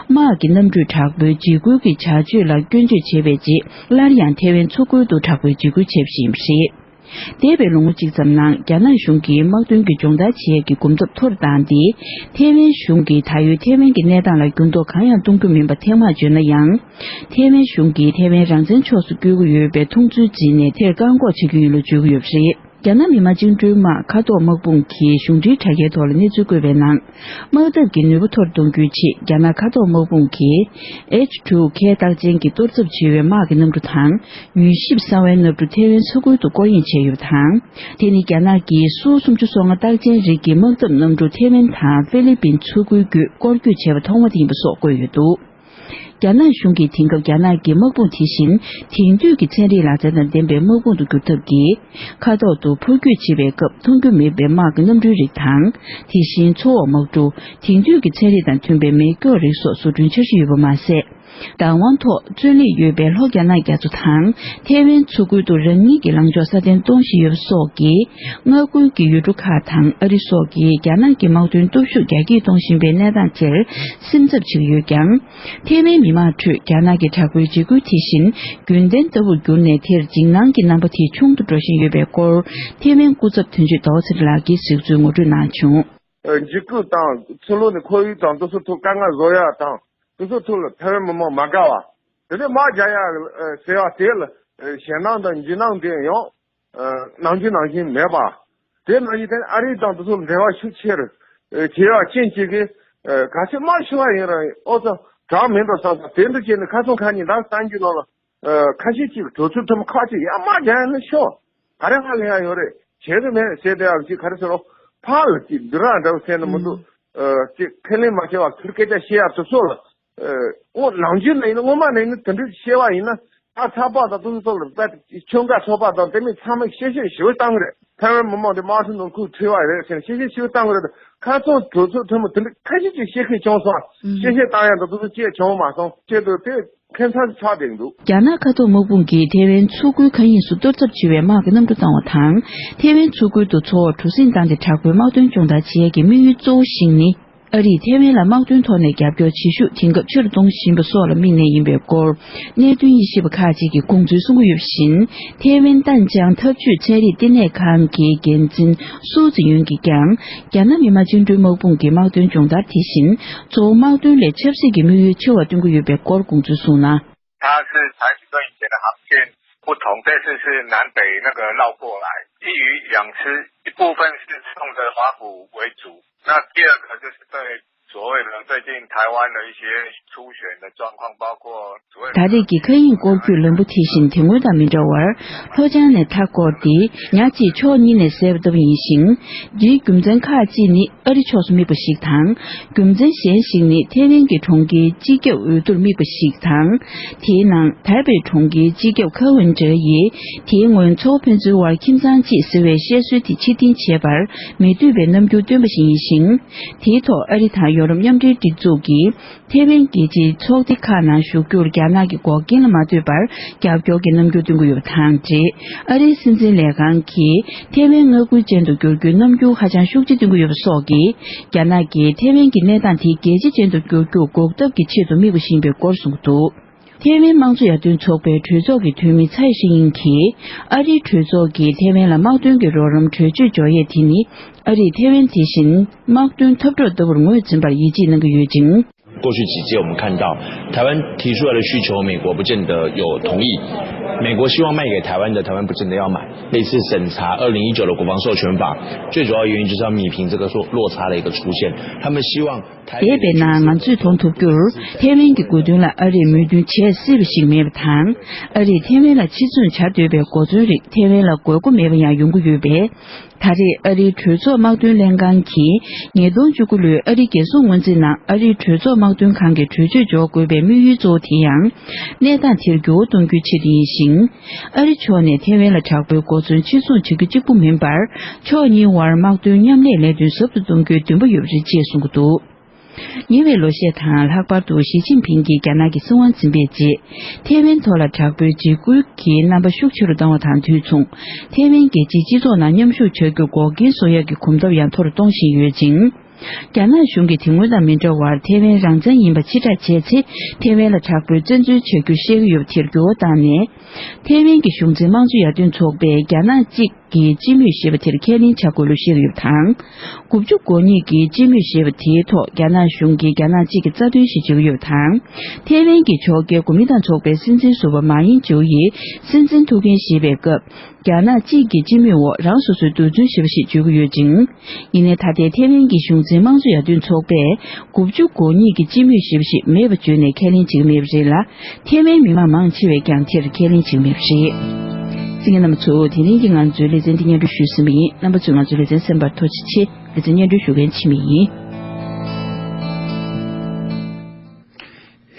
དམག་གི་གནམ་གྲུས་དྲག་པོའི་འཇིགས་སྐུལ་གྱི་བྱ་སྤྱོད་ལ་སྐྱོན་བརྗོད་བྱས་པའི་རྗེས། སླར་ཡང་ཐའེ་ཝན་མཚོ་ཁུལ་དུ་དྲག་པོའི་འཇིགས་སྐུལ་བྱས་པ་ཞིག་ཡིན་པ་རེད། འདས་པའི་ལོ་ངོ་གཅིག་ཙམ་ནང་རྒྱ་ནག་གཞུང་གིས་དམག་དོན་གྱི་སྦྱོང་བརྡར་བྱེད་ཡས་ཀྱི་གོམ་སྟབས་མཐོ་རུ་བཏང་སྟེ། ཐེ་ཝན་གཞུང་གིས་ད་ཡོད་ཐེ་ཝན་གྱི་གནས་སྟངས་ལ་འགྱུར་ལྡོག་གང་ཡང་གཏོང་རྒྱུ་མིན་པ་ཐེངས་མང་བརྗོད་ན་ཡང་། ཐེ་ཝན་གཞུང་གིས་ཐེ་ཝན་རང་བཙན་ཕྱོགས་སུ་བསྐྱོད་ཀྱི་ཡོད་པའི་མཐོང་ཚུལ་བརྗོད་ནས་དེར་བཀག་འགོག་བྱེད་ཀྱི་ཡིན་ལུགས་བརྗོད་ཀྱི་ཡོད་པ་རེད། རྒྱ་ནག་མི་དམངས་བཅིངས་འགྲོལ་དམག་མཁའ་ཐོག་དམག་དཔུང་གི་གཞུང་འབྲེལ་དྲ་རྒྱའི་ཐོག་ལ་གནས་ཚུལ་བཀོད་པའི་ནང་། དམག་འཐབ་ཀྱི་ནུས་པ་མཐོ་རུ་གཏོང་རྒྱུའི་ཆེད་རྒྱ་ནག་མཁའ་ཐོག་དམག་དཔུང་གིས་H two K རྟགས་ཅན་གྱི་གཏོར་ཚབ་བྱེད་པའི་དམག་གི་གནམ་གྲུ་དང་། མྱུལ་ཞིབ་གསང་བའི་གནམ་གྲུ་ཐེ་ཝན་མཚོ་ཁུལ་དུ་སྐོར་གཡེང་བྱས་ཡོད་པ་དང་། དེ་ནི་རྒྱ་ནག་གིས་སུ་སུམ་ཅུ་སོ་ལྔ་རྟགས་ཅན་རིགས་ཀྱི་དམག་འཐབ་གནམ་གྲུ་ཐེ་ཝན་དང་ཧྥི་ལི་པིན་མཚོ་ཁུལ་བརྒྱུད་སྐོར་སྐྱོད་བྱས་པ་ཐོག་མ་དེ་ཡིན་པ་སོགས་བཀོད་ཡོད་འདུག་རྒྱ་ནག་གཞུང་གིས་དེང་སྐབས་རྒྱ་ནག་གི་དམག་དཔུང་དེ་བཞིན་དེང་དུས་ཀྱི་ཚན་རིག་ལག་རྩལ་དང་ལྡན་པའི་དམག་དཔུང་དུ་འགྱུར་ཐབས་ཀྱིས། མཁའ་ཐོག་ཏུ་འཕུར་སྐྱོད་བྱེད་པའི་སྐབས་མཐོང་རྒྱུ་མེད་པའི་དམག་གི་གནམ་གྲུའི་རིགས་དང་། དེ་བཞིན་མཚོ་འོག་དམག་གྲུ། དེང་དུས་ཀྱི་ཚན་རིག་དང་མཐུན་པའི་མེ་སྒྱོགས་རིགས་སོགས་བཟོ་སྐྲུན་འཆར་གཞི་ཡོད་པ་མ་ཟད། བདག་དབང་ཐོག་བཙོན་ལས་ཡོད་པའི་ལྷོ་རྒྱ་ནག་རྒྱ་མཚོ་དང་། ཐེ་ཝན་མཚོ་ཁུལ་དུ་རང་ཉིད་ཀྱི་ལངས་ཕྱོགས་སྲ་བརྟན་གཏོང་བཞིན་ཡོད་པ་སོགས་ཀྱིས། མངའ་ཁུལ་གྱི་ཡུལ་གྲུ་ཁག་དང་ཨ་རི་སོགས་ཀྱིས་རྒྱ་ནག་གི་དམག་དོན་སྟོབས་ཤུགས་རྒྱ་སྐྱེད་གཏོང་བཞིན་པའི་གནས་སྟངས་དེར་སེམས་འཚབ་བྱེད་ཀྱི་ཡོད་ཀྱང་། ཐེ་ཝན་མི་མང་ཁྲོད་རྒྱ་ནག་གི་དྲག་པོའི་འཇིགས་སྐུལ་དེ་བཞིན་རྒྱུན་ལྡན་ལྟ་བུར་གྱུར་ནས། དེར་འཇིགས་སྣང་གི་རྣམ་པ་དེ་ཆུང་དུ་འགྲོ་བཞིན་ཡོད་པའི་སྐོར། ཐེ་ཝན་སྐུ་ཚབ་དོན་གཅོད་ཟླ་བ་ཚེ་རིང་ལགས་ཀྱིས་གཟིགས་ཚུལ་ངོ་སྤྲོད་གནང་བྱུང་། འཇིགས་སྐུལ་དང་ཕྱི་ལོགས་ནས་ཁོར་ཡུག་དང་དེ་ཚོ་ཐོག་དཀའ་ངལ་བཟོ་ཡ་དང་། དེ་ཚོ་ཐོག་ལ་ཐེ་ཝན་མི་མང་མ་དགའ་བ། དེ་ནས་དམག་རྒྱག་ཡ་ཟེར་བ་དེ་ལ་ཞེད་སྣང་དང་འཇིགས་སྣང་དེ་ཡང་ནམ་རྒྱུན་ནང་བཞིན་མེད་པ། དེ་ནང་བཞིན་དེ་ཨ་རི་དང་དེ་ཚོ་འབྲེལ་བ་ཤུགས་ཆེ་རུ་བྱེད་ཡ་རྐྱེན་གཅིག་གིས། གལ་སྲིད་དམག་ཤི་བ་ཡིན་རུང་ཨོ་ཙམ་དྲག་མིན་འགྲོ་བསམ་བསམ་དེ་འདྲ་བྱས་ནས་ཁ་སང་ཁ་ཉིན་ཟླ་བ་གསར་འགྱུར་ནང་ལ། ཨ། ཁ་ཤས་ཅིག་གྲོས་ཚོགས་འཐུས་མི་ཁག་ཅིག་ཡར་དམག་རྒྱག་ཡ་ནི་ཤོག་ག་རེ་ཧ་ལས་ཡ་ཡོད་རེད། བྱེད་གི་མེད་ཟེར་བསྡད་ཡ་ཅིག་ག་རེ་ཟེར་རོ། ཕར་ལ་ཅིག་འདི་རང་འདྲ་བོ་ཟེར་ནི་མི་འདུག་ཨ། ཅིག་ཁས་ལེན་མ་བྱས་པ་ཁུར་སྐད་ཆ་བཤད་ཡ་དེ་ཚོ་ལ། ཨ། འོ་ནམ་རྒྱུན་ནས་ཡིན་ན་སྔོན་མ་ནས་ཡིན་ན་དེ་འདྲ་བཤད་པ་ཡིན་ན་ད་ཚགས་པར་དང་དེ་ཚོ་ལ་དཔེ་ཁྱོད་འགའ་ཚོགས་པ་དང་དེ་མིན་ཚང་མས་གཤེ་གཤེ་ཞེ་པོ་བཏང་གི་རེད། ཐེ་ཝན་མི་མང་དེ་དམག་ཁྲིམས་ནང་ཁུག་ཁྲིད་པ་རེད་ཟེར་ནས་གཤེ་གཤེ་ཞེ་པོ་བཏང་གི་རེད། ཁ་སང་གྲོས་ཚོགས་འཐུས་མི་དེ་འདྲ་ཁ་ཤས་ཅིག་གཤེ་ཁུལ་བྱུང་སོང་། གཤེ་གཤེ་བཏང་ཡ་དང་དེ་ཚོ་ཅིག་བྱུང་མ་སོང་། ཆེད་དུ་དེ་ཁྱད་མཚར་ཆགས་བསྡད་འདུག་རྒྱ་ནག་མཁའ་ཐོག་དམག་དཔུང་གིས་ཐེ་ཝན་མཚོ་ཁུལ་མཁའ་དབྱིངས་སུ་གཏོར་ཚབ་བྱེད་པའི་དམག་གི་གནམ་གྲུ་བཏང་བ་དང་། ཐེ་ཝན་མཚོ་ཁུལ་དུ་མཚོ་འོག་གྲུ་གཟིངས་བཏང་སྟེ་དྲག་པོའི་དམག་དོན་སྦྱོང་བརྡར་བྱེད་ཡས་ཀྱི་དམིགས་ཡུལ་གཙོ་བོ་ཞིག་ནི། ཨ་རིས་ཐེ་ཝན་ལ་དམག་དོན་ཐོག་ནས་རྒྱབ་སྐྱོར་བྱེད་ཤུགས་དེང་སྐབས་ཆེ་རུ་གཏོང་བཞིན་པ་སོགས་ལ་དམིགས་ནས་ཡིན་པའི་སྐོར། གནད་དོན་དབྱེ་ཞིབ་པ་ཁག་ཅིག་གིས་དགོངས་ཚུལ་གསུང་གི་ཡོད་པ་བཞིན། ཐེ་ཝན་ཏན་ཅང་འཐབ་ཇུས་ཚན་རིག་བསྟི་གནས་ཁང་གི་འགན་འཛིན་སུའུ་ཙི་ཡོན་གྱིས་ཀྱང་། རྒྱ་ནག་མི་དམངས་བཅིངས་འགྲོལ་དམག་དཔུང་གི་དམག་དོན་སྦྱོང་བརྡར་དེ་བཞིན། གཙོ་བོ་དམག་དོན་ལས་ཆབ་སྲིད་ཀྱི་དམིགས་ཡུལ་ཆེ་བ་སྟོན་གྱི་ཡོད་པའི་སྐོར་དགོངས་ཚུལ་གསུངས་ན། 它是台积电以前的航线不同，这次是南北那个绕过来，一鱼两吃，一部分是冲着华府为主，那第二个就是对所谓的最近台湾的一些初选的状况，包括所谓的 ད་རེས་ཀྱི་མཁའ་དབྱིངས་སྐོར་སྐྱོད་ལམ་བུ་དེ་བཞིན་དེ་སྔོན་དང་མི་འདྲ་བར། ལྷོ་བྱང་ནས་མཐའ་བསྐོར་ཏེ་ཉ་གཅིག་ཕྱོགས་གཉིས་ནས་བཟས་པ་ལྟ་བུ་ཡིན་ཞིང་། འདིའི་རྒྱུ་མཚན་ཁག་ཅིག་ནི་ཨ་རི་ཕྱོགས་སུ་དམིགས་པ་ཞིག་དང་། རྒྱུ་མཚན་གཞན་ཞིག་ནི་ཐེ་ཝན་གྱི་གྲོང་ཁྱེར་སྤྱི་ཁྱབ་འོས་བསྡུར་དམིགས་པ་ཞིག་དང་། དེའི་ནང་ཐའེ་པེ་གྲོང་ཁྱེར་སྤྱི་ཁྱབ་ཁ་ཝུན་ཀྲེ་ཡིས། དེའི་སྔོན་མཚོ་ཕན་ཚུན་དབར་ཁྱིམ་ཚང་གཅིག་ཟེར་བའི་བཤད་སྲོལ་དེ་ཕྱིར་འཐེན་བྱས་པར་མི་འདོད་པའི་རྣམ་འགྱུར་སྟོན་པ་ཞིག་ཡིན་ཞིང་། དེའི་ཐོག་ཨ་རི་དང་ཡོ་རོབ་མཉམ་འབྲེལ་སྒྲིག་འཛུགས་ཀྱིས། ཐེ་ཝན་རྒྱལ་སྤྱིའི་ཚོགས་སྡེ་ཁག་ནང་ཞུགས་རྒྱུར་རྒྱ་ནག་གི་འགོག་རྐྱེན་ལ་མ་ལྟོས་པར་རྒྱབ་སྐྱོར་གྱི་རྣམ་འགྱུར་སྟོན་གྱི་ཡོད་པ་དང་འབྲེལ། ཨ་རིའི་སྲིད་འཛིན་ལས་ཁང་གིས་ཐེ་ཝན་མངའ་ཁུལ་ཅན་དུ་བསྒྱུར་རྒྱུའི་རྣམ་འགྱུར་ཧ་ཅང་ཤུགས་ཆེ་སྟོན་གྱི་ཡོད་པ་སོགས་ཀྱིས། རྒྱ་ནག་གིས་ཐེ་ཝན་གྱི་གནས་སྟངས་དེ་རྒྱལ་སྤྱི་ཅན་དུ་བསྒྱུར་རྒྱུ་འགོག་ཐབས་ཀྱི་ཆེད་དུ་དམིགས་པ་ཞིག་ཡིན་པའི་སྐོར་གསུངས་འདུག་ཐེ་ཝན་དམངས་གཙོ་ཡར་ཐོན་ཚོགས་པའི་གྲོས་ཚོགས་ཀྱི་འཐུས་མི་ཚའེ་ཧྲི་ཡིན་གྱིས། ཨ་རིའི་གྲོས་ཚོགས་ཀྱིས་ཐེ་ཝན་ལ་དམག་དོན་གྱི་རོགས་རམ་གྲོས་ཆོད་འཇོག་ཡས་དེ་ནི། ཨ་རིས་ཐེ་ཝན་དེ་བཞིན་དམག་དོན་འཐབ་གྲོགས་ལྟ་བུར་ངོས་འཛིན་པར་ཡིད་ཆེས་གནང་གི་ཡོད་ཅིང་། 过去几届我们看到，台湾提出来的需求，美国不见得有同意。美国希望卖给台湾的，台湾不见得要买。这次审查二零一九的国防授权法，最主要原因就是要弥平这个落落差的一个出现。他们希望台美的军事 འདས་པའི་ནང་ང་ཚོས་མཐོང་ཐུབ་རྒྱུར། ཐེ་ཝན་གྱི་དགོས་འདུན་ལ་ཨ་རིས་མོས་མཐུན་བྱེད་སྲིད་པ་ཞིག་མེད་པ་དང་། ཨ་རིས་ཐེ་ཝན་ལ་ཕྱིར་ཚོང་བྱ་འདོད་པའི་གོ་མཚོན་རིགས་ཐེ་ཝན་ལ་དགོས་མཁོ་མེད་པ་ཡང་ཡོང་གི་ཡོད་པས། ད་རེས་ཨ་རིའི་གྲོས་ཚོགས་དམག་དོན་ལྷན་ཁང་གིས་ཉིས་སྟོང་བཅུ་དགུ་ལོའི་ཨ་རིའི་རྒྱལ་སྲུང་སྔོན་རྩིས་ནང་ཨ་རིའི་གྲོས་ཚོགས་དམག་དོན་ཁང་གིས་གྲོས་ཆོད་འཇོག་དགོས་པའི་དམིགས་ཡུལ་གཙོ་བོ་དེ་ཡང་། གནས་སྟངས་དེར་འགྱུར་བ་གཏོང་རྒྱུའི་ཆེད་དུ་ཡིན་ཞིང་། ཨ་རི་ཕྱོགས་ནས་ཐེ་ཝན་ལ་དྲག་པོའི་གོ་མཚོན་ཕྱིར་ཚོང་བྱེད་རྒྱུ་གཅིག་པུ་མིན་པར། ཕྱོགས་གཉིས་དབར་དམག་དོན་མཉམ་ལས་ལས་དོན་ཟབ་ཏུ་གཏོང་རྒྱུའི་འདུན་པ་ཡོད་པ་རེད་ཅེས་གསུངས་ཀྱི་འདུག་ཉེ་བའི་ལོ་ཤས་དང་ལྷག་པར་དུ་ཞི་ཅིན་ཕིང་གིས་རྒྱ་ནག་གི་སྲིད་དབང་འཛིན་པའི་རྗེས། ཐེ་ཝན་ཐོག་ལ་དྲག་པོའི་འཇིགས་སྐུལ་གྱི་རྣམ་པ་ཤུགས་ཆེ་རུ་བཏང་བ་དང་དུས་མཚུངས། ཐེ་ཝན་རྒྱལ་སྤྱིའི་སྤྱི་ཚོགས་ནང་མཉམ་ཞུགས་བྱ་རྒྱུར་འགོག་རྐྱེན་བཟོ་ཡག་གི་གོམ་སྟབས་ཡང་མཐོ་རུ་གཏོང་བཞིན་ཡོད་ཅིང་། རྒྱ་ནག་གཞུང་གིས་དེ་སྔོན་དང་མི་འདྲ་བར་ཐེ་ཝན་རང་བཙན་ཡིན་པ་ཕྱིར་བསྒྲགས་བྱས་ཚེ། ཐེ་ཝན་ལ་དྲག་པོའི་བཙན་འཛུལ་བྱ་རྒྱུ་བཤད་ཀྱི་ཡོད་པ་དེར་འགྱུར་བ་བཏང་ནས། ཐེ་ཝན་གྱི་གཞུང་འཛིན་དམངས་གཙོ་ཡར་ཐོན་ཚོགས་པས་རྒྱ་ནག་གཅིག་གི་སྤྱི་མོས་ཞེས་པ་དེར་ཁས་ལེན་བྱ་དགོས་ལུགས་བཤད་ཀྱི་ཡོད་པ་དང་། དགུ་བཅུ་གོ་གཉིས་ཀྱི་སྤྱི་མོས་ཞེས་པ་དེའི་ཐོག་རྒྱ་ནག་གཞུང་གིས་རྒྱ་ནག་གཅིག་གི་རྩ་དོན་ཞེས་བརྗོད་ཀྱི་ཡོད་པ་དང་། ཐེ་ཝན་གྱི་ཕྱོགས་འགལ་གོ་མིན་ཏང་ཚོགས་པའི་སྲིད་འཛིན་ཟུར་པ་མཱ་ཡིན་ཇོ་ཡིས་སྲིད་འཛིན་ཐུགས་འགན་བཞེས་པའི་སྐབས། རྒྱ་ནག་གཅིག་གི་སྤྱི་མོས་འོག་རང་སོ་སོའི་འདོད་འཛིན་ཞེས་པ་ཞིག་བརྗོད་ཀྱི་ཡོད་ཅིང་། ཡིན་ནའི་ད་ལྟའི་ཐེ་ཝན་གྱི་གཞུང་འཛིན་དམངས་གཙོ་ཡར་ཐོན་ཚོགས་པས་དགུ་བཅུ་གོ་གཉིས་ཀྱི་སྤྱི་མོས་ཞེས་པ་ཞིག་མེད་པ་བརྗོད་ནས་ཁས་ལེན་བྱེད་ཀྱི་མེད་པ་རེད་ལ། ཐེ་ཝན་མི་མང་མང་ཆེ་བས་ཀྱང་དེར་ཁས་ལེན་བྱེད་ཀྱི་མེད་པ་རེད། གསན་མཁན་རྣམ་པ་ཚོ། དེ་རིང་གི་ང་ཚོའི་ལེ་ཚན་འདི་སྙན་སྒྲོན་ཞུས་ཟིན་པ་ཡིན། རྣམ་པ་ཚོས་ང་ཚོའི་ལེ་ཚན་གསན་པར་ཐུགས་རྗེ་ཆེ། ལེ་ཚན་སྙན་སྒྲོན་ཞུ་མཁན་འཆི་མེད་ཡིན།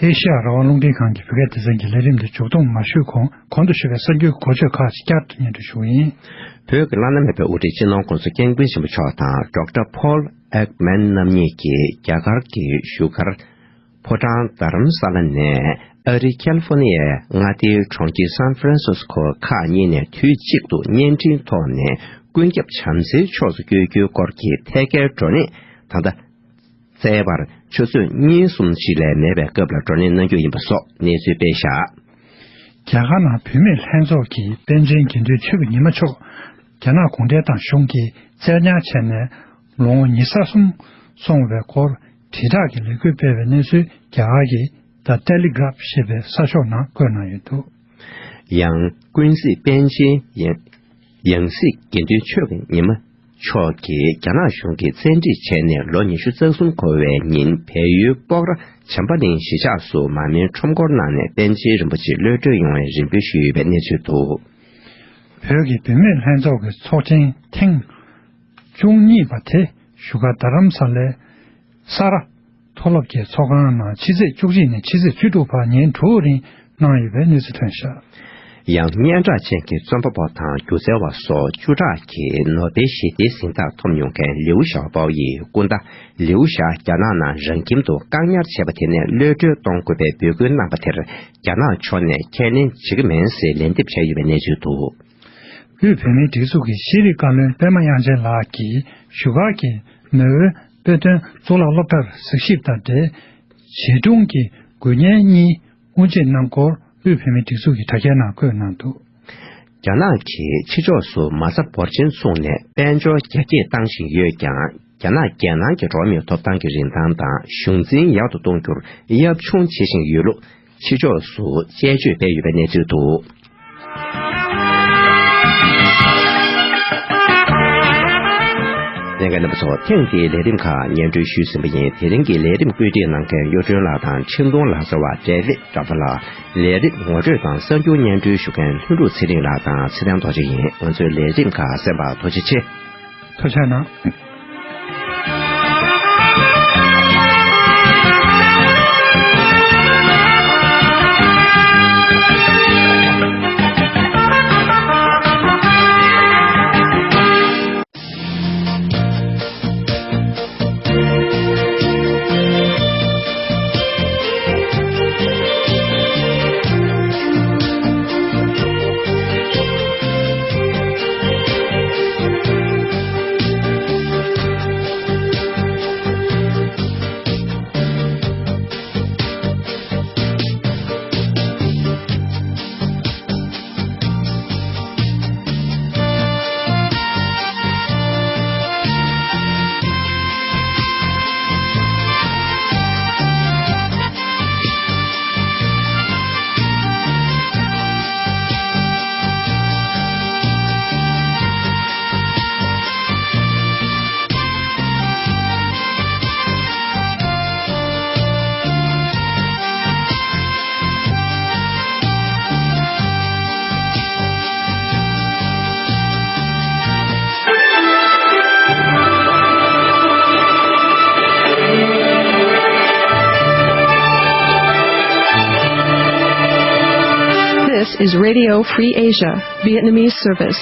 ཨེ་ཤ་ཡ་རང་དབང་རླུང་འཕྲིན་ཁང་གི་བོད་སྐད་སྡེ་ཚན་གྱི་ལས་རིམ་འདི་མཇུག་བསྡོམས་མ་ཞུས་གོང་། གོང་དུ་ཞུས་པའི་གསར་འགྱུར་གོ་ཆོད་ཁག་ཅིག་བསྐྱར་དུ་སྙན་སྒྲོན་ཞུ་གི་ཡིན། བོད་ཀྱི་བླ་ན་མེད་པའི་དབུ་ཁྲིད་སྤྱི་ནོར་༧གོང་ས་༧སྐྱབས་མགོན་ཆེན་པོ་མཆོག་དང་ཌོག་ཊར་ཕོལ་ཨེག་མན་རྣམ་གཉིས་ཀྱིས་རྒྱ་གར་གྱི་བཞུགས་སྒར་ཕོ་བྲང་རྡ་རམ་ས་ལ་ནས་ཨ་རིའི་ཁ་ལི་ཧྥོ་ནི་ཡའི་མངའ་སྡེའི་གྲོང་ཁྱེར་སན་ཧྥ་རན་སིས་ཀོ་ཁག་གཉིས་ནས་དུས་གཅིག་ཏུ་བརྙན་འཕྲིན་ཐོག་ནས་ཀུན་ཁྱབ་བྱམས་བརྩེའི་ཕྱོགས་སུ་བསྐྱོད་རྒྱུའི་སྐོར་གྱི་ཐད་ཀའི་བགྲོ་གླེང་ད་ལྟ། བཙལ་བར་ཆུ་ཚོད་གཉིས་གསུམ་ཅིག་ལས་མེད་པའི་སྐབས་ལ་བགྲོ་གླེང་གནང་རྒྱུ་ཡིན་པ་སོགས་གནས་ཚུལ་སྤེལ་བཞག་རྒྱ་གར་ནང་བུད་མེད་ལྷན་ཚོགས་ཀྱི་པཎ་ཆེན་དགེ་འདུན་ཆོས་ཀྱི་ཉི་མ་མཆོག་རྒྱ་ནག་གུང་ཁྲན་ཏང་གཞུང་གིས་བཙན་ཉར་བྱས་ནས་ལོ་ངོ་ཉི་ཤུ་རྩ་གསུམ་སོང་བའི་སྐོར་དྲིལ་བསྒྲགས་ཀྱི་ལས་འགུལ་སྤེལ་བའི་གནས་ཚུལ་རྒྱ་གར་གྱི་The Telegraph ཞེས་པའི་གསར་ཤོག་ནང་བཀོད་གནང་ཡོད་འདུག་ཡང་ཀུན་གཟིགས་པཎ་ཆེན་ཡང་ཡང་སྲིད་དགེ་འདུན་ཆོས་ཀྱི་ཉི་མ་མཆོག་གིས་རྒྱ་ནག་གཞུང་གིས་བཙན་ཁྲིད་བྱས་ནས་ལོ་ཉི་ཤུ་རྩ་གསུམ་འཁོར་བའི་ཉིན། བལ་ཡུལ་སྤོག་ར་བྱམས་པ་གླིང་གཞིས་ཆགས་སུ་མར་མེའི་ཁྲོམ་སྐོར་གནང་ནས་པཎ་ཆེན་རིན་པོ་ཆེ་གློད་བཀྲོལ་ཡོང་བའི་རེ་འབོད་ཞུས་ཡོད་པའི་གནས་ཚུལ་འདུག་བོད་ཀྱི་བུད་མེད་ལྷན་ཚོགས་ཀྱི་ཚོགས་ཆེན་ཐེངས་བཅུ་གཉིས་པ་དེ་བཞུགས་སྒར་རྡ་རམ་ས་ལའི་ས་ར་མཐོ་སློབ་ཀྱི་ཚོགས་ཁང་ནང་ཕྱི་ཚེས་བཅུ་གཅིག་ནས་ཕྱི་ཚེས་བཅུ་དྲུག་བར་ཉིན་དྲུག་རིང་གནང་ཡོད་པའི་གནས་ཚུལ་ཐོན་བཞག་ཡང་སྙན་གྲགས་ཅན་གྱི་རྩོམ་པ་པོ་དང་སྒྱུ་རྩལ་བ་སོགས་བཅུ་ཕྲག་གིས་ནོ་བེལ་ཞི་བདེའི་གཟེངས་རྟགས་ཐོབ་མྱོང་མཁན་ལིའུ་ཞའོ་པའོ་ཡི་སྐུ་ཟླ་ལིའུ་ཞའོ་རྒྱ་ནག་ནང་རང་ཁྱིམ་དུ་བཀག་ཉར་བྱས་པ་དེ་ནས་གློད་བཀྲོལ་གཏོང་དགོས་པའི་འབོད་སྐུལ་གནང་པ་དེར་རྒྱ་ནག་ཕྱོགས་ནས་ཁས་ལེན་བྱེད་ཀྱི་མིན་ཟེར་ལན་འདེབས་བྱས་ཡོད་པའི་གནས་ཚུལ་འདུག་དབུས་བོད་མིའི་སྒྲིག་འཛུགས་ཀྱི་ཤེས་རིག་བཀའ་བློན་པད་མ་དབྱངས་ཅན་ལགས་ཀྱིས་བཞུགས་སྒར་གྱི་མེས་དབོན་དཔེ་སྟོན་གཙུག་ལག་སློབ་གྲྭར་གཟིགས་ཞིབ་དང་འབྲེལ། བྱིས་སྒྲུང་གི་འགུལ་བརྙན་གཉིས་དབུ་འབྱེད་གནང་སྐོར་དབུས་བོད་མིའི་སྒྲིག་འཛུགས་ཀྱི་དྲ་རྒྱའི་ནང་བཀོད་གནང་འདུག་རྒྱ་ནག་གིས་ཕྱི་ཕྱོགས་སུ་མ་རྩ་འབོར་ཆེན་བཙུགས་ནས་དཔལ་འབྱོར་རྒྱ་སྐྱེད་བཏང་བཞིན་ཡོད་ཀྱང་། རྒྱ་ནག་རྒྱལ་ནང་གི་འགྲོ་བ་མིའི་ཐོབ་ཐང་གི་རིན་ཐང་དང་གཞུང་འཛིན་ཡག་ཏུ་གཏོང་རྒྱུར་གཡབ་ཆུང་བྱེད་བཞིན་ཡོད་ལུགས། ཕྱི་ཕྱོགས་སུ་དཔྱད་བརྗོད་སྤེལ་ཡོད་པའི་གནས་ཚུལ་འདུག་ལྷན་རྒྱས་རྣམ་པ་ཚོ། ཐེངས་འདིའི་ལས་རིམ་ཁག་སྙན་སྒྲོན་ཞུས་ཟིན་པ་ཡིན། དེ་རིང་གི་ལས་རིམ་བཀོད་སྒྲིག་གནང་མཁན་གཡུ་སྒྲོན་ལགས་དང་འཕྲིན་གཏོང་ལག་རྩལ་བ་ཌེ་བིད་ཀྲ་ཕ་ལགས། ལས་རིམ་ངོ་སྤྲོད་དང་གསར་འགྱུར་སྙན་སྒྲོན་ཞུ་མཁན་ལྷུན་གྲུབ་ཚེ་རིང་ལགས་དང་ཚེ་བརྟན་རྡོ་རྗེ་ཡིན། ང་ཚོའི་ལས་རིམ་ཁག་གསན་པར་ཐུགས་རྗེ་ཆེ། ཐུགས་རྗེ་གནང་། This is Radio Free Asia, Vietnamese service.